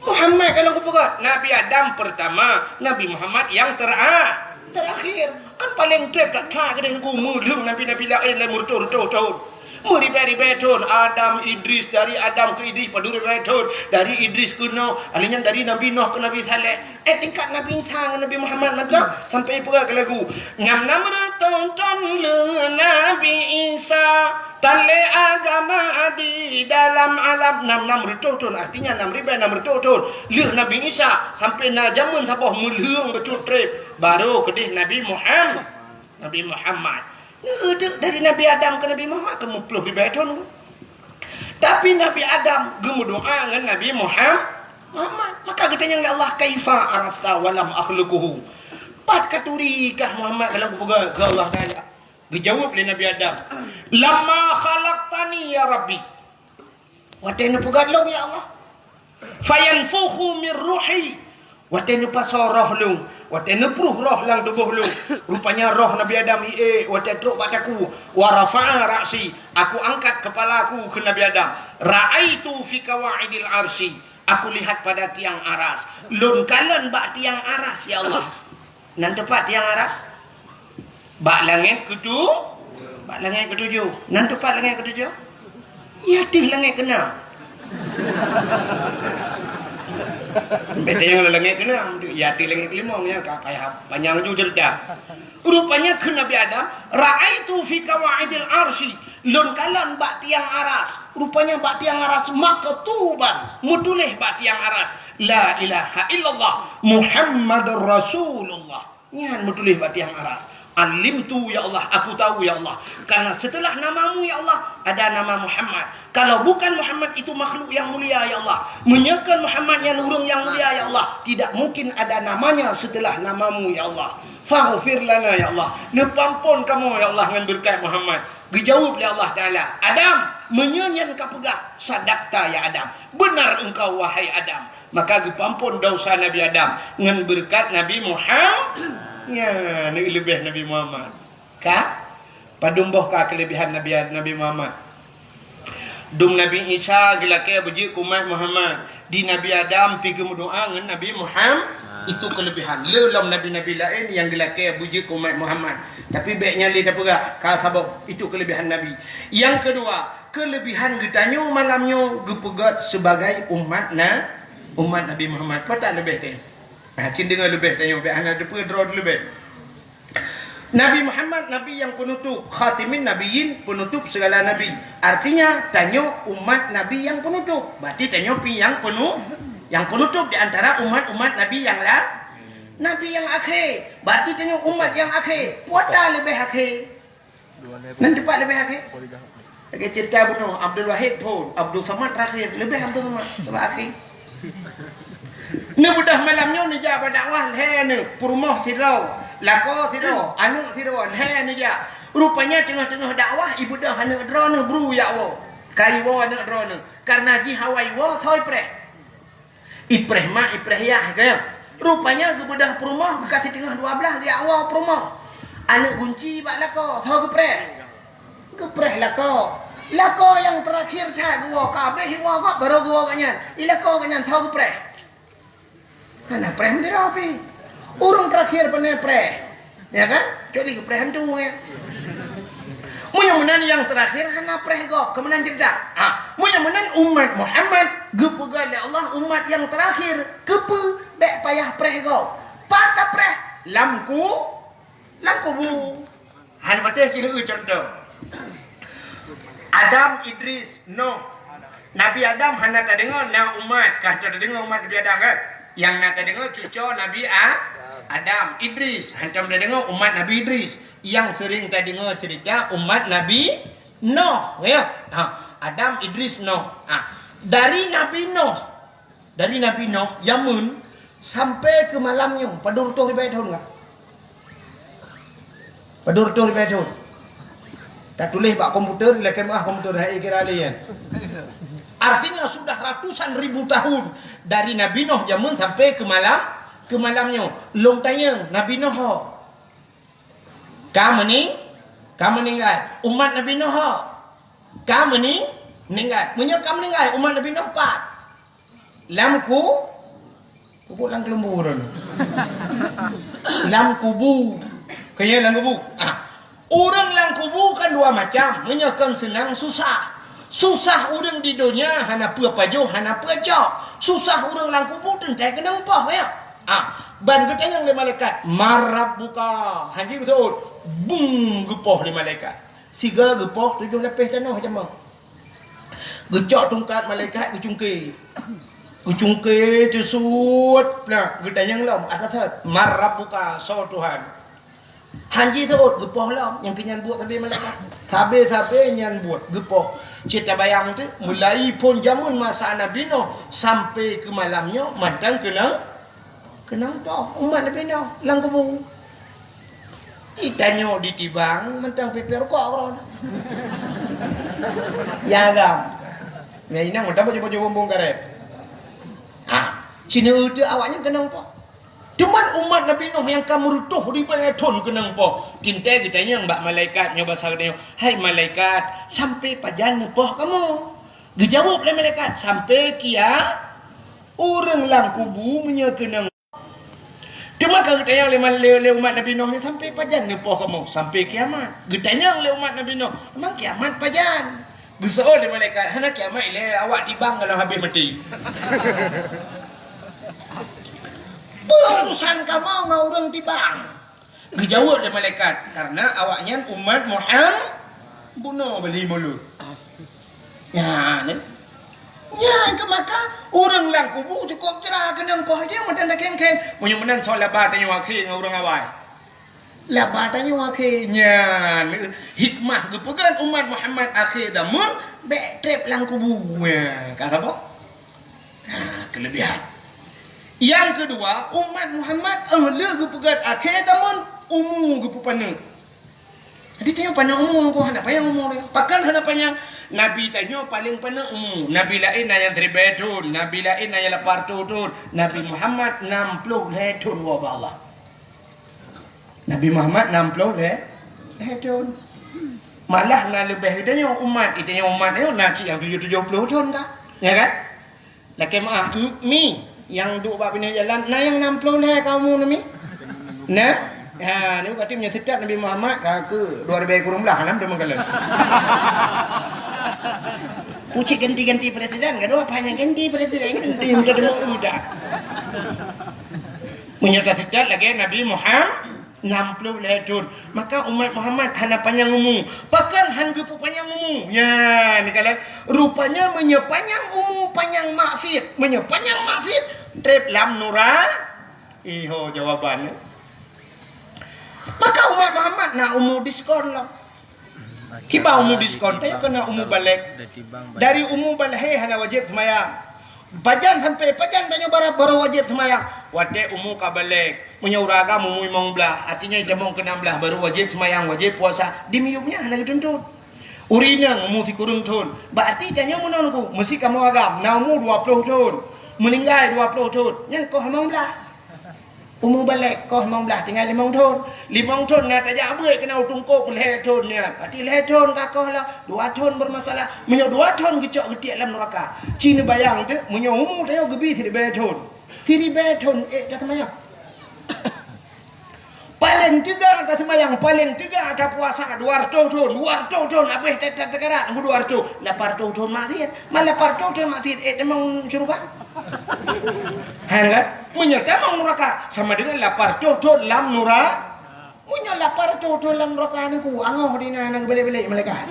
Muhammad golom kupeugét. Nabi Adam pertama, Nabi Muhammad nyang tera-, terakhir. Kan paleng treb that-that keudeh Teungku, meulheueng nabi-nabi laén lé meureutôh-reutôh thon. Meuribée-ribée thon. Adam, Idris, dari Adam keu Idris padum ribée thon. Dari Idris keu Noh, alheuh nyan dari Nabi Noh keu Nabi Saleh. Eh, tingkat Nabi Isa ngon Nabi Muhammad mantong sampai peugah keu lagu. Nam-nam reutôh thon lheueh Nabi Isa, tan lé agama di dalam alam. Nam-nam reutôh thon, artinya nam ribée nam reutôh thon lheueh Nabi Isa, sampai na jameun saboh meulheueng bacut treb, barô keudeh Nabi Muham-, Nabi Muhammad. Neudeuk dari Nabi Adam keu Nabi Muhammad keu meuploh ribée thon. Tapi Nabi Adam geumeudoa ngon Nabi Muham-, Muhammad. Maka geutanyong lé Allah, "Kaifa arafta wa lam akhluquhu?" Pat katuri kah Muhammad golom kupeugét keu Allah Taala? Geujaweueb lé Nabi Adam, "Lamma khalaqtani ya Rabbi." Watée neupeugét lôn ya Allah. "Fayanfukhu mir ruhi." Watée neupasoe roh lôn, watée neupruh roh lam tuboh lôn, rupanya roh Nabi Adam iék watée trok bak takue. "Wa rafa'a ra'si," aku angkat keupala aku keu Nabi Adam. "Ra'aitu fi qawaidil arsy," aku lihat pada tiang aras. Lôn kalon bak tiang aras, ya Allah. Nan teupat tiang aras? Bak langét keutu-, bak langét keutujoh. Nan teupat langét keutujoh? Ya teuh langét keunam. Beda nyang langét keunam, ya teuh langét keulimong, ya ka payah panyang ju cerita. Rupanya kheun Nabi Adam, "Ra'aitu fi qawaidil arsy," lôn kalon bak tiang aras. Rupanya bak tiang aras maktuban, meutuléh bak tiang aras, "La ilaha illallah Muhammadur Rasulullah." Nyan meutuléh bak tiang aras. "Alimtu ya Allah, aku tahu ya Allah. Karena setelah namamu ya Allah, ada nama Muhammad. Kalau bukan Muhammad itu makhluk yang mulia ya Allah. Meunyoe kon Muhammad nyan ureuëng nyang mulia ya Allah, tidak mungkin ada namanya setelah namamu ya Allah. Faghfir lana ya Allah. Neupeuamphon kamoe ya Allah ngon beureukat Muhammad." Geujaweueb lé Allah Taala, "Adam, meunyoe nyan kapeugah, sadaqta ya Adam. Beunar engkau wahai Adam." Maka geupeuamphon desya Nabi Adam ngon beureukat Nabi Muham-, ya, leubeh Nabi Muhammad. Ka? Padum boh ka keuleubehan Nabi, Nabi Muhammad? Dum Nabi Isa geulakée beujeuet keu umat Muhammad. Di Nabi Adam pi geumeudoa ngon Nabi Muham-, itu keuleubehan. Le lom nabi-nabi laén nyang geulakée beujeuet keu umat Muhammad. Tapi bék nyan lé tapeugah, ka saboh, itu keuleubehan Nabi. Nyang keudua, keuleubehan geutanyoe malam nyoe geupeugét sibagai umat na-, umat Nabi Muhammad. Peue that leubeh teuh? Ha, cit deungoe leubeh tanyoe, bék hana teupeue droe leubeh. Nabi Muhammad, Nabi nyang peunutôp, khatimin nabiyyin, peunutôp segala nabi. Artinya, tanyoe umat Nabi nyang peunutôp. Berarti tanyoe pih nyang peunu-, nyang peunutôp di antara umat-umat Nabi nyang la-, Nabi nyang akhé. Berarti tanyoe umat nyang akhé. Peue ata leubeh akhé? Nan teumpat leubeh akhé? Lagèe cerita bunoe, Abdul Wahid phôn, Abdul Samad terakhir, leubeh Abdul Samad, teumpat akhé. Neubeudôh malam nyoe neujak bak dakwah lhèe neuh, peurumoh sidroe, lakoe sidroe, aneuk sidroe, lhèe neujak. Rupanya teungoh-teungoh dakwah, ibeudôh aneuk droeneuh bru jak woe. Ka iwoe aneuk droeneuh. Kareuna jih hawa iwoe, soe ipreh? Ipreh mak, ipreh yah, ka nyan. Rupanya geubeudôh peurumoh, geukasih teungoh dua blaih, geujak woe peurumoh. Aneuk gunci bak lakoe, soe geupreh? Geupreh lakoe. Lakoe nyang terakhir that geuwoe, ka abéh iwoe gob, barô geuwoe gobnyan. I lakoe gobnyan, soe geupreh? Hana preh meudroe pih. Ureueng terakhir pane preh. Ya kan? Kecuali geupreh hantu, ya. Meunyoe meunan nyang terakhir hana preh gob, keu meunan cerita. Ha, meunyoe meunan umat Muhammad geupeugah lé Allah umat nyang terakhir, keupeue bèk payah preh gob? Pat tapreh? Lam ku-, lam kubu. Hana patéh sineuk contoh. Adam, Idris, Nuh. Nabi Adam hana tadeungoe na umat, ka tadeungoe umat Nabi Adam kan? Nyang na tadeungoe cucoe Nabi A-, Adam, Idris. Hantom tadeungoe umat Nabi Idris. Nyang sering tadeungoe cerita umat Nabi Nuh, ya. Ha, Adam, Idris, Nuh. Ha, dari Nabi Nuh Dari Nabi Nuh jameun sampai keu malam nyoe, padum reutôh ribèe thôn ka? Padum reutôh ribèe thôn. Tatuléh bak komputer, lakèe meu'ah komputer, hai kira lé nyan. Artinya sudah ratusan ribu tahun dari Nabi Nuh jameun sampai keu malam, keu malam nyoe. Lôn tanyong, Nabi Nuh ho? Ka meuning-, ka meuninggai. Umat Nabi Nuh ho? Ka meuning-, ninggai. Meunyoe ka meuninggai, umat Nabi Nuh pat? Lam ku-, pukuk lam keuleumbur. Lam kubu. Keu nyan lam kubu. Ah. Ureueng lam kubu kan dua macam. Meunyoe kon seunang susah. Susah ureueng di donya hana peue pajoh, hana peue cok. Susah ureueng lam kubu teuntèe keunong poh, ya. Ah, ban geutanyong lé malaikat, "Man rabbuka?" Han jeuet geuseuôt. Bung geupoh lé malaikat. Sigoe geupoh tujoh lapéh tanoh jameun. Geucok tungkat malaikat geucungké. Geucungké teusuet, nah, geutanyong lom, "Ata that, man rabbuka, soe Tuhan?" Han jiseuôt, geupoh lom, nyang keu nyan buet sabe malaikat. Sabe-sabe nyan buet, geupoh. Cit tabayang teuk, mulai phôn jameun masa Nabi Nuh sampai keu malam nyoe mantong keunong, keunong poh umat Nabi Nuh lam kubu. Itanyoe ditibang mantong pipée rukok keudroe. Ya agam. Ya inong mantong baju-baju bumbong karet. Ha, sineuk teuk awaknyan keunong poh. Cuman umat Nabi Nuh nyang ka meureutôh ribèe thôn keunong poh. Teuntèe geutanyong bak malaikat nyoe basa geutanyoe, "Hai malaikat, sampai pajan neupoh kamoe?" Geujaweueb lé malaikat, "Sampai kia-, ureueng lam kubu meunyoe keunong." Teuma ka geutanyong lé mal-, lé, lé umat Nabi Nuh nyan, "Sampai pajan neupoh kamoe?" "Sampai kiamat." Geutanyong lé umat Nabi Nuh, "Memang kiamat pajan?" Geuseuôt lé malaikat, "Hana kiamat ilèe, awak tibang ka lheueh habéh maté." "Peue urusan kamoe ngon ureueng tibang?" Geujaweueb lé malaikat, "Kareuna awaknyan umat Muham-, bunoe bali mulut." Nyan, eh. Nyan keuh maka ureueng lam kubu cukôp jra keunong poh jih mantong takhém-khém. Meunyoe meunan soe laba tanyoe akhé ngon ureueng awai. Laba tanyoe akhé nyan, eh, hikmah geupeugah umat Muhammad akhé zaman bèk trép lam kubu. Nyan, ka saboh? Nah, keulebihan. Nyang keudua, umat Muhammad, eh, lheueh geupeugét akhé zaman, umu geupeupaneuk. Jadi, tanyoe paneuk umu, hana panyang umu tanyoe. Pakon hana panyang? Nabi tanyoe paleng paneuk umu. Nabi laén na nyang siribèe thôn, nabi laén na nyang lapan reutôh thôn. Nabi Muhammad nam ploh lhèe thôn woe bak Allah. Nabi Muhammad nam ploh lhèe, lhèe thôn. Malah na leubeh geutanyoe umat, geutanyoe umat nyoe na cit nyang tujoh, tujoh ploh thôn ka. Ya kan? Lakèe meu'ah, m-, mi, nyang duek bak binéh jalan, na nyang nam ploh lhèe ka umu na mi? Na? Ha, ni berarti meunyoe seutôt Nabi Muhammad, ka keu dua ribèe kureueng blah, nam teuma kalon. Pucit ganti-ganti presiden, gadoh apa hana ganti presiden, ganti, udah demo udah. Meunyoe taseutôt lagèe Nabi Muham-, Nam ploh lhèe thôn. Maka umat Muhammad hana panyang umu. Pakon han geupeu panyang umu? Nyan, dikalon. Rupanya meunyoe panyang umu, panyang maksiat. Meunyoe panyang maksiat, trép lam nura-, iho jawaban. Maka umat Muhammad na umu diskon lom. Kiban umu diskon, tapi keu na umu balek. Dari umu balek hana wajéb seumayang. Pajan sampai pajan tanyoe bara-, baru wajéb seumayang? Watèe umu ka balek. Meunyoe ureueng agam umu limong blaih, artinya jitamong keu nam blaih baru wajéb seumayang, wajéb puasa. Di miyueb nyan hana geutuntut. Ureueng inong umu sikureueng thôn. Berarti tanyoe meunan ku, meusi kamoe agam na umu dua ploh thôn. Meuninggai dua ploh thôn. Nyan koh limong blaih. Umu balek koh limong blaih, tinggai limong thôn. Limong thôn na tajak beuet keunan u teungku lhèe thôn nyan. Berarti lhèe thôn ka koh lah, dua thôn bermasalah. Meunyoe dua thôn geucok geutiek lam nuraka. Ci neubayang teuk, meunyoe umu tanyoe geubi siribèe thôn. Siribèe thôn, eh, dah seumayang. Paleng teuga taseumayang, paleng teuga tapuasa dua reutôh thôn, dua reutôh thôn habéh ta-, ta-, takarat, dua reutôh, lapan reutôh thôn maksiat. Man lapan reutôh thôn maksiat, eh, tamong syeuruga? Hai kan? Meunyoe tamong nuraka, sama dengan lapan reutôh thôn lam nura-, meunyoe lapan reutôh thôn lam nuraka nyan ku, angoh di na, na geubalek-balek malaikat.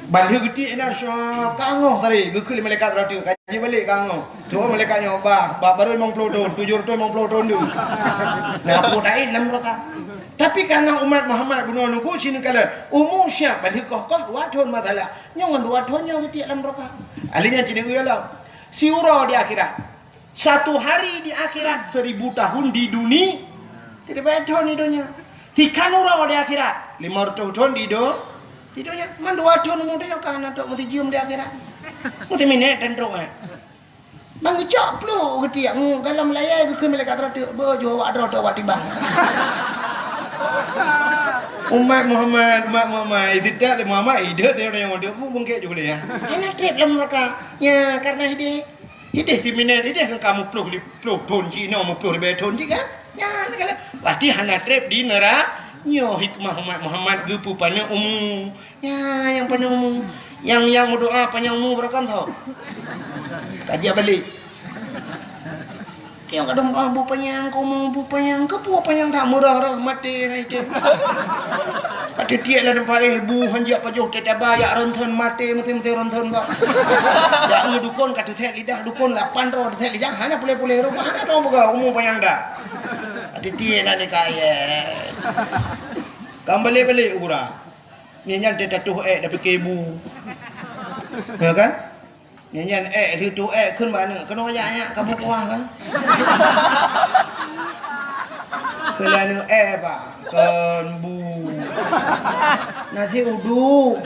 Ban lheueh geutiek inan, syok, ka angoh tadi, geukheun lé malaikat rot teuk, ka jibalek ka angoh. Troh malaikat nyoe, bah, bah, baru limong ploh thôn, tujoh reutôh limong ploh thôn deuh. Nah, peue taéh lam nuraka. Tapi karena umat Muhammad bunoe nunggu sini kala, umu siap, ban lheueh koh-koh dua thôn masalah. Nyoe ngon dua thôn nyoe geutiek lam nuraka. Ahli nyan sini uya lom. Siuroe di akhirat. Satu hari di akhirat, seribu tahun di duni-, tidak banyak tahun di dunia. Tikan uroe di akhirat, lima ratus tahun di do-, di dunia. Man dua tahun mu dunia kan atau mesti cium di akhirat. Mesti minat dan terus, eh. Mangecok plu ketiak mu dalam layar ke malaikat terdeuk, beuh, jauh awak droe tu awak tiba. Umat Muhammad, umat Muhammad, tidak Muhammad, hidup dia orang yang hidup, bungkit juga dia. Enak trip dalam neraka. Ya, karena hidup. Idéh teuminan, idéh ngon kamoe ploh li-, ploh thon jih, inoe meuploh ribèe thon jih kan? Nyan keuh. Berarti hana trép di neura-, nyoe hikmah umat Muhammad geupeupanjang umu. Nyan nyang panjang umu. Nyang, nyang meudoa panjang umu barokah tho. Kaji balek. Keu nyang kadang, "Ah, bu panyang keu umu, bu panyang." Keu peue panyang that meurah-rah maté hai teuh. Ka teutiek lam teumpat éh bu hanjeuet pajoh teuh taba, jak ronthon maté, maté-maté ronthon bak. Jak eu dukon ka teuthèk lidah dukon lapan droe teuthèk lidah, hana puléh-puléh rupa, hana droe peugah umu panyang dah. Ka teutiek na nikah, ye. Kan balek-balek u gura. Nyan nyan teutoh ék dah pike bu. Ya kan? Nyan nyan ék, lheueh toh ék kheun bak aneuk, keunoe jak nyak ka bu kuah kan? Kheun lé aneuk ék bah, kon bu. Nasi uduk.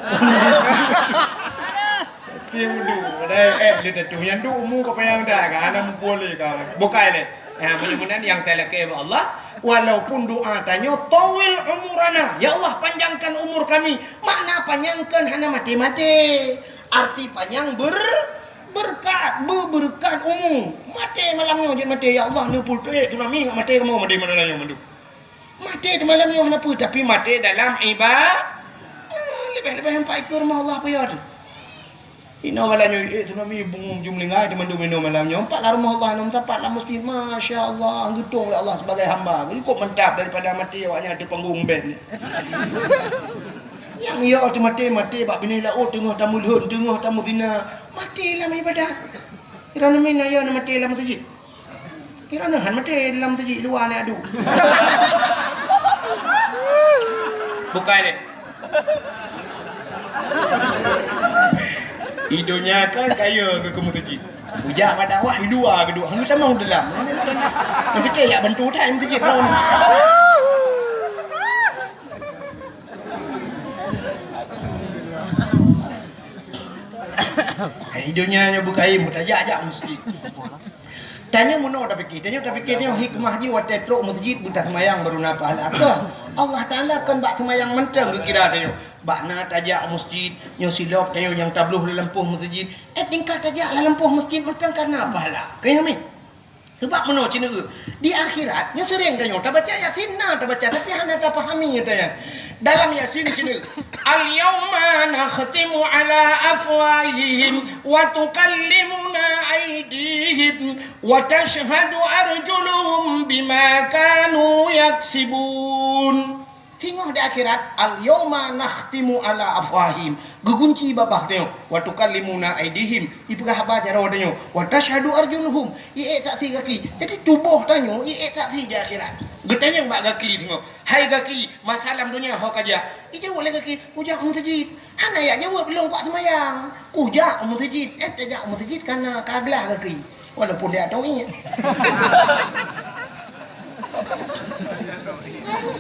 Nasi uduk. Padahai ék lheueh teutoh. Nyan duek umu ka panyang dah kan, hana muphom lé kan. Bukai lé. Ha, meunyoe meunan nyang talakée bak Allah, walaupun doa tanyoe, "Tawil umurana," ya Allah, panjangkan umur kami. Makna panjangkan hana maté-maté. Arti panyang ber-, berkat, beubeureukat umu. Maté malam nyoe jeuet maté, "Ya Allah, neupeutuek tsunami ngat maté kamoe maté malam nyoe mandum." Maté teuh malam nyoe hana peue, tapi maté dalam iba-, ah, leubeh-leubeh empat ikor rumoh Allah peue teuh. Inoe malam nyoe, eh, tsunami bungong jumlinggai teuma mandum inoe malam nyoe. Empat lam rumoh Allah, enam sapat lam masjid. Masya Allah, geutong lé Allah sebagai hamba. Cukup mantap daripada maté awak nyan di panggung band. Nyang yo teuh maté, maté bak binéh laôt teungoh tameulhon, teungoh tameutina. Maté lam ibadat. Kira nami na yo na maté lam masjid. Kira neuhan maté dalam teujik luwa nyan adu. Bukai lé. Di donya kan kaya keu kamoe teujik. Ujak bak dakwah di luwa geuduek, hana tamong dalam. Tapi kaya bantu tai teujik lawan. Hai, donya nyoe beukaim, tajak-jak meuseujid. Tanyoe meunoe tapike, tanyoe tapike nyoe hikmah jih watée trok meuseujid beutaseumayang baru na pahala. Keu Allah Taala kon bak seumayang mantong geukira tanyoe. Bak na tajak meuseujid, nyoe silop tanyoe nyang tabloh lam lampôh meuseujid. Eh, tingkat tajak lam lampôh meuseujid mantong ka na pahala. Keu nyoe mi. Sebab meunoe ceuneuk di akhirat, nyoe sering tanyoe tabaca Yasin na tabaca, tapi hana tapahami tanyoe. Dalam Yasin ceuneuk, "Al-yauma nakhtimu ala afwahihim wa tukallimuna aidihim wa tashhadu arjuluhum bima kanu yaksibun." Singoh di akhirat, "Al-yauma nakhtimu ala afwahihim." Geugunci babah tanyoe, "Wa tukallimuna aidihim." Ipeugah haba jaroe tanyoe, "Wa tashhadu arjuluhum." Iék saksi gaki. Jadi tuboh tanyoe iék saksi di akhirat. Geutanyong bak gaki singoh, "Hai gaki, masa lam donya ho kajak?" Ijaweueb lé gaki, "Kujak meuseujid." Hana jak jaweueb, "Lôn pat seumayang." "Kujak meuseujid." Eh, tajak meuseujid kana ka glah gaki. Walaupun dia tong iék.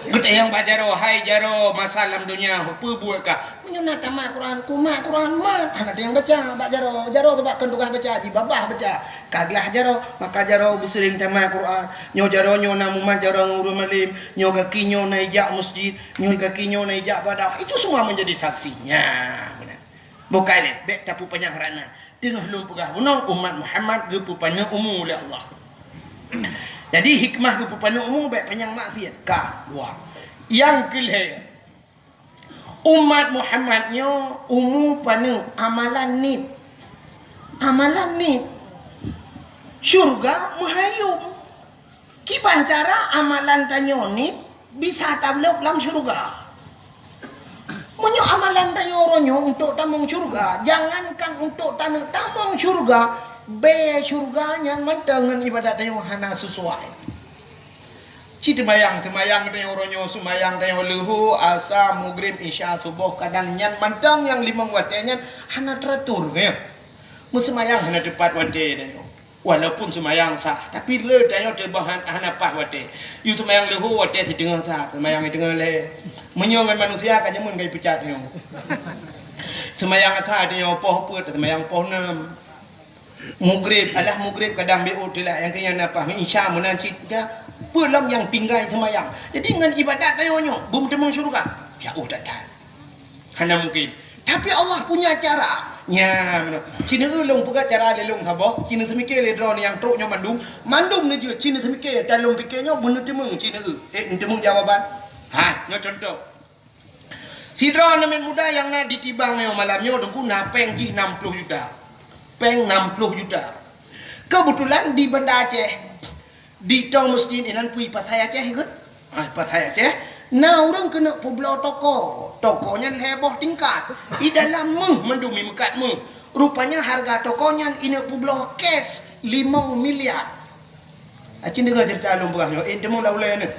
Geutanyong bak jaroe, "Hai jaroe, masa lam donya ho peue buet kah?" "Meunyoe na tamat Quran, kumat Quran mat." Hana teunyang baca bak jaroe. Jaroe teuba kon tugaih baca, jibabah baca. Ka glah jaroe, maka jaroe beuseuring tamat Quran. Nyoe jaroe nyoe na mumat jaroe ngon ureuëng malém. Nyoe gaki nyoe na ijak meuseujid. Nyoe gaki nyoe na ijak ibadah. Itu semua menjadi saksi. Nyan, beuna. Bukai lé, bék tapeupanyang rana. Teungoh lôn peugah bunoe, umat Muhammad geupeupaneuk umu lé Allah. Jadi, hikmah geupeupaneuk umu bék panyang maksiat. Ka, dua. Nyang keulhée, umat Muhammad nyoe umu paneuk amalan nit. Amalan nit. Syurga meuhayom. Kiban cara amalan tanyoe nit bisa tabloe lam syurga. Meunyoe amalan tanyoe uroe nyoe untuk tamong syurga, jangankan untuk taneuk tamong syurga, bée syurga nyan mantong ngon ibadat tanyoe hana sesuai. Ci teumayang, teumayang tanyoe uroe nyoe, seumayang tanyoe leuhô, asa, mugrib, isya, suboh, kadang nyan mantong nyang limong watée nyan hana teratur, ya. Meuseumayang hana teupat watée tanyoe. Walaupun seumayang sah, tapi le tanyoe teuboh han-, hana paih watée. Yue seumayang leuhô watée siteungoh sah, seumayang siteungoh lhée. Meunyoe ngon manusia ka jameun ka jipeucat nyoe. Seumayang asai tanyoe poh peuet, seumayang poh nam. Mugrib, alah mugrib kadang beu telat, nyang keu nyan na paih, isya meunan cit ka. Peue lom nyang tinggai seumayang. Jadi ngon ibadat tanyoe nyoe, beumeuteumong syeuruga. Jauh that-that. Hana mungkin. Tapi Allah punya cara. Nya, meunoe. Ci neueu lôn peugah cara lé lôn saboh, ci neuseumiké lé droeneuh nyang trok nyoe mandum, mandum neujeuet ci neuseumiké, tan lôn piké nyoe beuneuteumong ci neueu. Eh, neuteumong jawaban. Ha, nyoe contoh. Sidroe aneuk muda nyang na di Tibang nyoe malam nyoe Teungku na péng jih nam ploh juta. Péng nam ploh juta. Keubeutulan di Banda Aceh, di toh meuseujid inan peue, Pasai Aceh ikot. Ah, Pasai Aceh, na ureuëng keuneuk peubloe toko. Toko nyan lhée boh tingkat. I dalam méuh mandum, i meukat méuh. Rupanya hareuga toko nyan ineuk peubloe cash limong miliar. Aci deungoe ceurita lôn peugah nyoe, eh, teumeung lam ulée nyoe.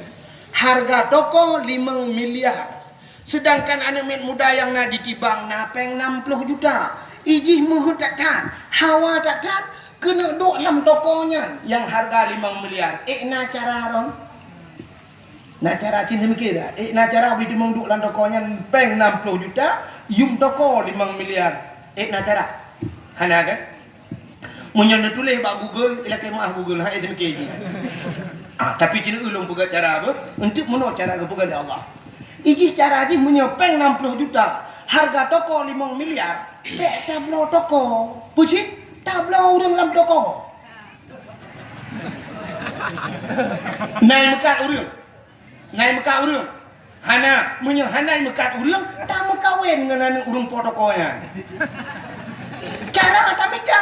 Hareuga toko limong miliar. Seudangkan aneuk miet muda nyang na di Tibang na péng nam ploh juta. I jih meuheuet that-that, hawa that-that, keuneuk duek lam toko nyan nyang hareuga limong miliar. Eh, na cara droen? Na cara cit neumikir that? Eh, na cara bri teumeung duek lam toko nyan péng nam ploh juta, yum toko limong miliar. Eh, na cara? Hana kan? Meunyoe neutuléh bak Google, ilakée meuah Google, hai teumikir jih. Ah, tapi cit ulôn peugah cara apa? Untuk meunoe cara geupeugah lé Allah. I jih cara jih meunyoe péng nam ploh juta, hareuga toko limong miliar, bék tabloe toko. Peue cit? Tabloe ureuëng lam toko. Nai meukat ureuëng. Nai meukat ureuëng. Hana, meunyoe hana meukat ureuëng, tameukawen ngon aneuk ureuëng po toko nyan. Cara tamita,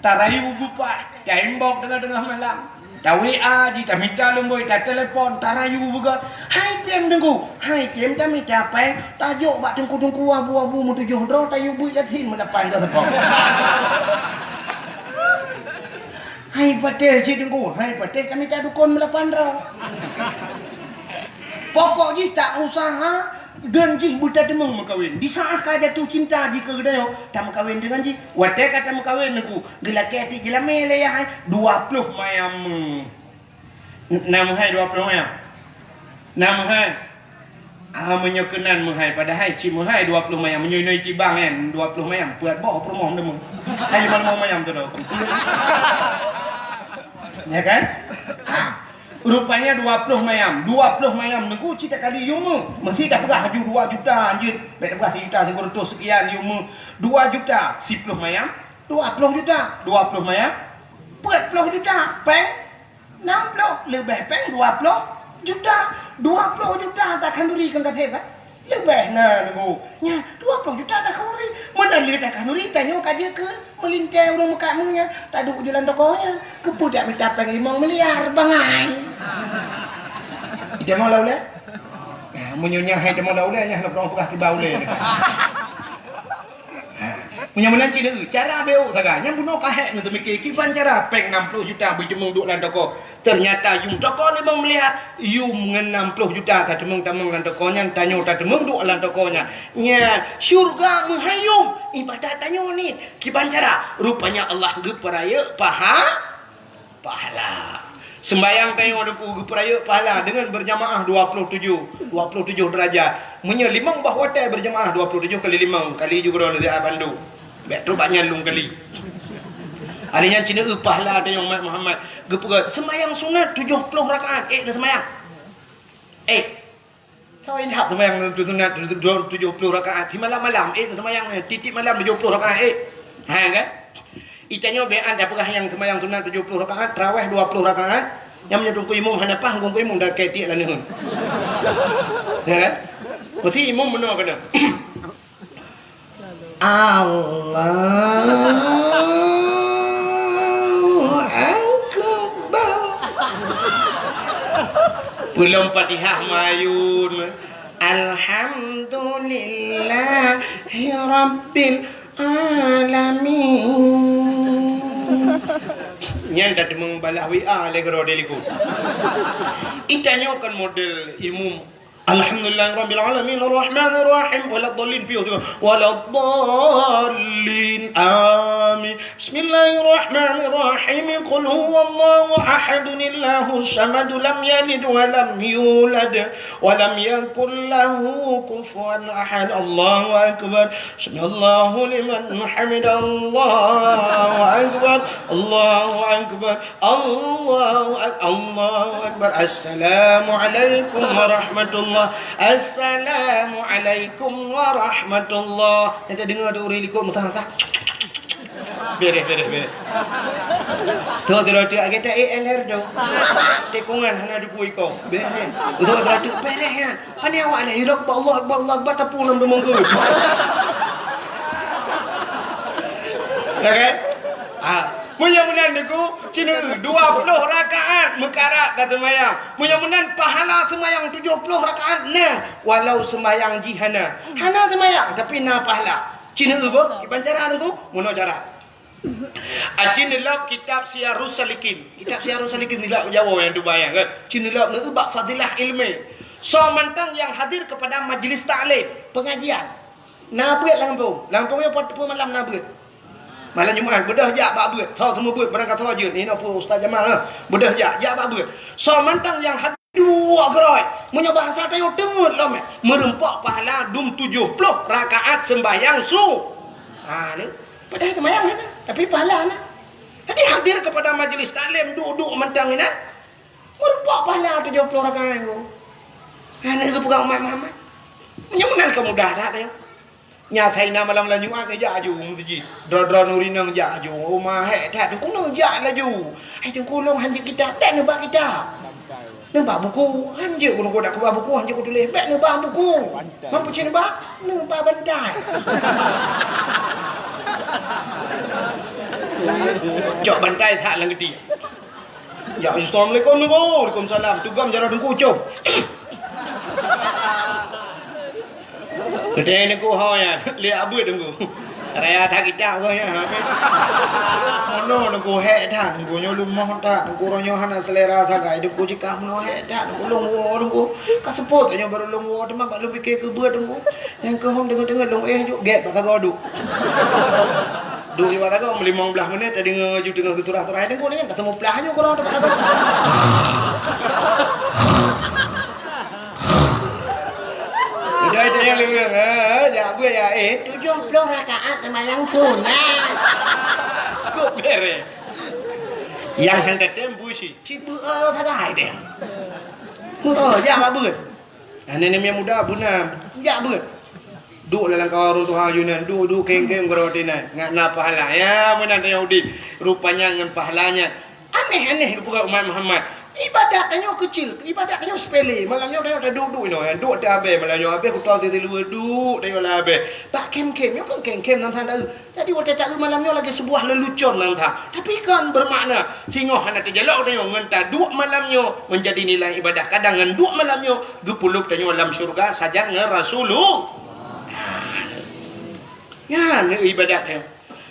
tarayu bupat, taimbok teungoh-teungoh malam. Ta-WA jih, tamita lumboi, tatelepon, tarayu beugot. Hai tem Teungku, hai tem tamita péng, tajok bak teungku-teungku abu-abu meutujoh droe, tayue beuet Yasin meulapan ka seupôt. Hai patéh cit Teungku, hai patéh tamita dukon meulapan droe. Pokok jih ta usaha, dan jih beutateumeung meukawen. Di saat ka jatuh cinta jih keu geutanyoe, tameukawen deungon jih. Watée ka tameukawen Teungku, geulakée tiek jeulamé lé yah hai, dua ploh mayam. Na meuhai dua ploh mayam? Na meuhai? Ah, meunyoe keunan meuhai, padahai cit meuhai dua ploh mayam. Meunyoe inoe Tibang nyan, dua ploh mayam, peuet boh peurumoh meuteumé. Hai, lima mayam tu dah. Ya kan? Ah, rupanya dua ploh mayam. Dua ploh mayam Teungku cit takali yum meuh. Meusti tapeugah laju dua juta anjeut. Bék tapeugah sijuta sikureueng reutôh seukian yum meuh. Dua juta, siploh mayam, dua ploh juta. Dua ploh mayam, peuet ploh juta. Péng Nam ploh leubeh péng dua ploh juta. Dua ploh juta takhanduri keu gasép, kan? Leubeh na, Teungku. Nyan, dua ploh juta takhanduri. Meunan lé takhanduri, tanyoe ka jeuet keu meulintèe ureueng meukat nyan. Taduek u jalan toko nyan. Keupeue dak mita péng limong miliar, bangai. Ita mau lam ulèe? Nah, meunyoe nyan hai ita mau lam ulèe, nyan hana peureulee peugah kiban ulèe. Ha, meunyoe meunan cit, cara beuh sagai. Nyan bunoe ka hék ngon teumiké, kiban cara péng nam ploh juta beujeumeung duek lam toko. Teunyata yum toko limong miliar, yum ngon nam ploh juta tateumeung-tamong lam toko nyan, tanyoe tateumeung duek lam toko nyan. Nyan, syeuruga meuhai yum, ibadat tanyoe niet. Kiban cara, rupanya Allah geupeurayeuk paha-, Pahala. Seumbahyang tanyoe Teungku geupeurayeuk pahala deungon berjamaah dua puluh tujuh, dua puluh tujuh derajat. Meunyoe limong boh watèe berjamaah dua puluh tujuh kali limong, kali ju keudroe neusiat bandum. Bèk trok bak nyan lôn kali. Hari nyan cit neueu pahala tanyoe umat Muhammad. Geupeugah, seumbahyang sunat tujoh ploh rakaat, ék neuseumbahyang? Ék. Soe ilham seumayang sunat tujoh ploh rakaat, simalam-malam, ék seumayang tiep-tiep malam tujoh ploh rakaat, ék. Ha, kan? Itanyoe bèk an tapeugah nyang seumayang sunat tujoh ploh rakaat, tarawèh dua ploh rakaat, nyang meunyoe teungku imum hana paih, teungku imum dak kèe tiek laneuen. Ya, kan? Meusti imum meunoe keunoe. Allahu Akbar. Peulom Fatihah mayun. Alhamdulillahi Rabbil Alamin. Nyan dak teumong balah W A lé keudroe di likot. Itanyoe kan model imum Alhamdulillahirabbil alamin, arrahmanirrahim, waladdallin, piôh tu. Waladdallin, amin. Bismillahirrahmanirrahim. Qul huwallahu ahad, Allahus samad, lam yalid wa lam yulad, wa lam yakul lahu kufuwan ahad. Allahu akbar. Sami'allahu liman hamidah. Allahu akbar. Allahu akbar. Allahu ak-, Allahu Akbar. Assalamualaikum warahmatullah. Assalamualaikum warahmatullah. Nyan tadeungoe tu ureueng likot meusaha-saha. Bereh, bereh, bereh. Tu, tu, tu, tu, agak tak A L R tu. Tikungan hana dipui ko. Bereh. Tu, tu, tu, bereh nyan. Pane awak nyan, "Allahu Akbar, Allahu Akbar, Allahu Akbar," tapi ulôn deungoe. Ya kan? Ah, meunyoe meunan Teungku, cina dua puluh rakaat meukarat ka seumayang. Meunyoe meunan pahala seumayang tujoh ploh rakaat na, walau seumayang jih hana. Hana seumayang, tapi na pahala. Cina beuh, kiban cara Teungku? Meunoe cara. Aci neulab kitab Siyarus Salikin. Kitab Siyarus Salikin neulab Jawoe nyang tubai nyan kan. Ci neulab neu bak fadilah ilmi. Soe mantong nyang hadir kepada majlis taklim, pengajian. Na beuet lam gampông. Lam gampông nyoe pat-, pat malam na beuet. Malam Jumat beudôh jak bak beuet. Soe teuma beuet barangkasoe jeuet. Inoe peue Ustaz Jamal, ha. Beudôh jak, jak bak beuet. Soe mantong nyang hadir Duek keudroe. Meunyoe bahasa tanyoe teungeut lom, eh. Meureumpok pahala dum tujoh ploh rakaat seumbahyang su-, ha, ni. Padahai seumbahyang hana, tapi pahala na. Jadi hadir kepada majlis taklim, duek-duek mantong inan. Meureumpok pahala tujoh ploh rakaat nyoe. Hana geupeugah umat Muhammad. Meunyoe meunan ka mudah that, eh. Nyan asai na malam-malam Jumat neujak aju u meuseujid. Droe-droe nuri neujak aju. Oh, ma hék that, Teungku neujak laju. Hai Teungku, lôn hanjeuet kitab, bèk neuba kitab. Neuba buku, hanjeuet ku Teungku dak kuba buku, hanjeuet kutuléh, bèk neuba buku. Bantai. Mampu cit neuba? Neuba bantai. Cok bantai that lam geuti. Ya, assalamualaikum Teungku. Waalaikumsalam. Tugam jaroe Teungku, com. Geutanyoe Teungku ho nyan, lé abeuet Teungku. Raya that kitab ko nyan, ha. Meunoe Teungku hék that, Teungku nyoe leumoh that, Teungku uroe nyoe hana selera sagai, Teungku jikah meunoe hék that, Teungku lôn woe Teungku. Ka seupôt nyoe barô lôn woe, teuma bak lôn pike keu beuet Teungku. Nyang keuhom deungon-deungon lôn éh juk gèt bak sagoe duek. Duek bak sagoe meulimong blaih menit, tadeungoe ju teungoh geuturah-turah, Teungku nyan ka seumeuplah nyoe keudroe teuma sagoe. Udah itu yang lima, eh, jak beuet ya, eh, tujuh puluh rakaat sembahyang sunat. Kok beres? Yang hana tem puisi, ci beuet sagai deh. Oh, jak bak beuet. Aneuk-aneuk muda beuna, jak beuet. Duek lam kawan ureueng tuha Yunan, duek-duek keng-keng geuroe tinan, ngat na pahala. Ya, meunan tanyoe udép. Rupanya ngon pahala nyan. Aneh-aneh geupeugah umat Muhammad. Ibadat tanyoe keucil, ibadat tanyoe sepele. Malam nyoe tanyoe taduek-duek inoe, duek teuh abée. Malam nyoe abée kuto teuh siluweue, duek tanyoe lam abée. Bak khém-khém, nyoe kon khém-khém nan that. Jadi watée taeu malam nyoe lagée seubuah leulucon nan that. Tapi kon beumakna singoh hana teujalok tanyoe ngon taduek malam nyoe menjadi nilai ibadah. Kadang ngon duek malam nyoe geupeuleub tanyoe lam syeuruga sajan ngon Rasulullah. Nyan ibadat nyoe.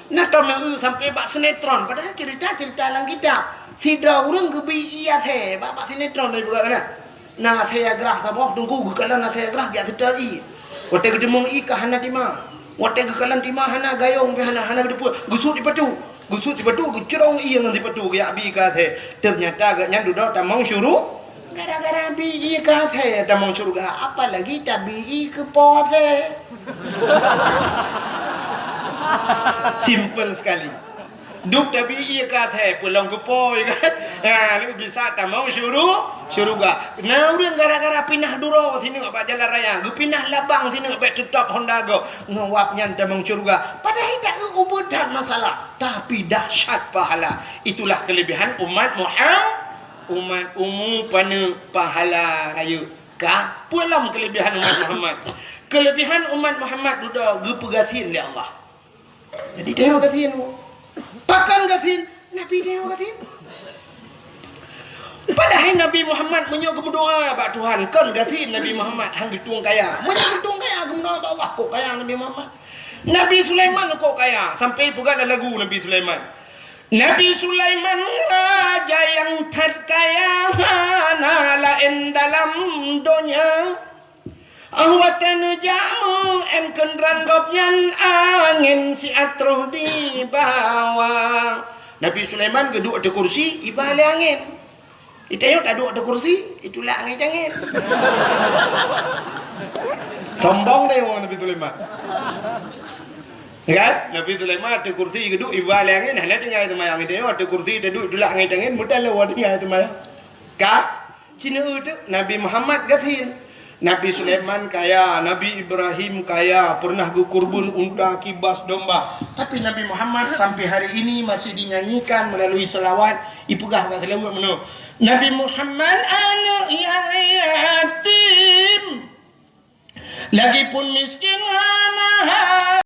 Na tom na eu sampai bak sinetron, padahal cerita-cerita lam kitab. Sidroe ureuëng geubi ié athée bak, bak sinetron dari buka kana. Na athée grah saboh teungku geukalon athée grah jak seutôt ié. Watée geuteumeung ié ka hana tima. Watée geukalon tima hana gayong pih hana, hana geuteupeue. Geusut sipatu. Geusut sipatu geucrong ié ngon sipatu geujak bi ié athée. Ternyata gobnyan dudoe tamong syuru. Gara-gara bi ié athée tamong syeuruga, apalagi tabi ié keu po athée. Simple sekali. Duk tabi ié athée peulom keu po kan. Ha, nyoe bisa tamong syuru, syeuruga. Na ureuëng gara-gara pinah duroe sineuk bak jalan raya, geupinah labang sineuk bak teutap Honda gob. Ngon wab nyan tamong syeuruga. Padahai taeu ubeut that masalah, tapi dahsyat pahala. Itulah kelebihan umat Muhammad. Umat umu paneuk pahala rayeuk ka. Peue lom kelebihan umat Muhammad? Kelebihan umat Muhammad dudoe geupeugasien lé Allah. Jadi tanyoe gasien. Pakon gasien? Nabi tanyoe gasien. Padahai Nabi Muhammad meunyoe geumeudoa bak Tuhan, kon gasien Nabi Muhammad han geutueng kaya. Meunyoe geutueng kaya geumeudoa bak Allah, kok kaya Nabi Muhammad. Nabi Sulaiman kok kaya, sampai peugah lam lagu Nabi Sulaiman. Nabi Sulaiman raja nyang that kaya, hana laén dalam donya. Óh watée neujak meu-én keudroe gobnyan, angén siat troh dibawa. Nabi Sulaiman geuduek ateueh kursi, iba lé angén. Di tanyoe taduek ateueh kursi, itulak angén-angén. Sombong deh ureuëng Nabi Sulaiman. Kan? Nabi Sulaiman ateueh kursi geuduek, iba lé angén, hana tinggai seumayang. Di tanyoe ateueh kursi taduek, itulak angén-angén, meutan lé ureuëng tinggai seumayang. Ka? Cina teuh Nabi Muhammad gasien. Nabi Sulaiman kaya, Nabi Ibrahim kaya, pernah geukurban unta, kibas, domba. Tapi Nabi Muhammad sampai hari ini masih dinyanyikan melalui selawat, ipeugah bak selawat meunoe. Nabi Muhammad aneuk nyang yatim, lagipun miskin hana